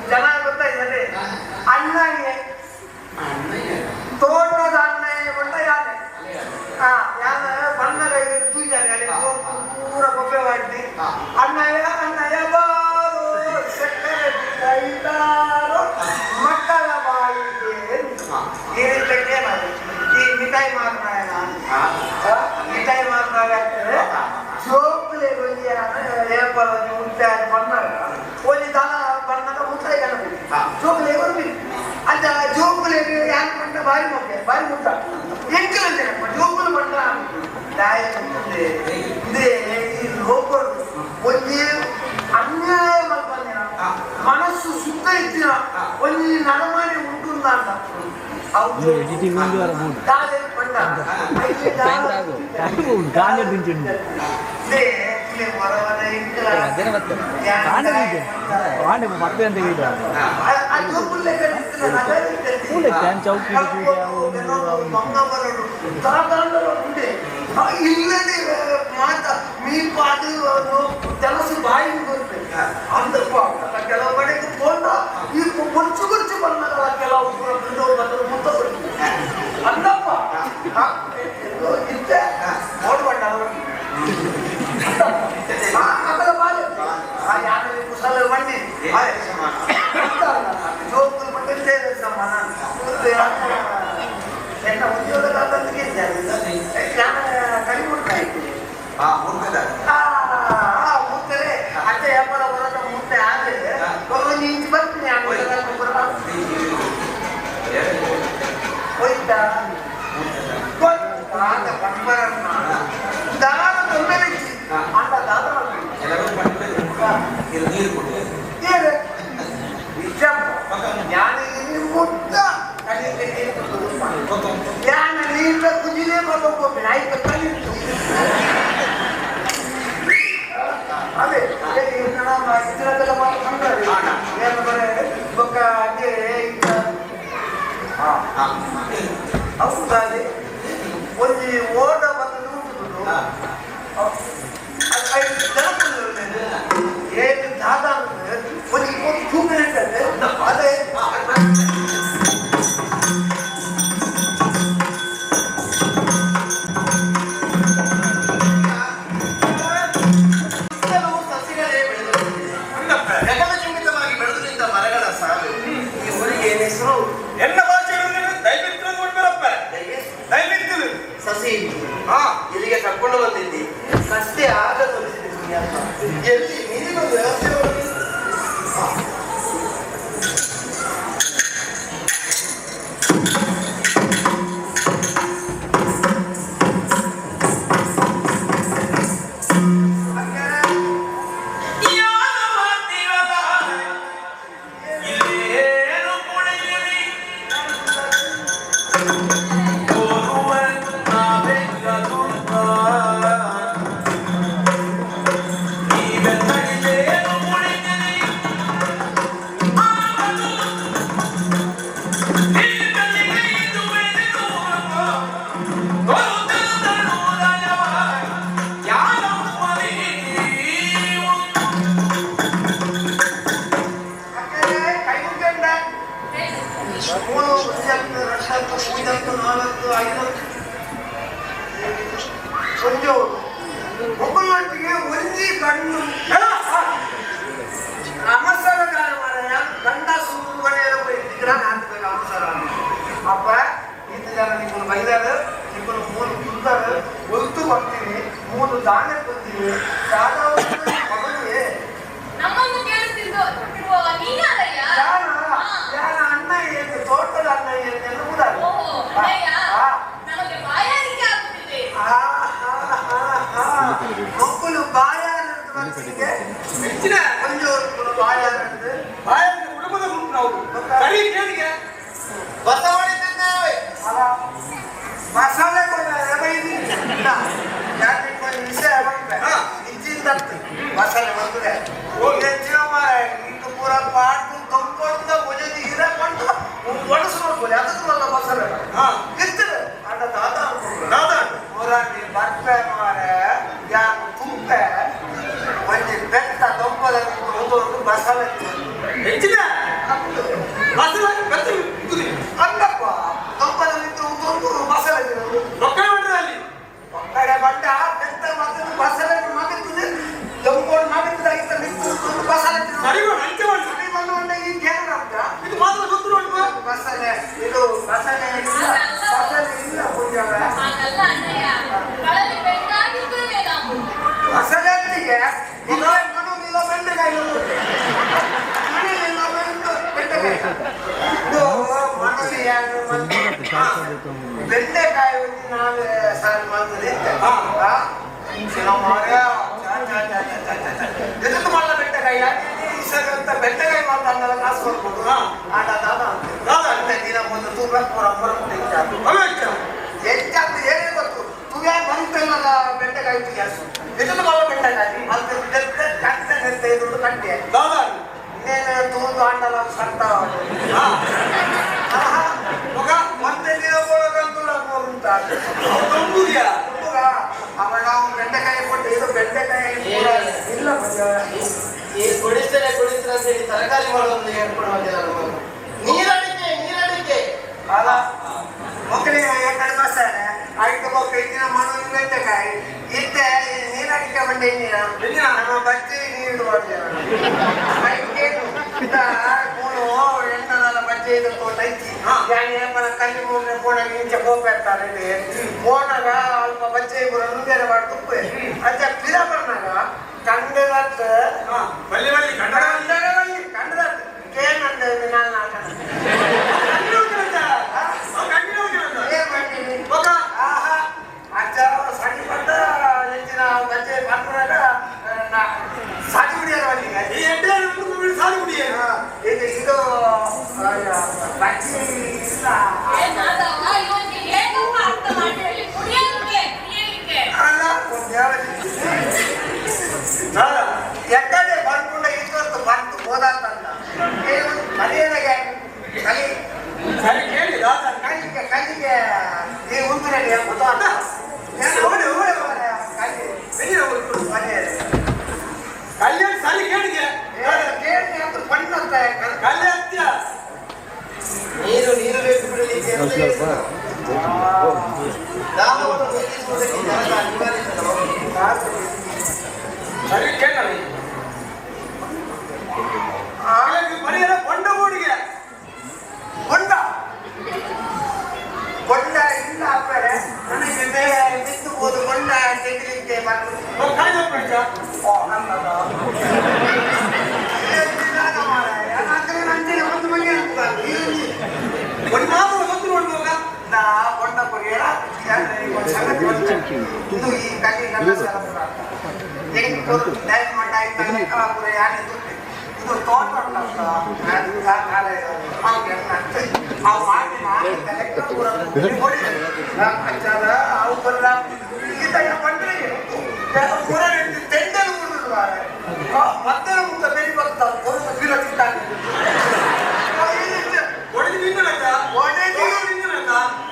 ಜನ ಗೊತ್ತಾ ಇದ್ದಾರೆ ಅಣ್ಣಗೆ ತೋಟದ ಅಣ್ಣಯ್ಯ ಬಂದ ಯಾನೆ ಯಾನ ಬಣ್ಣದ ತೂಜಾನೆ ಪೂರ ಬೊಬ್ಬೆ ಮಾಡಿ ಅಣ್ಣಯ್ಯ ಅಣ್ಣಯ್ಯ ಬಾರೋ ಸಕ್ಕರೆ ಕೈತಾರೋ ಮಕ್ಕಳ ಬಾಯಿಗೆ ಈ ರೀತಿ ಈ ಮಿಠಾಯಿ ಮಾರ್ನಾಯ ಮಿಠಾಯಿ ಮಾರ್ನಾಗ ಆಗ್ತದೆ ಜೋಕುಲೆ ಏಪಲ ಉಂಟೆ ಬಣ್ಣಾಗ ಒಂಜಿ ದನ ಬಣ್ಣದ ಮುತ್ತಾಯಿ ಕಾಣಬೇಕು ಜೋಕುಲೆ ಬರ್ಬೇಕು ಅಂತ ಜೋಕುಲೆ ಯಾರು ಬಣ್ಣ ಬಾರಿ ಮೊಗ್ಗೆ ಬಾರಿ ಮುತ್ತ ಎಂಕಲು ಜೋಕುಲು ಬಣ್ಣ ದಾಯ ಇದೇ ಈ ಲೋಕರು ಒಂಜಿ ಅನ್ಯಾಯ ಮಲ್ಪಂದಿನ ಮನಸ್ಸು ಶುದ್ಧ ಇತ್ತಿನ ಒಂಜಿ ನರಮಾನೆ ಉಂಟು ಅಂತ ಇಲ್ಲದೆ ಮಾತ ಮೀಪಾದು ಕೆಲಸ ಬಾಯಿ ಅಂದಪ್ಪ ಕೆಲವು ಕಡೆಗೆ ಪೋಂಡ ಈ ಕೊಂಚು ಕೊಂಚು ಬಣ್ಣಗಳ ಕೆಲವು ಮುತ್ತ ಅಂದಪ್ಪ ಇತ್ತೆ ನೋಡ್ಬಣ್ಣ ಅದರ ಬಾಳೆ ಯಾರು ಕುಸಲ ಬಣ್ಣಿ ಜೋಕುಲು ಮಟ್ಟ ಸಮಾನ ಎನ್ನ ಉದ್ಯೋಗ ಕಲಿಬಿಡ್ತಾ ಇದ್ದೀನಿ ಮೂರ್ತಲೆ ಅತ್ತೆ ವ್ಯಾಪಾರ ಬರೋದ ಮೂರ್ತೆ ಆದ್ರೆ ಒಂದು ಇಂಚು ಬರ್ತೀನಿ ಹೋಯ್ತಾ ದಾನ ತೊಂದರೆ ಅಂತ ದಾದ ನೀರು ಕುಜಿಲೇ ಬರ್ಬೇಕು ನಾಯಿ ಕಲಿತು. ಐದತ್ತು ನಾಲ್ಕು ಐವತ್ತು ಒಂದು ಒಬ್ಬನೊಟ್ಟಿಗೆ ಒಂಜಿ ಕಣ್ಣು ಅವಸರಗಾರ ಮಾರಾಯ ಗಂಡ ಸುಮ್ಮನೆ ಹಾಕ್ಬೇಕು ಅವಸರ ಅಪ್ಪ ಈತ ಜನ ನಿಮ್ಮನ್ನು ಬೈದಾರ ನಿಮ್ಮನ್ನು ಮೂರು ಕುಂದಾರ ಒಲ್ತು ಬರ್ತೀನಿ ಮೂರು ದಾನ ಕೊಡ್ತೀನಿ ಮಗನಿಗೆ ನಮ್ಮನ್ನು ಕೇಳುತ್ತಿರುವ ನೀನಾರಯ್ಯ ಯಾರ ಅಣ್ಣ ಏನು ತೋಟದ ಅಣ್ಣ ಏನು ಓಹೋ ಅಣ್ಣಯ್ಯ ನಮಗೆ ಬಾಯಾರಿಕೆ ಆಗುತ್ತಿದೆ ಮಕ್ಕಳು ಬಾಯಾರ ಹೆಚ್ಚಿನ ಒಂದು ಬಾಯಾರ ಬಾಯಾರಿಕೆ ಕುಟುಂಬದ ಗುಂಪು ನಾವು ಸರಿ ಕೇಳಿಗೆ ಬಸವಳಿ ತಿಂದೇವೆ ಮಸಾಲೆ ವಿಷಯ ಬಂದ್ರೆ ಇಚ್ಚಿಂದ ಮಸಾಲೆ ಬಂದ್ರೆ ಹೆಚ್ಚಿನ ಮಾರ ಇಂದು ಪೂರ ಪಾಟು ತಂಪೊಂದ ಒಜದಿ ಇರಕೊಂಡು ಒಂದು ಒಣಸು ನೋಡ್ಬೋದು ಅದಕ್ಕೂ ಮಸಾಲೆ ಇರ್ತದೆ ಅಣ್ಣ ದಾದ ದಾದ ಹೋರಾಡಿ ಬರ್ಪೆ ಮಾರ ಯಾರು ತುಂಬೆ ಒಂದು ಬೆಟ್ಟ ತಂಪದ ಒಂದು ಮಸಾಲೆ ಹೆಚ್ಚಿನ ಮಸಾಲೆ ಬೆತ್ತ ಅಲ್ಲಪ್ಪ ತಂಪದಲ್ಲಿ ಒಂದು ಮಸಾಲೆ ಒಕ್ಕಡೆ ಬಂದ್ರೆ ಅಲ್ಲಿ ಒಕ್ಕಡೆ ಬಂಡ ಬೆತ್ತ ಮತ್ತೆ ಮಸಾಲೆ ಮಗತ್ತದೆ ತಂಪೋಡು ಮಗತ್ತದ ಆಗಿತ್ತ ಮಿಕ್ಕು ಮಸಾಲೆ ಸರಿ ಮಾಡು, ಅಂಚೆ ಮಾಡು. ಸರಿ ಬಂದು ಒಂದ ಈ ಜ್ಞಾನ ಅಂತ ಇದು ಮಾತ್ರ ಗೊತ್ತು ನೋಡುವ ಮಸಾಲೆ ಇದು ಮಸಾಲೆ ಇಲ್ಲ ಮಸಾಲೆ ಇಲ್ಲ ಪೂಜಾವ ಹಾಗಲ್ಲ ಅಣ್ಣಯ್ಯ ಕಳಲಿ ಬೆಂಗಾಗಿದ್ದೇವೆ ನಾವು ಮಸಾಲೆ ಅಂಗಡಿಗೆ ಇಲ್ಲ ಮಣ್ಣು ಬೆಂಡೆಕಾಯಿ ಮಣ್ಣಿಲ್ಲ ಬೆಂಡೆಕಾಯಿ ಇದು ಮಣ್ಣಲ್ಲಿ ಬೆಂಡೆಕಾಯಿ ಒಂದು ನಾವೇ ಸಾರು ಮಾಡ್ತದೆ ಎದುರು ಮಾಡಲ್ಲ ಬೆಂಡೆಕಾಯಿ ಈ ಸರಿ ಅಂತ ಬೆಂಡೆಕಾಯಿ ಮಾಡ್ತಾ ಕಾಸು ಕೊಡ್ಬೋದು ಆಟ ದಾದ ಅಂತ ದಿನ ಒಂದು ತೂಕ ಪೂರ ಹೆಚ್ಚಾಗ್ತದೆ ಏನೇ ಗೊತ್ತು ತುಗ ಬಂತಿಲ್ಲ ಬೆಂಡೆಕಾಯಿ ತುಗ್ಯಾಸು ಎದುರು ಮಾಡೋ ಬೆಂಡೆಕಾಯಿ ಅದು ಕಟ್ಟೆ ನೆತ್ತೆ ಇದ್ರು ಕಟ್ಟೆ ಇನ್ನೇನು ತೂದು ಆಂಡಲ ಸರ್ತ ಮಗ ಒಂದೇ ದಿನ ಬೋಳಗಂತೂ ಅಂತ ಅವ ನಾವು ಬೆಂಡೆಕಾಯಿ ಕೊಟ್ಟು ಇದು ಬೆಂಡೆಕಾಯಿ ಪೂರ ಇಲ್ಲ ಈ ಕೊಡಿಸ್ತೇನೆ ಕೊಡಿಸ್ತೇನೆ ಅಂತ ಹೇಳಿ ತರಕಾರಿ ಮಾಡುವಂತ ಏರ್ಪಾಡು ಮಾಡಿಲ್ಲ ನಮ್ಮನ್ನು. ನೀರಡಿಕೆ ನೀರಡಿಕೆ ಅಲ್ಲ ಮಕ್ಕಳಿಗೆ ಕಡಿಮೆ ಸರ್ ಆಯ್ತು ಮಕ್ಕಳು ಇಂದಿನ ಮಾಡೋದು ಬೆಂಡೆಕಾಯಿ ಇತ್ತೆ ನೀರಡಿಕೆ ಬಂಡೆ ಇಂದಿನ ನಮ್ಮ ಬಜ್ಜಿ ನೀರು ಮಾಡ್ತೇವೆ ಮೂರು ಎಂಟನಲ್ಲ ಬಜ್ಜಿ ಇದು ತೋಟ ಐತಿ ಯಾನ್ ಏಪನ ಕಲ್ಲಿ ಮೂರನೇ ಫೋನಾಗ ಇಂಚೆ ಹೋಗ್ಬೇಡ್ತಾರೆ ಫೋನಾಗ ಅಲ್ಪ ಬಜ್ಜಿ ಬರೋದು ಬೇರೆ ಮಾಡಿ ತುಪ್ಪು ಅಜ್ಜ ಪಿರ ಬರ್ನಾಗ ಕಂಡದತ್ತ ಬಲ್ಲಿ ಬಲ್ಲಿ ಕಂಡ ಬಲ್ಲಿ ಕಂಡದತ್ತ ಕೇನಂದ ನಾನು ಇದು ಬಜ್ಜಿ ಇಲ್ಲ ಏ ಮಾಧವ ಇವನಿಗೆ ಹೇಗಪ್ಪ ಅರ್ಥ ಮಾಡಿ ಹೇಳಿ ಕುಡಿಯಲಿಕ್ಕೆ ಕುಡಿಯಲಿಕ್ಕೆ ಅಲ್ಲ ಒಂದು ಎಕ್ಕಡೆ ಬರ್ಕೊಂಡ ಇತ್ತು ಬರ್ತು ಹೋದಾತಂದ ಕಲಿಯನಾಗೆ ಕಲಿ ಸರಿ ಕೇಳಿ ದಾದ ಕಲಿಗೆ ಕಲಿಗೆ ಈ ಉಂಗುರಡಿ ಗೊತ್ತಾದ ಕಲಿ ಕಲ್ಯಾಣ ಸರಿ ಕೇಳಿಗೆ ಕೇಳಿ ಅಂತ ಬಣ್ಣ ಕಲ್ಯಾಣ ಅಂತ್ಯ ನೀರು ನೀರು ಬೇಕು ಬಿಡಲಿಕ್ಕೆ ಅಂತ ಹೇಳಿದ್ರು. ದಾಹವನ್ನು ನೀಗಿಸುವುದಕ್ಕೆ ಜಲದ ಅನಿವಾರ್ಯತೆ ನಮಗೆ. ಸರಿ ಕೇಳ ಪರಿಹಾರ ಕೊಂಡ ಬೋಡಿಗೆ ಕೊಂಡ ಕೊಂಡ ಇಲ್ಲ ಅಪ್ಪರೆ ನನಗೆ ಮೇಲೆ ಬಿತ್ತು ಹೋದು ಕೊಂಡ ತೆಗಿಲಿಕ್ಕೆ ಬರ್ತದೆ ಓ ಅನ್ನದ ಒಂದು ಮನೆ ಅಂತ ಒಂದು ಮಾತ್ರ ಗೊತ್ತು ನೋಡುವಾಗ ನಾ ಕೊಂಡ ಕೊರಿಯರ ಇದು ಈ ಕಲಿ ನನ್ನ ಇದು ತೋಟ ಮತ್ತೆ ಮುಂದೆ ಬೆಳಿ ಬರ್ತಾರೆ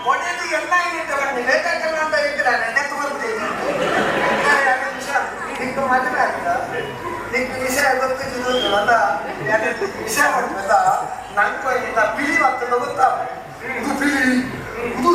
ಒಡೆದು ಎಲ್ಲ ಲೇಖಕರು ಅಂತ ಇದ್ದಾರೆ ನೆನಪು ಬರ್ತೀನಿ ನಿಂಗೆ ಮದುವೆ ಆಗ್ತದ ನಿಂಗೆ ವಿಷಯ ಗೊತ್ತಿದ್ದು ಅಲ್ಲ ವಿಷಯ ಮಾಡ್ತದ ನಂಗೆ ಇಂದ ಬಿಳಿ ಬರ್ತದೆ ಗೊತ್ತಾ ಇದು ಬಿಳಿ ಇದು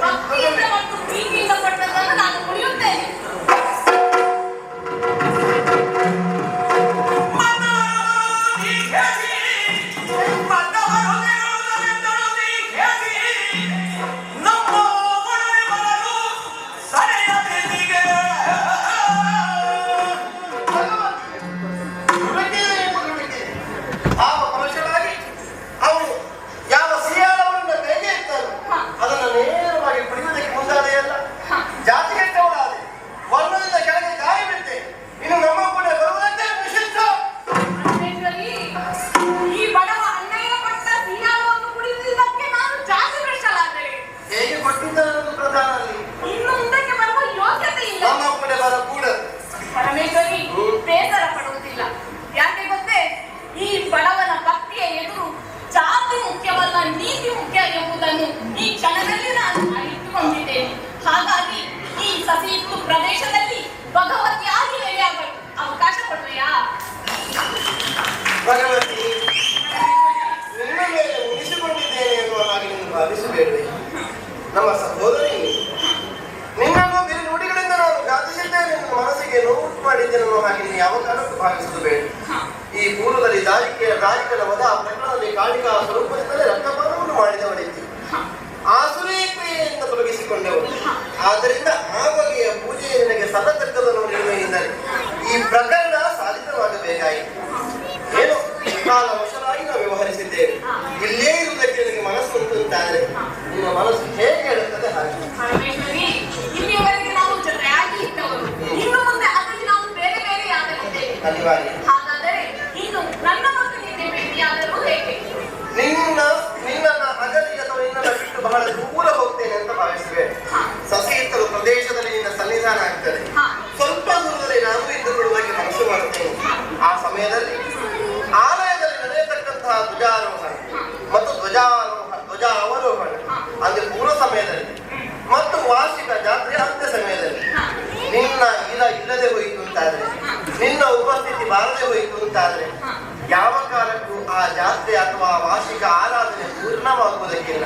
ಭಕ್ತಿಯಿಂದ ಮತ್ತು ಪ್ರೀತಿಯಿಂದ ಕೊಟ್ಟದ್ದನ್ನು ನಾನು ಕುಡಿಯುತ್ತೇನೆ. ಪ್ರದೇಶದಲ್ಲಿ ಭಗವತಿಯಾಗಿ ನೆಲೆಯಾಗಲು ಅವಕಾಶ ಕೊಡುವೆಯಾ? ಭಗವತಿ, ನಿನ್ನ ಮೇಲೆ ಮುನಿಸಿಕೊಂಡಿದ್ದೇನೆ ಎನ್ನುವ ಹಾಗೆ ನೀನು ಭಾವಿಸಬೇಡವೆ. ನಮ್ಮ ಸಹೋದರಿ, ನಿನ್ನನ್ನು ಬೇರೆ ನುಡಿಗಳಿಂದ ನಾನು ಘಾತಿಸಿದ್ದೇನೆ, ನಿನ್ನ ಮನಸ್ಸಿಗೆ ನೋವು ಮಾಡಿದ್ದೇನೆ ಅನ್ನುವ ಹಾಗೆ ನೀನು ಯಾವ ಕಾರಣಕ್ಕೂ ಭಾವಿಸುವುದು ಬೇಡ. ಈ ಪೂರ್ವದಲ್ಲಿ ದಾರಿಕನ ವಧ ಪ್ರಕರಣದಲ್ಲಿ ಕಾಳಿಕಾ ಸ್ವರೂಪದಿಂದಲೇ ರಕ್ತಪಾನವನ್ನು ಮಾಡಿದವಳಿದ್ದೆ, ಆಸುರಿ ಕ್ರಿಯೆಯಿಂದ ತೊಲಗಿಸಿಕೊಂಡವಳು. ಆದ್ದರಿಂದ ಆ ಬಗೆಯ ಪೂಜೆ ನಿನಗೆ ಸಲ್ಲತಕ್ಕದನ್ನು ನಿರ್ಣಯಿಸಿದರೆ ಈ ಪ್ರಕರಣ ಸಾಧಿತವಾಗಬೇಕಾಯಿತು. ಏನೋ ಕಾಲವಶರಾಗಿ ನಾವು ವ್ಯವಹರಿಸಿದ್ದೇವೆ. ಇಲ್ಲೇ ಇರುವುದಕ್ಕೆ ನಿನಗೆ ಮನಸ್ಸು ಉಂಟು ಅಂತಾದರೆ ನಿನ್ನ ಮನಸ್ಸು ಹೇಗೆ ಹೇಳುತ್ತದೆ ಹಾಗೆ. ಪರಮೇಶ್ವರಿ, ಇಲ್ಲಿಯವರೆಗೆ ನಾವು ಜೊತೆಯಾಗಿ ಇದ್ದವರು, ಇನ್ನು ಮುಂದೆ ಅದರಲ್ಲಿ ನಾವು ಬೇರೆ ಬೇರೆಯಾಗಲಿದ್ದೇವೆ. ಅನಿವಾರ್ಯ. ಹಾಗಾದರೆ ಇನ್ನು ನನ್ನ ಮತ್ತು ನಿನ್ನೆ ಭೇಟಿಯಾದರೂ ಹೇಗೆ? ನಿನ್ನನ್ನು ಅಗಲಿ ಅಥವಾ ನಿನ್ನನ್ನು ಬಿಟ್ಟು ಬಹಳ ದೂರ ಹೋಗ್ತೇನೆ ಅಂತ ಭಾವಿಸುವೆ. ಸಸಿಹಿತ್ತಲು ಪ್ರದೇಶದಲ್ಲಿ ನಿನ್ನ ಸನ್ನಿಧಾನ ಆಗ್ತದೆ. ಸ್ವಲ್ಪ ದೂರದಲ್ಲಿ ನಾನು ಇದ್ದುಕೊಳ್ಳುವುದಕ್ಕೆ ಮನಸ್ಸು ಮಾಡುತ್ತೇನೆ. ಆ ಸಮಯದಲ್ಲಿ ಆಲಯದಲ್ಲಿ ನಡೆಯತಕ್ಕಂತಹ ಧ್ವಜಾರೋಹಣ ಮತ್ತು ಧ್ವಜ ಅವರೋಹಣ ಅಂದ್ರೆ ಪೂರ್ವ ಸಮಯದಲ್ಲಿ ಮತ್ತು ವಾರ್ಷಿಕ ಜಾತ್ರೆಯ ಅಂತ್ಯ ಸಮಯದಲ್ಲಿ ನಿನ್ನ ಇಲ್ಲದೆ ಹೋಯಿತು ಅಂತಾದ್ರೆ, ನಿನ್ನ ಉಪಸ್ಥಿತಿ ಬಾರದೆ ಹೋಯಿತು ಅಂತಾದ್ರೆ ಯಾವ ಕಾಲಕ್ಕೂ ಆ ಜಾತ್ರೆ ಅಥವಾ ವಾರ್ಷಿಕ ಆರಾಧನೆ ಪೂರ್ಣವಾಗುವುದಕ್ಕಿಲ್ಲ.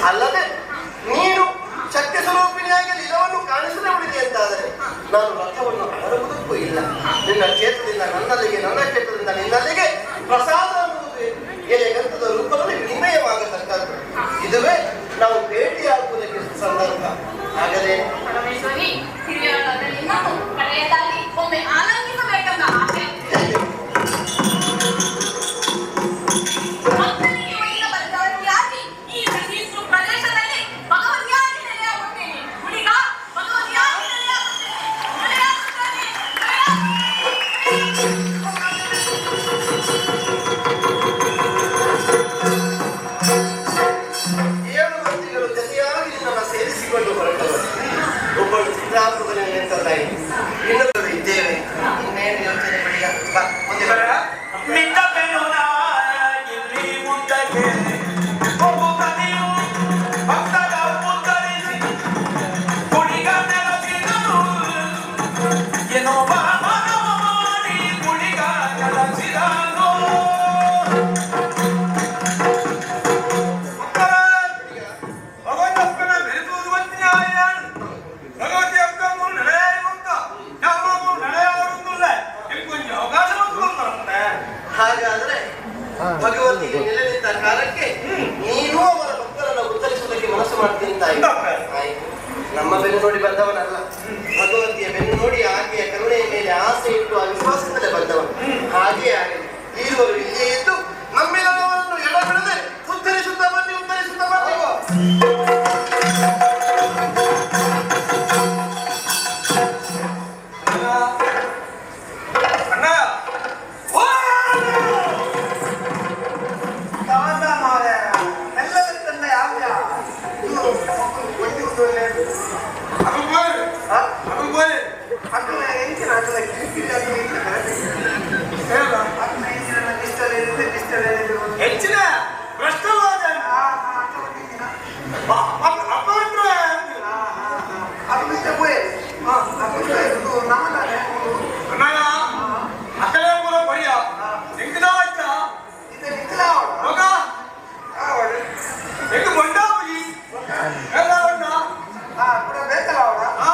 ಅಲ್ಲದೆ ನೀನು ಶಕ್ತಿ ಸ್ವರೂಪಿಣಿಯಾಗಿ ಇಲವನ್ನು ಕಾಣಿಸದೆ ಉಳಿದೆ ಅಂತಾದರೆ ನಾನು ರಥವನ್ನು ಅಡರುವುದಕ್ಕೂ ಇಲ್ಲ. ನಿನ್ನ ಕ್ಷೇತ್ರದಿಂದ ನನ್ನಲ್ಲಿಗೆ, ನನ್ನ ಕ್ಷೇತ್ರದಿಂದ ನಿನ್ನಲ್ಲಿಗೆ ಪ್ರಸಾದ ಅನ್ನುವುದು ಎಲೆ ಗಂಧದ ರೂಪದಲ್ಲಿ ವಿನಿಮಯವಾಗತಕ್ಕದ್ದು. ಇದುವೇ ನಾವು ಭೇಟಿಯಾಗುವುದಕ್ಕೆ ಸಂದರ್ಭ. ಆಗಲೇ ಪರಮೇಶ್ವರಿ, ಹಿರಿಯರಾದ ನಿನ್ನನ್ನು ಕಡೆಯದಾಗಿ ಒಮ್ಮೆ ಆನಂದಿಸಬೇಕೆಂಬ ಆಸೆ. ಭಕ್ತನಿಗೆ ಒಲಿದ ಭಗವತಿಯಾಗಿ ಈ ಸಸಿಹಿತ್ತು ಪ್ರದೇಶದಲ್ಲಿ ಭಗವತಿಯಾಗಿ ನೆಲೆಯಾಗುತ್ತೇನೆ. ಹುಡುಗ, ಭಗವತಿಯಾಗಿ ನೆಲೆಯಾಗುತ್ತೇನೆ, ನೆಲೆಯಾಗುತ್ತೇನೆ, ಏಳು ಮಂದಿಗಳು ಜತೆಯಾಗಿ ನಿನ್ನನ್ನು ಸೇರಿಸಿಕೊಂಡು ಹೊರಟವರು. ಒಬ್ಬಳು ಚಿತ್ರಾಪುರದಲ್ಲಿ ನಿಂತ ತಾಯಿ, ಇನ್ನೊಬ್ಬರು ಇದ್ದೇವೆ. ಇನ್ನೇನು ಯೋಚನೆ ಬಳಿಯ ಬಾ ಮುಂದೆ ಬರ. ಹಾಗಾದ್ರೆ ಭಗವತಿಗೆ ನೆಲೆ ನಿಂತ ಕಾಲಕ್ಕೆ ನೀನು ಅವರ ಭಕ್ತರನ್ನು ಉತ್ತರಿಸುವುದಕ್ಕೆ ಮನಸ್ಸು ಮಾಡ್ತೀನಿ ತಾಯಿ. ಆಯ್ತು, ನಮ್ಮ ಬೆನ್ನು ನೋಡಿ ಬಂದವನಲ್ಲ, ಭಗವತಿಯ ಬೆನ್ನು ನೋಡಿ ಆಕೆಯ ಕರುಣೆಯ ಮೇಲೆ ಆಸೆ ಇಟ್ಟು ಆ ವಿಶ್ವಾಸದಿಂದಲೇ ಬಂದವನು. ಹಾಗೆಯೇ ಆಗಲಿ, ಇರುವರು ಇಲ್ಲಿಯೇ ಇದ್ದು ನಮ್ಮೆಲ್ಲರನ್ನು ಎಡಬಿಡದೆ ಉತ್ತರಿಸುತ್ತಾ ಬನ್ನಿ, ಉತ್ತರಿಸುತ್ತಾ ಬನ್ನಿ. ಅಕ್ಕ ಎಕ್ಕ ಬಂಡಾಪುಜಿ ಎಲ್ಲ ಉಂಡ ಆ ಕೂಡ ಬೇಕಲ್ಲ ಅವರ ಹಾ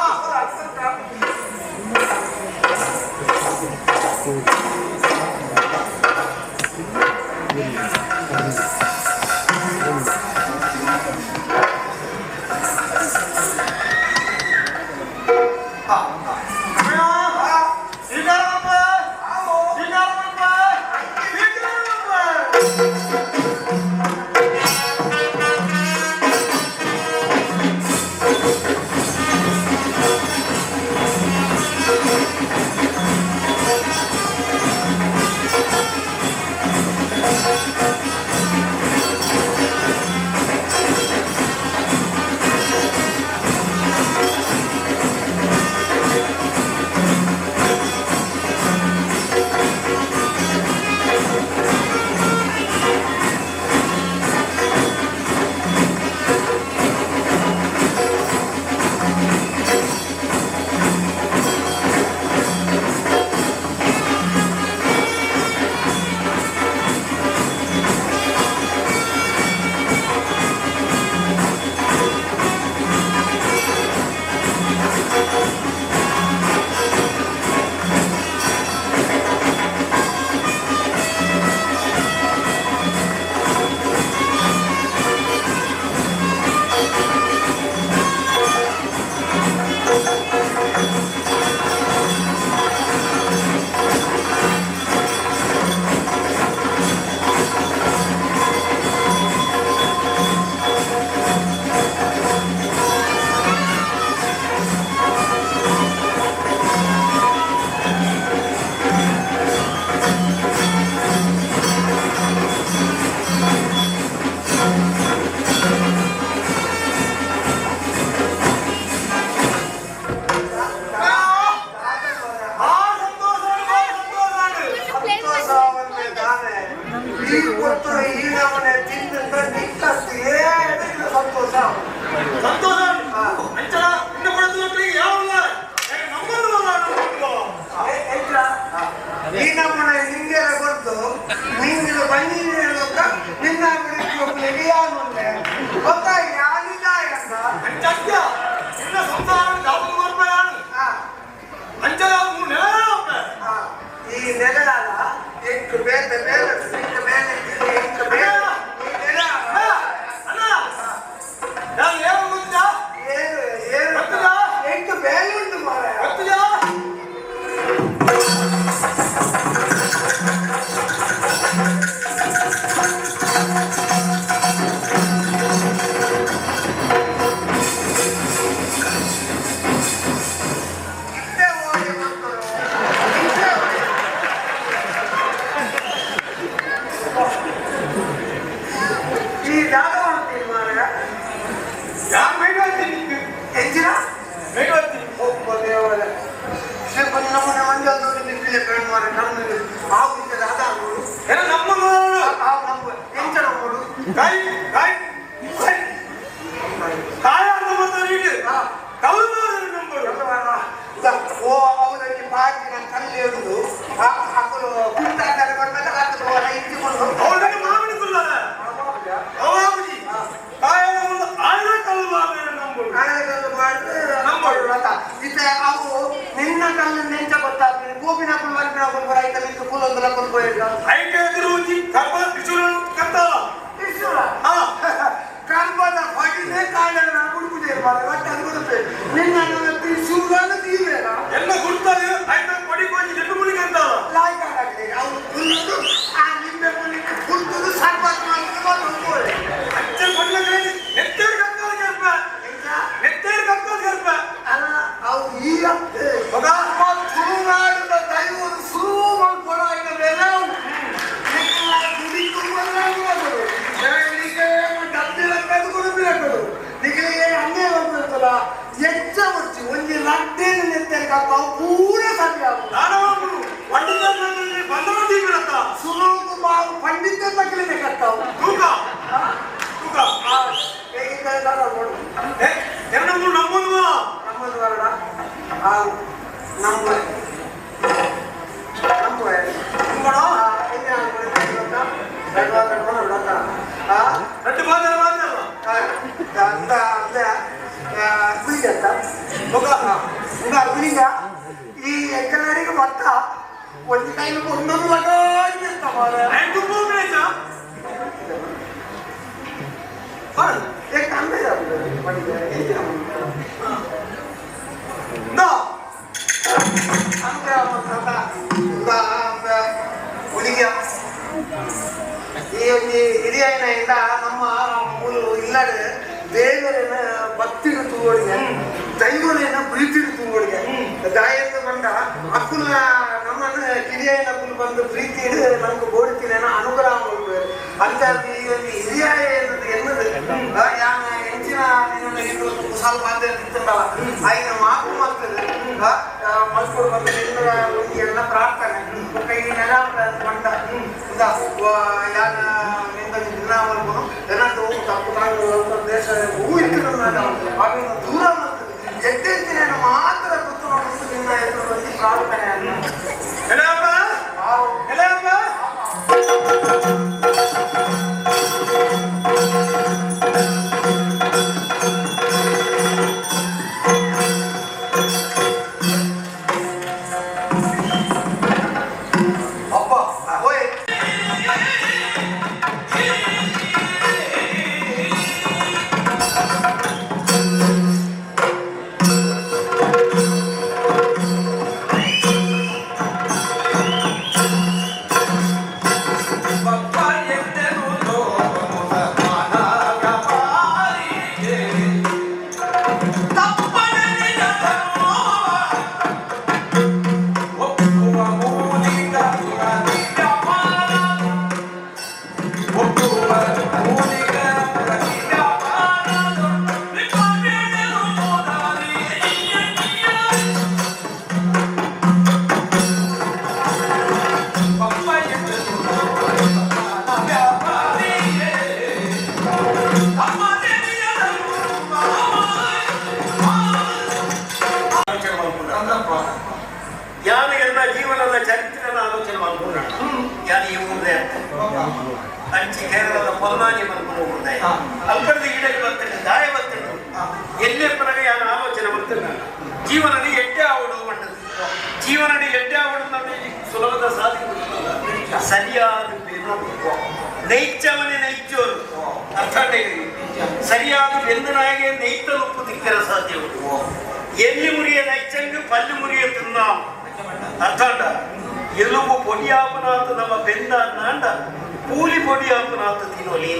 ಅಂದ ಅಂದ ಗುಳಿಗ ಮಗ ಉಂದ ಗುಳಿಗ ಈ ಎಕ್ಕಲಾರಿಗೆ ಭತ್ತ ಒಂದು ಟೈಮ್ ಒಂದೊಂದು ಮಗ ಈ ಒಂಜಿ ಹಿರಿಯನ ನಮ್ಮ ಮೂಲು ಇಲ್ಲಡೆ ದೇವರನ್ನ ಭಕ್ತಿಗೆ ತೂವಳಿಗೆ ದೈವನೇನ ಪ್ರೀತಿಗೆ ತೂವಳಿಗೆ ದಾಯಂದು ಬಂದ ಅಕ್ಕುಲ ನಮ್ಮನ್ನು ಕಿರಿಯನ ಅಕ್ಕುಲು ಬಂದು ಪ್ರೀತಿ ನಮ್ಗೆ ಬೋಡ್ತೀನೇನ ಅನುಗ್ರಹ ಮಾಡ್ಬೇಕು ಅಂತ ಈ ಒಂದು ಹಿರಿಯ ಎನ್ನದು ಯಾನ ಹೆಚ್ಚಿನ ಸ್ವಲ್ಪ ನಿಂತಲ್ಲ ಆಯ್ನ ಮಾತು ಮಾಡ್ತದೆ ಮಲ್ಕೊಡು ಬಂದ ಒಂದು ಎಲ್ಲ ಪ್ರಾರ್ಥನೆ ಕೈ ನೆಲ ಬಂದ ಯಾನ ನಿಂದ ದಿನ ಮಲ್ಕೊನು ಏನಾದ್ರು ತಪ್ಪು ದೇಶ ಹೂ ಇತ್ತು ಆಮೇಲೆ ದೂರ ಮಾಡ್ತದೆ ಎದ್ದೆತ್ತಿನ ಮಾತ್ರ ಗೊತ್ತು ನಿನ್ನ ಎದುರು ಬಂದು ಪ್ರಾರ್ಥನೆ ಅನ್ನ ಅಂಚಿ ಕೇರಳದ ಪೊನ್ನಾನಿ ಮಲ್ಪುನ ಅಲ್ಪದ ಈಡಲ್ಲಿ ಬರ್ತೇನೆ ದಾಯ ಬರ್ತೇನೆ ಎಲ್ಲೇ ಪನಗ ಯಾನು ಆಲೋಚನೆ ಬರ್ತೇನೆ ಜೀವನದ ಎಡ್ಡೆ ಆವಡು ಮಂಡದು ಜೀವನದ ಎಡ್ಡೆ ಆವಡು ಸುಲಭದ ಸಾಧನೆ ಸರಿಯಾದ ನೈಚ್ಚವನೇ ನೈಚ್ಚೋರು ಅರ್ಥ ಸರಿಯಾದ ಬೆಂದು ನಾಯಿಗೆ ನೈತ ಉಪ್ಪು ತಿಕ್ಕರ ಸಾಧ್ಯ ಎಲ್ಲಿ ಮುರಿಯ ನೈಚಂಗ್ ಪಲ್ಲು ಮುರಿಯ ತಿನ್ನ ಅರ್ಥ ಎಲುಬು ಪೊಡಿಯಾಪನಾಥ ನಮ್ಮ ಬೆಂದ ನಾಂಡ ಕೂಲಿ ಪೊಡಿಯಾಪನಾಥ ತಿನ್ನೋಲಿ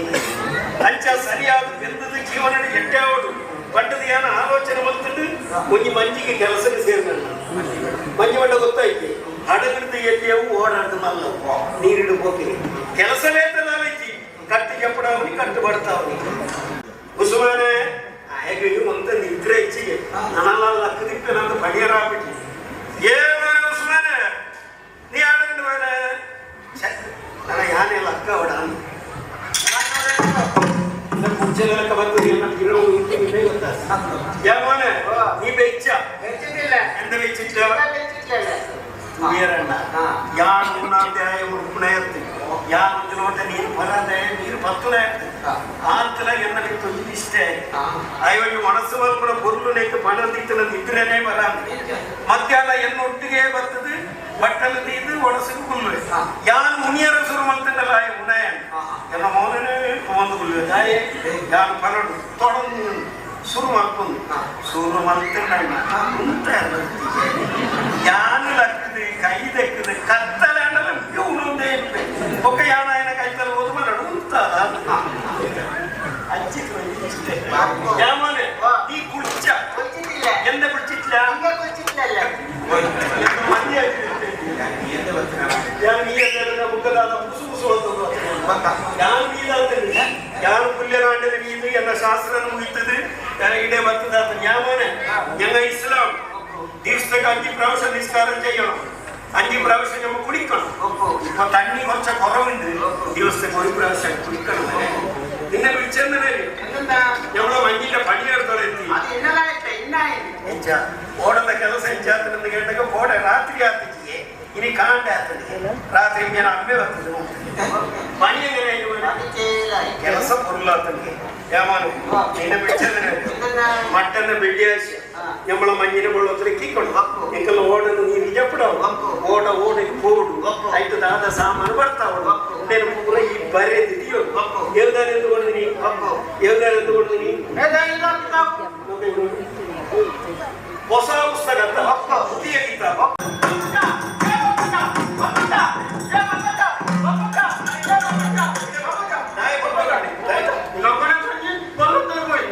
ಅಂಚ ಸರಿಯಾದ ಬೆಂದದ ಜೀವನ ಎಟ್ಟಾವಡು ಪಟ್ಟದ ಏನ ಆಲೋಚನೆ ಬಂತಂದು ಒಂಜಿ ಮಂಜಿಗೆ ಕೆಲಸಕ್ಕೆ ಸೇರಿದ ಮಂಜಿ ಮಂಡ ಗೊತ್ತಾಯ್ತು ಹಡಗಿಡ್ದು ಎಲ್ಲಿಯವು ಓಡಾಡ್ದು ಮಲ್ಲ ನೀರಿಡು ಹೋಗ್ತೀನಿ ಕೆಲಸವೇ ನಾನೈತಿ ಕಟ್ಟು ಜಪ್ಪಡವನಿ ಕಟ್ಟು ಬಡ್ತಾವನಿ ಉಸುಮಾನೆ ಹೇಗೆ ಒಂದ ನಿದ್ರೆ ಹೆಚ್ಚಿಗೆ ನನ್ನ ಲಕ್ಕದಿಕ್ಕ ನನ್ನ ಪಣಿಯರಾಗ್ಬಿಟ್ಟು ಏನ ಉಸುಮಾನೆ ನೀ ಆಡಂಡು ಬೇಡ ನನ್ನ ಯಾನೆ ಲಕ್ಕ ಅವಡ ಮುಂಚೆಲೆಲ್ಲ ಬರ್ತದೆ ಯಾವನೆ ನೀ ಬೆಚ್ಚ ಎಂತ ಬೆಚ್ಚಿಟ್ಲ ತುವಿಯರಣ್ಣ ಯಾರು ಉಣ್ಣಾಂದೆ ಉಡುಪುಣೆ ಇರ್ತಿ ಯಾರು ನೋಟ ನೀರು ಬರಂದೆ ನೀರು ಪತ್ತುನೆ ಇರ್ತಿ ಆಂತಲ ಎನ್ನಲಿಕ್ಕೆ ತೊಂದರೆ ಇಷ್ಟೇ ಐವಲ್ಲಿ ಮನಸ್ಸು ಮಲ್ಪುನ ಪೊರ್ಲು ನೆಕ್ ಪಣ ದಿಕ್ಕನ ಇದ್ರೇನೆ ಬರ ಮಧ್ಯಾಹ್ನ ಎನ್ನೊಟ್ಟಿಗೆ ಬರ್ತದೆ ಬಟ್ಟಲು ತೀದು ಒಣಸಿಗೆ ಕುಲ್ವೆ ಯಾರು ಮುನಿಯರ ಸುರು ಮಂತನಲ್ಲ ಆಯ ಉಣಯ ಎಲ್ಲ ಮೌನನೇ ಒಂದು ಕುಲ್ವೆ ದಾಯೆ ಯಾರು ಪರಡು ತೊಡಂದು ಸುರು ಮಲ್ಪೊಂದು ಸುರು ಮಲ್ತಣ್ಣ ಉಂಟ ಯಾನು ಲಕ್ಕದು ಕೈ ದಕ್ಕದು ಕತ್ತಲ ಉಣುಂದೇ ಒಕ್ಕ ಯಾನ ಕೈತಲ್ಲ ಓದು ಮಾಡಡು ಉಂಟ ಅಜ್ಜಿ ಯಾಮನೆ ನೀ ಕುಡ್ಚ ಎಂದ ಕುಡ್ಚಿಟ್ಲ ಯಾರು ಪುಲ್ಯರಾಂಡದ ಮೀದು ಎನ್ನ ಶಾಸ್ತ್ರ ಮುಗಿತದೆ ಇಡೇ ಬರ್ತದ ಯಾಮನೆ ಎಲ್ಲ ಇಸ್ಲಾಂ ದಿವಸಕ್ಕೆ 5 ಪ್ರಾവശ്ಯ ನಿಸ್ಕಾರ ചെയ്യണം 5 പ്രാവശ്യം നമ്മൾ കുടിക്കണം ഇപ്പൊ തണ്ണി കുറച്ച കുറവുണ്ട് ദിവസത്തേക്ക് 1 പ്രാവശ്യം കുടിക്കണം നിന്നെ വിളിച്ചെന്നേ ഞമ്മളെ വണ്ടിന്റെ പണിയെടുത്തോടെ എത്തി ഓടുന്ന ಕೆಲಸ ಹೆಚ್ಚಾತನೆಂದು ಕೇಳಿದಾಗ ಓಡೆ ರಾತ್ರಿ ಆತಿಗೆ ഇനി കാണ്ട ರಾತ್ರಿ ഞാൻ അമ്മ ಬರ್ತದೆ പണി എങ്ങനെ ಕೆಲಸ പൊരുളാത്തನಿಗೆ ಯಾಮಾನು ನಿನ್ನ ಬಿಚ್ಚದನೆ ಮಟ್ಟನ್ನ ಬೆಳ್ಳಿಯಾಶ ഞമ്മളെ മഞ്ഞിനെ വെള്ളത്തിലേക്ക് ಕೊಂಡು ಎಂಕಲ್ಲ ಓಡನ್ನು ನೀರು ಜಪ್ಪಡವು ಓಡ ಓಡಿ ಪೋಡು ಐತು ದಾದ ಸಾಮಾನು ಬರ್ತಾವಡು నేను ಪೂರ ಈ ಬರೆ ದಿದಿಯೋ ಎಲ್ದಾರೆ ಎಂದುಕೊಂಡಿನಿ ಎಲ್ದಾರೆ ಎಂದುಕೊಂಡಿನಿ ಹೊಸ ಪುಸ್ತಕ ಅಂತ ಪುದಿಯ ಕಿತಾಬ್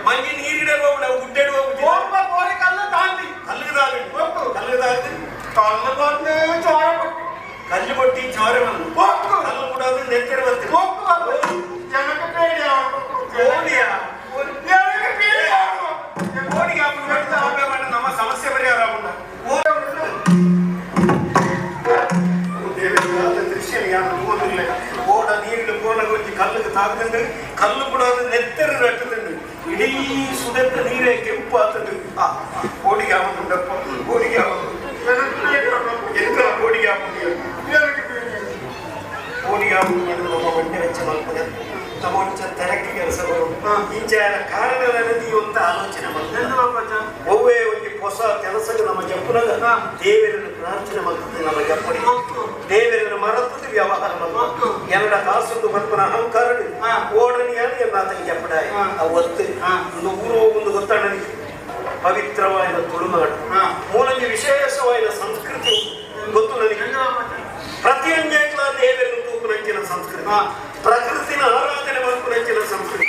ಮಂಗಿ ನೀರಿಡೆ ಹೋಗ್ಬಿಡ ಗುಡ್ಡೆಡು ಹೋಗ್ಬಿಟ್ಟು കല്ല് പൊട്ടി ചോര വന്നു കല്ല് കൂടാതെ നെറ്റടി വന്നു ನಮ್ಮ ಸಮಸ್ಯೆ ಪರಿಹಾರ ಓಡ ನೀರಿಡು ಪೋನ ಗೊಂಜಿ ಕಲ್ಲಿಗೆ ತಾಗುದುಂಡು ಕಲ್ಲು ಕೂಡ ನೆತ್ತರು ರಟ್ಟುದುಂಡು ಇಡೀ ಸುದೆತ್ತ ನೀರೇ ಕೆಂಪು ಆತದು ಕೋಡಿಗೆ ಆವತ್ತುಂಡಪ್ಪ ಕೋಡಿಗೆ ಆವತ್ತು ಎಂತ ಕೋಡಿಗೆ ಆಪುಂಡು ಕೋಡಿಗೆ ಆಪುಂಡು ನಮ್ಮ ಒಂಡೆ ವೆಚ್ಚ ಮಲ್ಪದೆ ನಮ್ಮ ಒಂಚ ತೆರಕ್ಕೆ ಕೆಲಸ ಬರು ಇಂಚಾರ ಕಾರಣದಲ್ಲಿ ಅಂತ ಆಲೋಚನೆ ಮಾಡ್ತಾರೆ ಒವ್ವೇ ಒಂದು ಹೊಸ ಕೆಲಸಕ್ಕೆ ನಮ್ಮ ಜಪ್ಪುನಾಗ ದೇವರನ್ನು ಪ್ರಾರ್ಥನೆ ಮಾಡ್ತದೆ ನಮ್ಮ ಜಪ್ಪಡಿ ದೇವರನ್ನು ಮರತದ ವ್ಯವಹಾರ ಮಾಡ್ತು ಎನ್ನಡ ಕಾಸೊಂದು ಬರ್ಪನ ಅಹಂಕಾರ ಓಡನಿಯಾದ ಎಲ್ಲ ಜಪ್ಪಡಾಯ ಆ ಒತ್ತು ಒಂದು ಊರು ಒಂದು ಗೊತ್ತಾಡನಿಗೆ ಪವಿತ್ರವಾದ ತುಳುನಾಡು ಮೂಲಂಜಿ ವಿಶೇಷವಾದ ಸಂಸ್ಕೃತಿ ಗೊತ್ತು ನನಗೆ ಪ್ರತಿಯೊಂದೇಕ್ಲ ದೇವರನ್ನು ತೂಪುನಂಚಿನ ಸಂಸ್ಕೃತಿ ಪ್ರಕೃತಿನ ಆರಾಧನೆ ಮಾಡ್ಪುನಂಚಿನ ಸಂಸ್ಕೃತಿ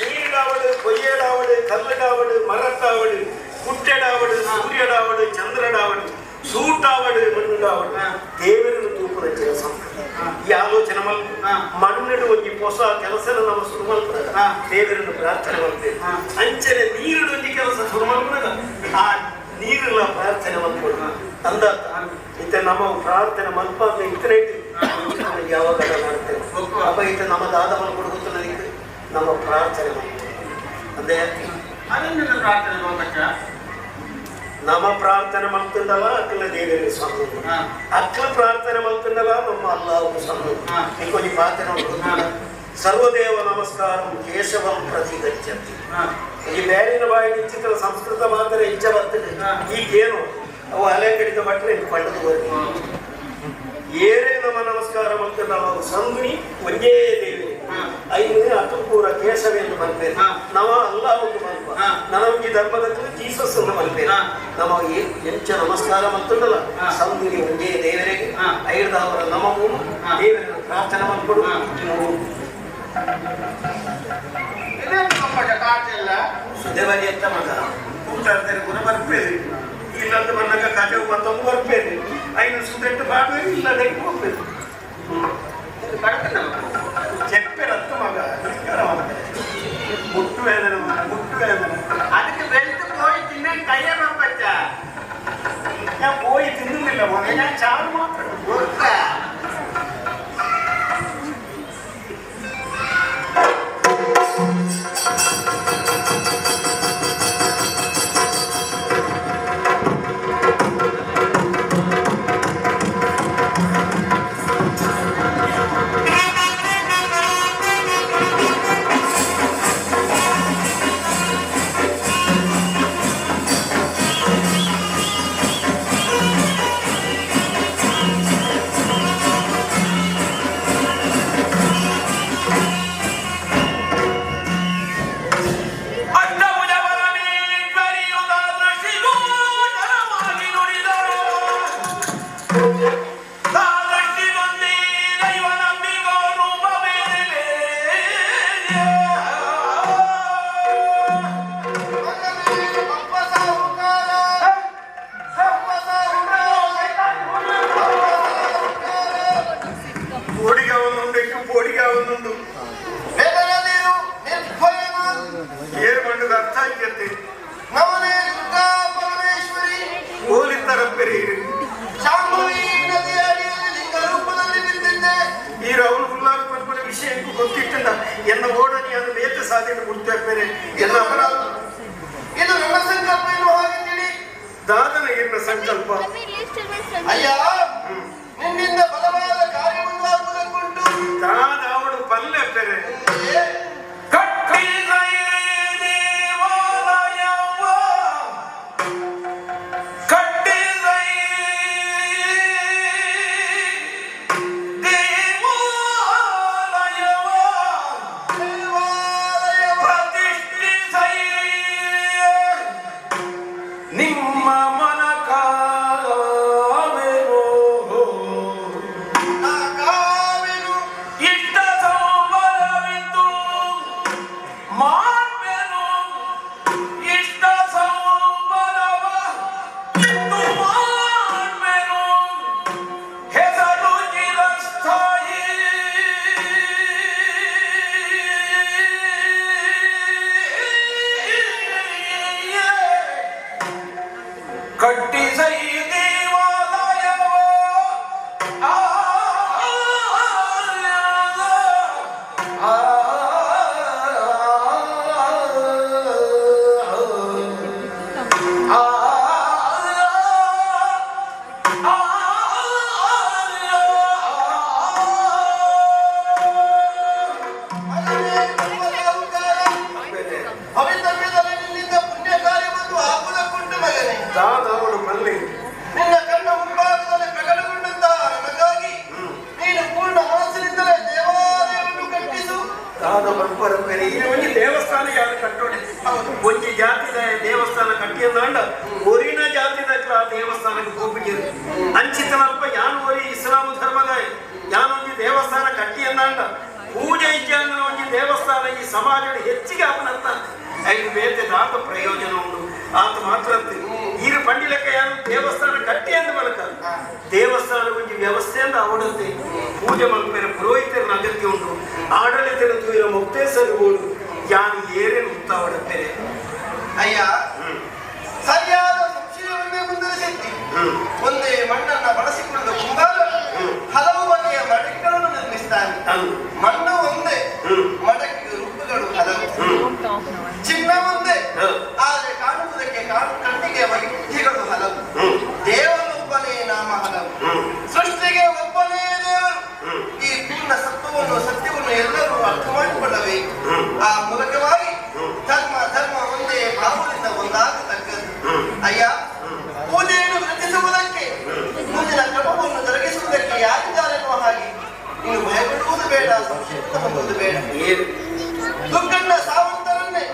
ನೀರಿಡಾವಡು ಕೊಯ್ಯಡಾವಡು ಕಲ್ಲಡಾವಡು ಮರತ್ತಾವಡು ಕುಟ್ಟೆಡಾವಡು ಸೂರ್ಯಡಾವಡು ಚಂದ್ರಡಾವಡು ಸೂಟಾವಡು ಮಣ್ಣುಡಾವಡು ದೇವರನ್ನು ತೂಪುನಂಚಿನ ಸಂಸ್ಕೃತಿ ಈ ಆಲೋಚನೆ ಮಲ್ಪ ಮಣ್ಣು ಒಂಜಿ ಹೊಸ ಕೆಲಸನ ನಮ್ಮ ಶುರು ಮಲ್ಪುನಾಗ ದೇವರನ್ನು ಪ್ರಾರ್ಥನೆ ಮಾಡ್ತೇವೆ ಅಂಚನೆ ನೀರು ಒಂಜಿ ಕೆಲಸ ಶುರು ಮಲ್ಪುನಾಗ ಆ ನೀರೆಲ್ಲ ಪ್ರಾರ್ಥನೆ ಮಲ್ಪಡು ಅಂದ ಇತ್ತೆ ನಮ್ಮ ಪ್ರಾರ್ಥನೆ ಮಲ್ಪ ಅಂತ ಇತ್ತನೇ ಯಾವಾಗ ಮಾಡ್ತೇವೆ ಅಪ್ಪ ಇತ್ತೆ ನಮ್ಮ ದಾದ ಮಲ್ಪಡು ಗೊತ್ತು ನನಗೆ ನಮ್ಮ ಪ್ರಾರ್ಥನೆ ಮಾಡ್ತೇವೆ ಅಂದೇ ಪ್ರಾರ್ಥನೆ ಮಲ್ಪಚ್ಚ ನಮ್ಮ ಪ್ರಾರ್ಥನೆ ಮಲ್ತುಂಡಲ ಅಕ್ಕಲ ದೇವರಿಗೆ ಸಂದು ಅಕ್ಕಲ ಪ್ರಾರ್ಥನೆ ಮಲ್ತುಂಡಲ ನಮ್ಮ ಅಲ್ಲಾಹು ಸಂದು ಇಂಕೊಂಜಿ ಪ್ರಾರ್ಥನೆ ಸರ್ವದೇವ ನಮಸ್ಕಾರ ಕೇಶವಂ ಪ್ರತಿ ಗಚ್ಚಂತಿ ಈ ಬೇರಿನ ಬಾಯಿ ಇಚ್ಚಿತರ ಸಂಸ್ಕೃತ ಮಾತ್ರ ಇಚ್ಛೆ ಬರ್ತದೆ ಈಗೇನು ಅವು ಅಲೆಂಗಡಿತ ಭಟ್ರೆ ಇಂದು ಪಂಡದು ಬರ್ತದೆ ಏರೇ ನಮ್ಮ ನಮಸ್ಕಾರ ಮಲ್ತುಂಡಲ ಅವು ಸಂದುನಿ ಒಂದೇ ದೇವಿ ಐದು ಅತುಪೂರ ಕೇಶವ ಎಂದು ಮಲ್ಪೇರು ನವ ಅಲ್ಲ ಒಂದು ಮಲ್ಪ ನನಗೆ ಧರ್ಮದ ಜೀಸಸ್ ಎಂದು ಮಲ್ಪೇರು ನಮ್ಮ ಎಂಚ ನಮಸ್ಕಾರ ಮಲ್ತುಂಡಲ ಸಂದುನಿ ಒಂದೇ ದೇವರಿಗೆ ಐದಾವರ ನಮವು ದೇವರನ್ನು ಪ್ರಾರ್ಥನೆ ಮಲ್ಪಡು ಸುದೇವರಿ ಅಂತ ಮಗ ಕೂತಾಡ್ತಾರೆ ಗುಣ ಬರ್ಪೇರಿ ಇಲ್ಲಂತ ಬಂದಾಗ ಕಜವು ಮತ್ತೊಂದು ಬರ್ಪೇರಿ ಐನು ಸುದೆಟ್ಟು ಬಾಡ್ಬೇರಿ ಇಲ್ಲ ಹೋಗ್ಬೇಕು చెప్పారు మగ ముట్టు వేదన ముట్టు వేదన ಅದಕ್ಕೆ ಬೆಳೆದು ಕೋಳಿ ತಿನ್ನ ಕೈಯ ಬಪ್ಪಚ್ಚ ഞാൻ പോയി തിന്നുന്നില്ല മോനെ ഞാൻ ചാറ് മാത്രം ಬರಬೇರೆ ಇಲ್ಲಿ ಒಂಜಿ ದೇವಸ್ಥಾನ ಯಾರು ಕಟ್ಟೋಡೆ ಒಂಜಿ ಜಾತಿದ ದೇವಸ್ಥಾನ ಕಟ್ಟಿಯಂದಾಂಡ ಒರಿನ ಜಾತಿದ ಆ ದೇವಸ್ಥಾನಕ್ಕೆ ಪೋಪಿಜರು ಅಂಚಿತನಲ್ಪ ಯಾನು ಒರಿ ಇಸ್ಲಾಂ ಧರ್ಮದ ಯಾನೊಂಜಿ ದೇವಸ್ಥಾನ ಕಟ್ಟಿಯಂದಾಂಡ ಪೂಜೆ ಇಜ್ಜಾಂದ್ರ ಒಂಜಿ ದೇವಸ್ಥಾನ ಈ ಸಮಾಜದ ಹೆಚ್ಚಿಗೆ ಅವನಂತ ಐದು ಬೇತೆ ದಾತ ಪ್ರಯೋಜನ ಉಂಟು ಆತ ಮಾತ್ರ ಈರು ಪಂಡಿಲಕ್ಕ ಯಾನು ದೇವಸ್ಥಾನ ಕಟ್ಟಿ ಅಂದ ಬಲಕ ದೇವಸ್ಥಾನ ಒಂಜಿ ವ್ಯವಸ್ಥೆ ಅಂದ ಅವಡಂತೆ ಪೂಜೆ ಮಲ್ಪೆರೆ ಪುರೋಹಿತರ ಅಗತ್ಯ ಉಂಟು ಆಡಳಿತರ ತೂಯಿನ ಮುಕ್ತೇಸರು ಓಡು ಯಾನು ಏರೇನು ಉತ್ತಾವಡತ್ತೇನೆ ಅಯ್ಯ ಸರಿಯಾದ ಸಂಶಯವನ್ನೇ ಮುಂದುವರಿಸಿದ್ದಿ. ಒಂದೇ ಮಣ್ಣನ್ನ ಬಳಸಿಕೊಂಡು ಕುಂಬಾರ ಹಲವು ಬಗೆಯ ಮಡಕೆಗಳನ್ನು ನಿರ್ಮಿಸ್ತಾನೆ. ಮಣ್ಣು ಒಂದೇ, ಮಡಕೆ ರೂಪಗಳು ಹಲವು. ಚಿನ್ನ ಒಂದೇ, ಆದರೆ ಕಾಣುವುದಕ್ಕೆ ಕಣ್ಣಿಗೆ ವೈವಿಧ್ಯಗಳು ಹಲವು. ದೇವನೊಬ್ಬನೇ, ನಾಮ ಹಲವು. ಸೃಷ್ಟಿಗೆ ಒಬ್ಬನೇ ದೇವರು. ಈ ಪೂರ್ಣ ಸತ್ವವನ್ನು ಸತ್ಯವನ್ನು ಎಲ್ಲರೂ ಅರ್ಥ ಮಾಡಿಕೊಳ್ಳಬೇಕು. ಆ ಮೂಲಕವಾಗಿ ಧರ್ಮ ಧರ್ಮ ಒಂದೇ ಭಾವದಿಂದ ಒಂದಾಗತಕ್ಕದ್ದು. ಅಯ್ಯ, ಪೂಜೆಯನ್ನು ವೃದ್ಧಿಸುವುದಕ್ಕೆ ಮುಂದಿನ ಕ್ರಮವನ್ನು ಜರುಗಿಸುವುದಕ್ಕೆ ಯಾರಿದ್ದಾರೆನ್ನುವ ಹಾಗೆ ನೀನು ಭಯಪಡುವುದು ಬೇಡ, ಸಂಶಯ ಹೊಂದುವುದು ಬೇಡ. ದುರ್ಗಣ್ಣ ಸಾವಂತರನ್ನೇ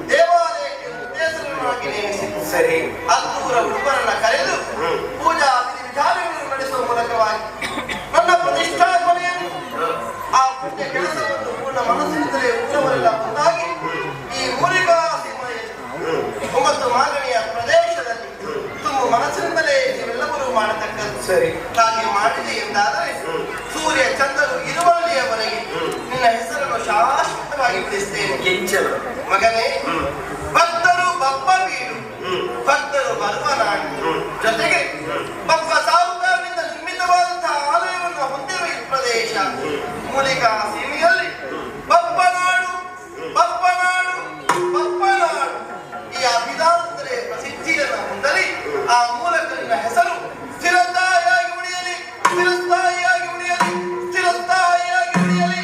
ದೇವಾಲಯಕ್ಕೆ ನಿರ್ದೇಶನವಾಗಿ ನೇಮಿಸಿ ಸರಿ ಅದ್ದೂರ ಉಡುಪರನ್ನ ಕರೆದು ಪೂಜಾ ವಿಧಿ ವಿಧಾನಗಳನ್ನು ನಡೆಸುವ ಮೂಲಕವಾಗಿ ನನ್ನ ಪ್ರತಿಷ್ಠಾಪನೆಯನ್ನು ಆ ಪುಣ್ಯ ಕೆಲಸವನ್ನು ಪೂರ್ಣ ಮನಸ್ಸಿನಿಂದಲೇ ಊರವರೆಲ್ಲ ಒಂದಾಗಿ ಈ ಮೂಲಿಕಾ ಸೀಮೆಯಲ್ಲಿ 9 ಮಾಗಣಿಯ ಪ್ರದೇಶದಲ್ಲಿ ತುಂಬ ಮನಸ್ಸಿನಿಂದಲೇ ನೀವೆಲ್ಲವರೂ ಮಾಡತಕ್ಕದ್ದು. ಸರಿ, ಹಾಗೆ ಮಾಡಿದೆ ಎಂದಾದರೆ ಸೂರ್ಯ ಚಂದ್ರರು ಇರುವಲ್ಲಿಯವರೆಗೆ ನಿನ್ನ ಹೆಸರನ್ನು ಶಾಶ್ವತವಾಗಿ ಉಳಿಸ್ತೇನೆ. ಮಗನೇ, ಭಕ್ತರು ಬಪ್ಪ ಬೀಡು, ಭಕ್ತರು ಬರುವ ನಾಡು, ಜೊತೆಗೆ ಬಪ್ಪ ಸಾಹುಕಾರರಿಂದ ನಿರ್ಮಿತವಾದಂತಹ ಆಲಯವನ್ನು ಹೊಂದಿರುವ ಈ ಪ್ರದೇಶ ಮೂಲಿಕಾ ಸೀಮೆಯಲ್ಲಿ ಬಪ್ಪನಾಡು ಬಪ್ಪನಾಡು ಬಪ್ಪನಾಡು ಈ ಅಭಿಧಾನದಲ್ಲೇ ಪ್ರಸಿದ್ಧಿಯನ್ನು ಹೊಂದಲಿ. ಆ ಮೂಲಕ ನಿನ್ನ ಹೆಸರು ಸ್ಥಿರಸ್ಥಾಯಿಯಾಗಿ ಉಳಿಯಲಿ, ಸ್ಥಿರಸ್ಥಾಯಿಯಾಗಿ ಉಳಿಯಲಿ, ಸ್ಥಿರಸ್ಥಾಯಿಯಾಗಿ ಉಳಿಯಲಿ.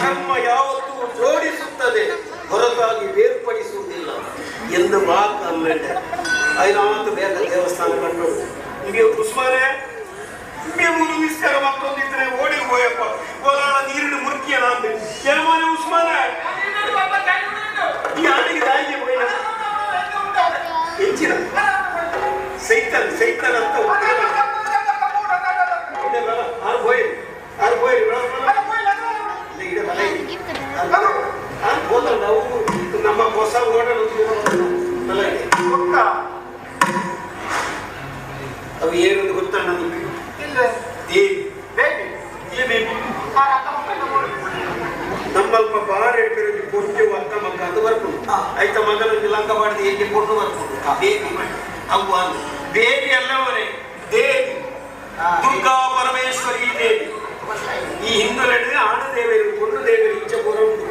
ಧರ್ಮ ಯಾವತ್ತೂ ಜೋಡಿಸುತ್ತದೆ ಹೊರತಾಗಿ ಬೇರ್ಪಡಿಸುವುದಿಲ್ಲ ಎಂದು ಮಾತು ಅಲ್ಲೇಡೆ. ಐನಾವತ್ತು ಬೇಗ ದೇವಸ್ಥಾನ ಕಂಡು ನಿಮಗೆ ಉಸ್ಮಾನೆ ನಿಮಗೆ ಮೂರು ವಿಸ್ತಾರ ಮತ್ತೊಂದಿದ್ರೆ ಓಡಿ ಹೋಯಪ್ಪ ಓಲಾಳ ನೀರಿನ ಮುರುಕಿಯಲ್ಲ ಅಂದೆ ಯಜಮಾನೆ ಉಸ್ಮಾನೆ ಈ ಆಡಿಗೆ ತಾಯಿಗೆ ಹೋಯಿನ ಹೆಚ್ಚಿನ ಸೈತಲ್ ಸೈತಲ್ ಅಂತ ಆರು ಹೋಯ್ ಆರು ಹೋಯ್ ನಮ್ಮ ಹೊಸ ಹೋಟೆಲ್ ಅವು ಏನೊಂದು ಗೊತ್ತಣ್ಣ ನಿಮಗೆ? ದೇವಿ ದೇವಿ ನಮ್ಮಲ್ಪ ಬಾರಿ ಹೇಳ್ತಾರೆ ಪೊಂಜು ಅಕ್ಕ ಮಕ್ಕ ಅದು ಬರ್ಕೊಂಡು ಆಯ್ತ ಮಗನೊಂದು ಲಂಗ ಮಾಡಿದ ಹೇಗೆ ಪೊಣ್ಣು ಬರ್ಕೊಂಡು ಬೇಬಿ ಅವ್ವ ಬೇಬಿ ಅಲ್ಲವರೇ ದೇವಿ ದುರ್ಗಾ ಪರಮೇಶ್ವರಿ ದೇವಿ. ಈ ಹಿಂದುಗಡೆ ಆಡು ದೇವರು ಪೊಣ್ಣು ದೇವರು ಇಚ್ಛೆ ಪೂರ ಉಂಟು.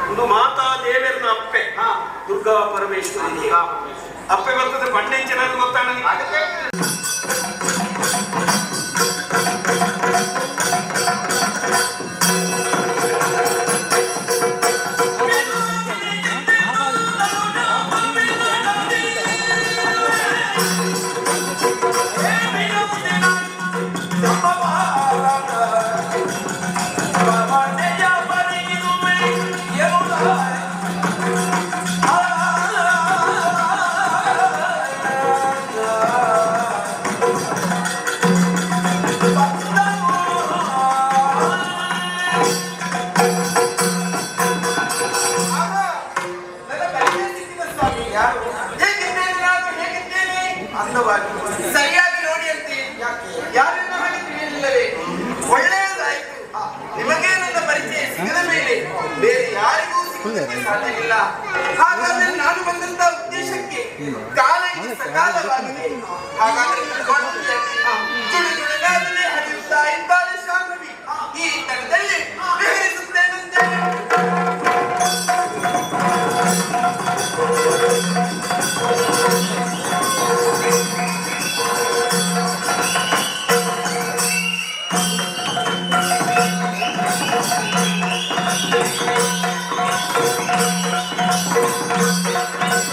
ಒಂದು ಮಾತಾ ದೇವರನ್ನ ಅಪ್ಪೆ ದುರ್ಗಾ ಪರಮೇಶ್ವರಿ ದೇವಿ. ಅಪ್ಪೆ ಬರ್ತದೆ ಬಂಡೆಂಚಿನ ಗೊತ್ತಾಣ. ಸರಿಯಾಗಿ ನೋಡಿ ಅಂತೆ ಯಾರನ್ನು ಹಾಗೆ ತಿಳಿಯಲಿಲ್ಲವೇ? ಒಳ್ಳೆಯದಾಯಿತು, ನಿಮಗೆ ನನ್ನ ಪರಿಚಯ ಸಿಗದ ಮೇಲೆ ಬೇರೆ ಯಾರಿಗೂ ಸಿಗುವುದಕ್ಕೆ ಸಾಧ್ಯವಿಲ್ಲ. ಹಾಗಾದರೆ ನಾನು ಬಂದಂತಹ ಉದ್ದೇಶಕ್ಕೆ ಕಾಲ ಇದು ಸಕಾಲವಾಗಿದೆ. ಹಾಗಾದರೆ ಚುಡು ಚುಡುಗಾದಲೇ ಹರಿಯುತ್ತಾ ಇದ್ದಾಳೆ ಶಾಂಭವಿ. ಈ ತಡದಲ್ಲಿ ವಿಹರಿಸುತ್ತೇನಂತೆ. Thank you.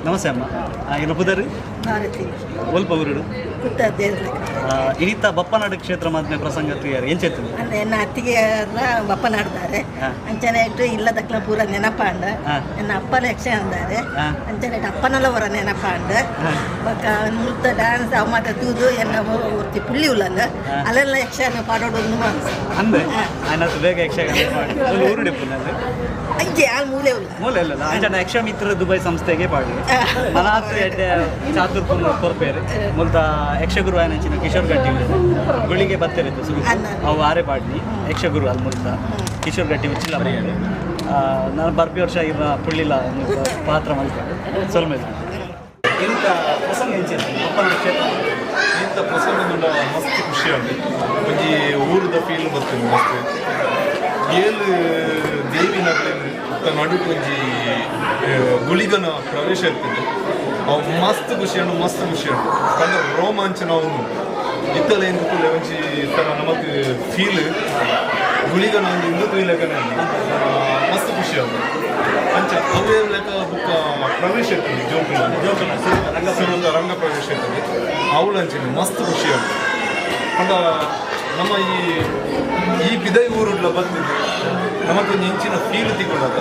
ನಮಸ್ತೆ ಅಮ್ಮ. ಏನು ಪುದರ್? ಭಾರತಿ. ಒಲ್ಪ ಊರುಡು? ಇನಿತ ಬಪ್ಪನಾಡು ಕ್ಷೇತ್ರ ಮಾತ್ಮೆ ಪ್ರಸಂಗ ತುಯಾರು ಎಂಚೆತ್ತು? ಅಂದ್ರೆ ಎನ್ನ ಅತ್ತಿಗೆ ಬಪ್ಪನಾಡ್ತಾರೆ ಅಂಚನೆ ಇಟ್ಟು ಇಲ್ಲದಕ್ಲ ಪೂರ ನೆನಪಾಂಡ ಎನ್ನ ಅಪ್ಪನ ಯಕ್ಷ ಅಂದಾರೆ ಅಂಚನೆ ಇಟ್ಟು ಅಪ್ಪನೆಲ್ಲ ಹೊರ ನೆನಪಾಂಡ ಬೊಕ್ಕ ಮುಲ್ತ ಡ್ಯಾನ್ಸ್ ಅವ ಮಾತ ತೂದು ಎನ್ನ ಒರ್ತಿ ಪುಳ್ಳಿ ಉಲ್ಲಲ್ಲ ಅಲ್ಲೆಲ್ಲ ಯಕ್ಷಗಾನ ಪಾಡೋಡು ಅಂದೆ ಆಯ್ತು ಬೇಗ ಯಕ್ಷಗಾನ ಮಾಡಿ ಊರುಡೆ ಪುನಃ ಅಂಚೆ ಆ ಮೂಲೆ ಉಲ್ಲ ಮೂಲೆ ಅಲ್ಲ ಅಂಚನೆ ಯಕ್ಷಮಿತ್ರ ದುಬೈ ಸಂಸ್ಥೆಗೆ ಪಾಡಿ ಮನಾತ್ ಎಡ್ಡೆ ಚಾತುರ್ಪುನ ಕೊರ್ಪೇರು ಮುಲ್ತ ಯಕ್ಷಗುರು ಆಯನಂಚಿನ ಕಿಶೋರ್ ಗಟ್ಟಿ ಗುಳಿಗೆ ಬತ್ತೆರಿತ್ತು ಸುರು ಅವು ಆರೆ ಪಾಡ್ನಿ ಯಕ್ಷಗುರು ಅಲ್ಲಿ ಮುಲ್ತ ಕಿಶೋರ್ ಗಟ್ಟಿ ಉಚ್ಚಿಲ್ಲ ನಾನು ಬರ್ಪಿ ವರ್ಷ ಇರ ಪುಳ್ಳಿಲ್ಲ ಪಾತ್ರ ಮಲ್ತಾರೆ ಸೊಲ್ಮೆ ಇಂಥ ಪ್ರಸಂಗ ಕ್ಷೇತ್ರ ಇಂಥ ಪ್ರಸಂಗ ಮಸ್ತ್ ಖುಷಿ ಆಗಿ ಒಂಜಿ ಊರದ ಫೀಲ್ ಬರ್ತದೆ ಮಸ್ತ್ ಏಳು ದೇವಿ ನಡುಕು ಒಂಜಿ ಗುಳಿಗನ ಪ್ರವೇಶ ಇರ್ತದೆ ಅವು ಮಸ್ತ್ ಖುಷಿ ಉಂಟು ಮಸ್ತ್ ಖುಷಿ ಉಂಟು ಕಂಡ ರೋಮಾಂಚನ ಒಂದು. ಇತ್ತಲ ಏನು ಒಂಜಿ ತರ ನಮಕ್ ಫೀಲ್ ಗುಳಿಗನ ಒಂದು ಇಂದು ತುಯ್ಲೆಕ್ಕನೆ ಮಸ್ತ್ ಖುಷಿ ಆಗುದು. ಅಂಚ ಅವೇ ಲೆಕ್ಕ ಬುಕ್ಕ ಪ್ರವೇಶ ಇರ್ತದೆ ಜೋಕುಲ ಜೋಕುಲ ರಂಗ ಪ್ರವೇಶ ಇರ್ತದೆ ಅವಳು ಅಂಚನೆ ಮಸ್ತ್ ಖುಷಿ ಆಗುದು. ಪಂಡ ನಮ್ಮ ಈ ಈ ಬಿದೈ ಊರುಡ್ಲ ಬಂದಿದ್ದು ನಮಗೊಂದು ಇಂಚಿನ ಫೀಲ್ ತಿಕ್ಕೊಂಡಾಗ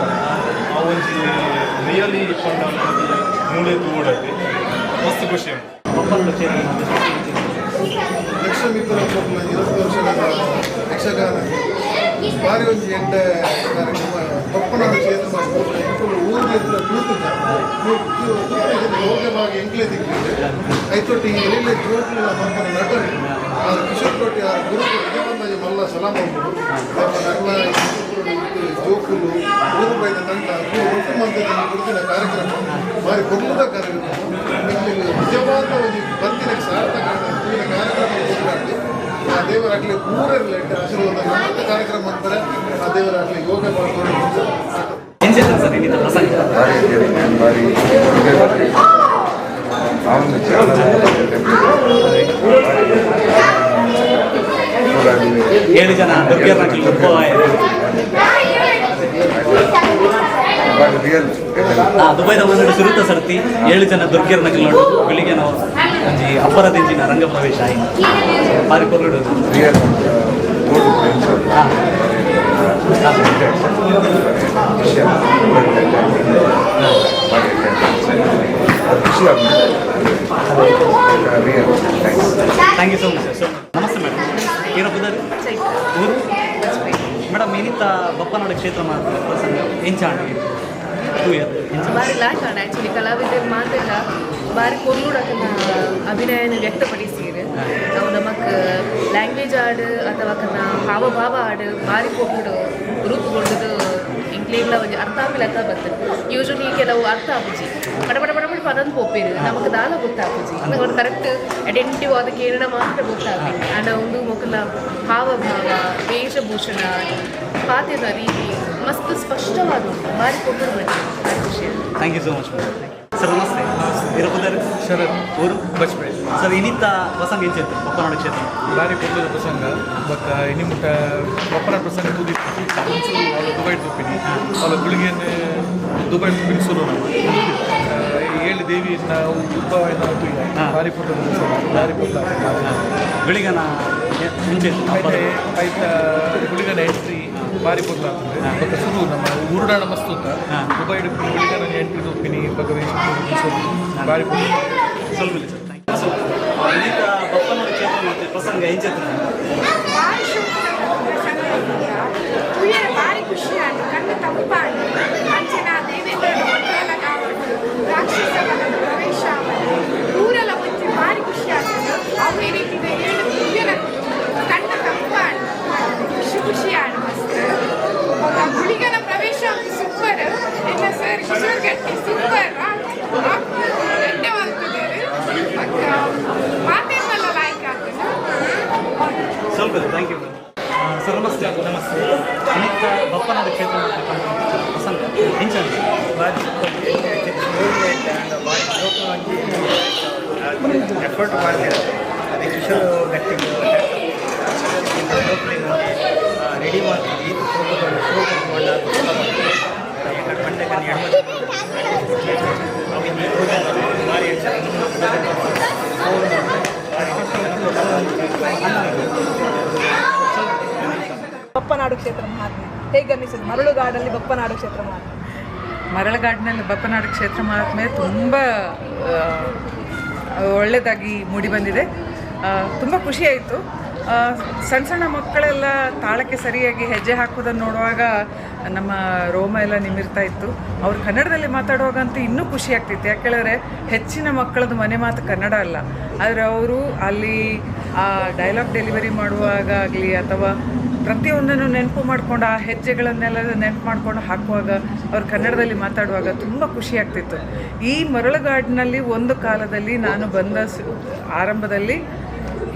ಆ ಒಂಜಿ ರಿಯಲಿ ಪಂಡ ಮೂಳೆ ತೂಡಾಗಿ ಮಸ್ತ್ ಖುಷಿ ಆಗುದು. ಯಕ್ಷಮಿತ್ರ 20 ವರ್ಷದ ಯಕ್ಷಗಾನ ಬಾರಿ ಒಂಜಿ ಎಡ್ಡೆ ಕಾರ್ಯಕ್ರಮ ಬಪ್ಪನಾಡ ಕ್ಷೇತ್ರ ಊರಿಗೆ ತೂತುಜ ಯೋಗ್ಯವಾಗಿ ಎಂಕ್ಲೆ ದಿಕ್ಕಿದೆ ಐತೊಟ್ಟಿ ಎಲ್ಲೆಲ್ಲ ಜೋಕ್ಲು ಬಪ್ಪನ ನಟನೆ ಆರ್ ಕಿಶೋರ್ ಕೋಟಿ ಆರ್ ಗುರು ನಿಜವಂದ ಮಲ್ಲ ಸಲಾಮ ಉಂಟು ನಮ್ಮ ಜೋಕುಲು ಊರು ಬೈದ ತಂಡ ಒಟ್ಟು ಮಂತದ ಕೊಡ್ತಿನ ಕಾರ್ಯಕ್ರಮ ಬಾರಿ ಕೊಡ್ಲದ ಕಾರ್ಯಕ್ರಮ ನಿಜವಾದ ಒಂದು ಬಂದಿನ ಸಾರ್ಥಕ ಕಾರ್ಯಕ್ರಮ ಕೊಡ್ಲಾರ್ದು ಆ ದೇವರಾಗಲಿ ಊರಲ್ಲಿ ಆಶೀರ್ವಾದ ಮತ್ತೆ ಕಾರ್ಯಕ್ರಮ ಅಂತಾರೆ ಆ ದೇವರಾಗಲಿ ಯೋಗ ಮಾಡ್ಕೊಂಡು. ಏಳು ಜನ ದುಬೈದ ಒಂದು ಸುರುತ ಸರ್ತಿ 7 ಜನ ದುರ್ಗೆರ್ ನಕಲ್ ನೋಡು ಬೆಳಿಗ್ಗೆ ನಾವು ಒಂಜಿ ಅಪ್ಪರ ದಿಂಜಿನ ರಂಗ ಪ್ರವೇಶ ಆಯ್ತು ಬಾರಿ ಕೊರಡು. Thank you so much sir. Namaste madam, ಏನಪ್ಪ ಊರು ಮೇಡಮ್? ಇನ್ನಿತ್ತ ಬಪ್ಪನಾಡ ಕ್ಷೇತ್ರ ಮಾತ್ರ ಪ್ರಸಂಗ ಎಂಚಾಂಡ್ ಬಾರಿ ಲಾಕ್ ಆ್ಯಕ್ಚುಲಿ ಕಲಾವಿದರು ಮಾತೆಲ್ಲ ಬಾರಿ ಕೊಲ್ಲುಡಕನ ಅಭಿನಯನ ವ್ಯಕ್ತಪಡಿಸಿರು. ನಾವು ನಮಕ್ ಲ್ಯಾಂಗ್ವೇಜ್ ಆಡು ಅಥವಾ ಕನ್ನ ಹಾವಭಾವ ಆಡು ಬಾರಿ ಕೊಲ್ಲುಡು ರೂಪುಗೊಂಡದು ಎಂಕ್ಲೇಗ್ಲ ಒಂಜಿ ಅರ್ಥ ಆಪಿಲಕ್ಕ ಬರ್ತದೆ. ಯೂಶಲಿ ಕೆಲವು ಅರ್ಥ ಆಪುಜಿ ಪಟ ಪಟ ಪಟ ಪಟ ಪದಂದು ಪೋಪೇರು ನಮಕ್ ದಾಲ ಗೊತ್ತಾಪುಜಿ ನಮಗೆ ಕರೆಕ್ಟ್ ಅಟೆಂಟಿವ್ ಆದ ಕೇರಳ ಮಾತ್ರ ಗೊತ್ತಾಪಿ. ಆಂಡ ಒಂದು ಮೊಕಲ ಹಾವಭಾವ ವೇಷಭೂಷಣ ಪಾತ್ಯದ ರೀತಿ ಮಸ್ತ್ ಸ್ಪಷ್ಟವಾದ ಉಂಟು ಬಾರಿ ಕೊಟ್ಟರು ಬನ್ನಿ ಭಾರಿ ಖುಷಿ. Thank you so much madam. Sir namaste, ಇರಬುದಾರು Sharath, ಊರು ಬಜ್ಪೆ. ಸರ್ ಇನ್ನಿತ್ತ ಪ್ರಸಂಗ ಎಂಚಿತ್ತು ಬಪ್ಪನಾಡ ಕ್ಷೇತ್ರ? ಬಾರಿ ಕೊಟ್ಟದ ಪ್ರಸಂಗ ಬೊಕ್ಕ ಇನ್ನಿಮುಟ್ಟ ಬಪ್ಪನಾಡ ಪ್ರಸಂಗ ತೂದಿತ್ತು ಅವಳ ದುಬೈ ತೂಪಿನಿ ಅವಳ ಗುಳಿಗೆಯನ್ನು ದುಬೈ ತೂಪಿನಿ ಸುರು ನಮ್ಮ ಏಳು ದೇವಿಯನ್ನ ಉದ್ಭವ ತೂಯ ಬಾರಿ ಕೊಟ್ಟದ ಪ್ರಸಂಗ ಬಾರಿ ಕೊಟ್ಟ ಗುಳಿಗನ ಐತ ಗುಳಿಗನ ಎಂಟ್ರಿ ಬಾರಿ ಪೊರ್ಲಾಗ್ತದೆ. ಬೊಕ್ಕ ಸುರು ನಮ್ಮ ಊರುಡಾಣ ಮಸ್ತ್ ಉಂಟ ದುಬೈ ಗುಳಿಗನ ಎಂಟ್ರಿ ತೂಪಿನಿ ಬೊಕ್ಕ ಬಾರಿ ಪೊರ್ಲು. ಬಪ್ಪನಾಡ ಕ್ಷೇತ್ರ ಮತ್ತು ಪ್ರಸಂಗ ಎಂಚಿತ್ತು? ಭಾರಿ ಖುಷಿ ಆಯ್ತು, ಕಣ್ಣು ತಂಪಾಂಡು ಅಂಚೆನ ದೇವೇಂದ್ರನ ಒಟ್ಟಾಲ ಕಾವಡು ರಾಕ್ಷಸ ಪ್ರವೇಶ ಊರೆಲ್ಲ ಮುಂಚೆ ಭಾರಿ ಖುಷಿ ಆಗ್ತದೆ. ಅವು ರೀತಿದ ಏಳು ಕಣ್ಣು ತಂಪಾಂಡು ಖುಷಿ ಖುಷಿ ಆಡು ಮಸ್ತ್. ಗುಳಿಗನ ಪ್ರವೇಶ ಸೂಪರ್ ಎಲ್ಲ ಸರ್ ಕಿಶೋರ್ ಗಟ್ಟಿ ಸೂಪರ್ ಎಡ್ಡೆ ಮಾಡ್ತಿದ್ದಾರೆ ಮಾತೇನಲ್ಲ ಲಾಯ್ಕ್ ಆಗ್ತದೆ. ಸ್ವಲ್ಪ thank you sir. Namaste. Namaste. ಇನ್ನಿತ್ತ ಬಪ್ಪನಾಡ ಕ್ಷೇತ್ರ ಪ್ರಸಂಗ ಎಂಚಾಂಡ್? ಬಾರಿ ಎಫರ್ಟ್ ಮಾಡ್ತಾರೆ ಅದೇ ಕಿಶೋರ್ ಗಟ್ಟಿಗೆ ರೆಡಿ ಮಾಡ್ತೀವಿ ಇದು ಬಪ್ಪನಾಡು ಕ್ಷೇತ್ರ ಮಹಾತ್ಮೆ ಹೇಗೆ ಅನ್ನಿಸ್ತದೆ? ಮರಳುಗಾಡಲ್ಲಿ ಬಪ್ಪನಾಡು ಕ್ಷೇತ್ರ ಮಹಾತ್ಮೆ. ಮರಳುಗಾಡಿನಲ್ಲಿ ಬಪ್ಪನಾಡು ಕ್ಷೇತ್ರ ಮಹಾತ್ಮೆ ತುಂಬ ಒಳ್ಳೆಯದಾಗಿ ಮೂಡಿಬಂದಿದೆ. ತುಂಬ ಖುಷಿಯಾಯಿತು. ಸಣ್ಣ ಸಣ್ಣ ಮಕ್ಕಳೆಲ್ಲ ತಾಳಕ್ಕೆ ಸರಿಯಾಗಿ ಹೆಜ್ಜೆ ಹಾಕೋದನ್ನು ನೋಡುವಾಗ ನಮ್ಮ ರೋಮ ಎಲ್ಲ ನಿಮಿರ್ತಾ ಇತ್ತು. ಅವರು ಕನ್ನಡದಲ್ಲಿ ಮಾತಾಡುವಾಗ ಅಂತೂ ಇನ್ನೂ ಖುಷಿ ಆಗ್ತಿತ್ತು. ಯಾಕೆಂದರೆ ಹೆಚ್ಚಿನ ಮಕ್ಕಳದ್ದು ಮನೆ ಮಾತು ಕನ್ನಡ ಅಲ್ಲ, ಆದರೆ ಅವರು ಅಲ್ಲಿ ಆ ಡೈಲಾಗ್ ಡೆಲಿವರಿ ಮಾಡುವಾಗ ಆಗಲಿ ಅಥವಾ ಪ್ರತಿಯೊಂದನ್ನು ನೆನಪು ಮಾಡಿಕೊಂಡು ಆ ಹೆಜ್ಜೆಗಳನ್ನೆಲ್ಲ ನೆನಪು ಮಾಡಿಕೊಂಡು ಹಾಕುವಾಗ ಅವರು ಕನ್ನಡದಲ್ಲಿ ಮಾತಾಡುವಾಗ ತುಂಬ ಖುಷಿಯಾಗ್ತಿತ್ತು. ಈ ಮರಳುಗಾಡಿನಲ್ಲಿ ಒಂದು ಕಾಲದಲ್ಲಿ ನಾನು ಬಂದ ಆರಂಭದಲ್ಲಿ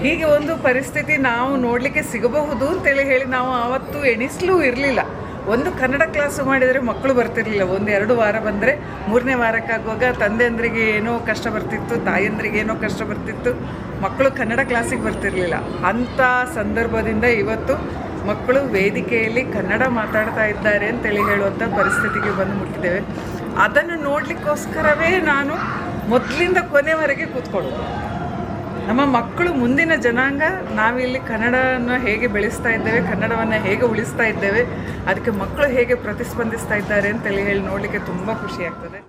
ಹೀಗೆ ಒಂದು ಪರಿಸ್ಥಿತಿ ನಾವು ನೋಡಲಿಕ್ಕೆ ಸಿಗಬಹುದು ಅಂತೇಳಿ ಹೇಳಿ ನಾವು ಆವತ್ತು ಎಣಿಸಲೂ ಇರಲಿಲ್ಲ. ಒಂದು ಕನ್ನಡ ಕ್ಲಾಸು ಮಾಡಿದರೆ ಮಕ್ಕಳು ಬರ್ತಿರಲಿಲ್ಲ. ಒಂದು 2 ವಾರ ಬಂದರೆ 3ನೇ ವಾರಕ್ಕಾಗುವಾಗ ತಂದೆಯಂದ್ರಿಗೆ ಏನೋ ಕಷ್ಟ ಬರ್ತಿತ್ತು, ತಾಯಂದ್ರಿಗೆ ಏನೋ ಕಷ್ಟ ಬರ್ತಿತ್ತು, ಮಕ್ಕಳು ಕನ್ನಡ ಕ್ಲಾಸಿಗೆ ಬರ್ತಿರಲಿಲ್ಲ. ಅಂಥ ಸಂದರ್ಭದಿಂದ ಇವತ್ತು ಮಕ್ಕಳು ವೇದಿಕೆಯಲ್ಲಿ ಕನ್ನಡ ಮಾತಾಡ್ತಾ ಇದ್ದಾರೆ ಅಂತೇಳಿ ಹೇಳುವಂಥ ಪರಿಸ್ಥಿತಿಗೆ ಬಂದು ಮುಟ್ಟಿದ್ದೇವೆ. ಅದನ್ನು ನೋಡಲಿಕ್ಕೋಸ್ಕರವೇ ನಾನು ಮೊದಲಿಂದ ಕೊನೆವರೆಗೆ ಕೂತ್ಕೊಳ್ಳೋದು. ನಮ್ಮ ಮಕ್ಕಳು ಮುಂದಿನ ಜನಾಂಗ, ನಾವಿಲ್ಲಿ ಕನ್ನಡವನ್ನು ಹೇಗೆ ಬೆಳೆಸ್ತಾ ಇದ್ದೇವೆ, ಕನ್ನಡವನ್ನು ಹೇಗೆ ಉಳಿಸ್ತಾ ಇದ್ದೇವೆ, ಅದಕ್ಕೆ ಮಕ್ಕಳು ಹೇಗೆ ಪ್ರತಿಸ್ಪಂದಿಸ್ತಾ ಇದ್ದಾರೆ ಅಂತೇಳಿ ಹೇಳಿ ನೋಡಲಿಕ್ಕೆ ತುಂಬ ಖುಷಿ ಆಗ್ತದೆ.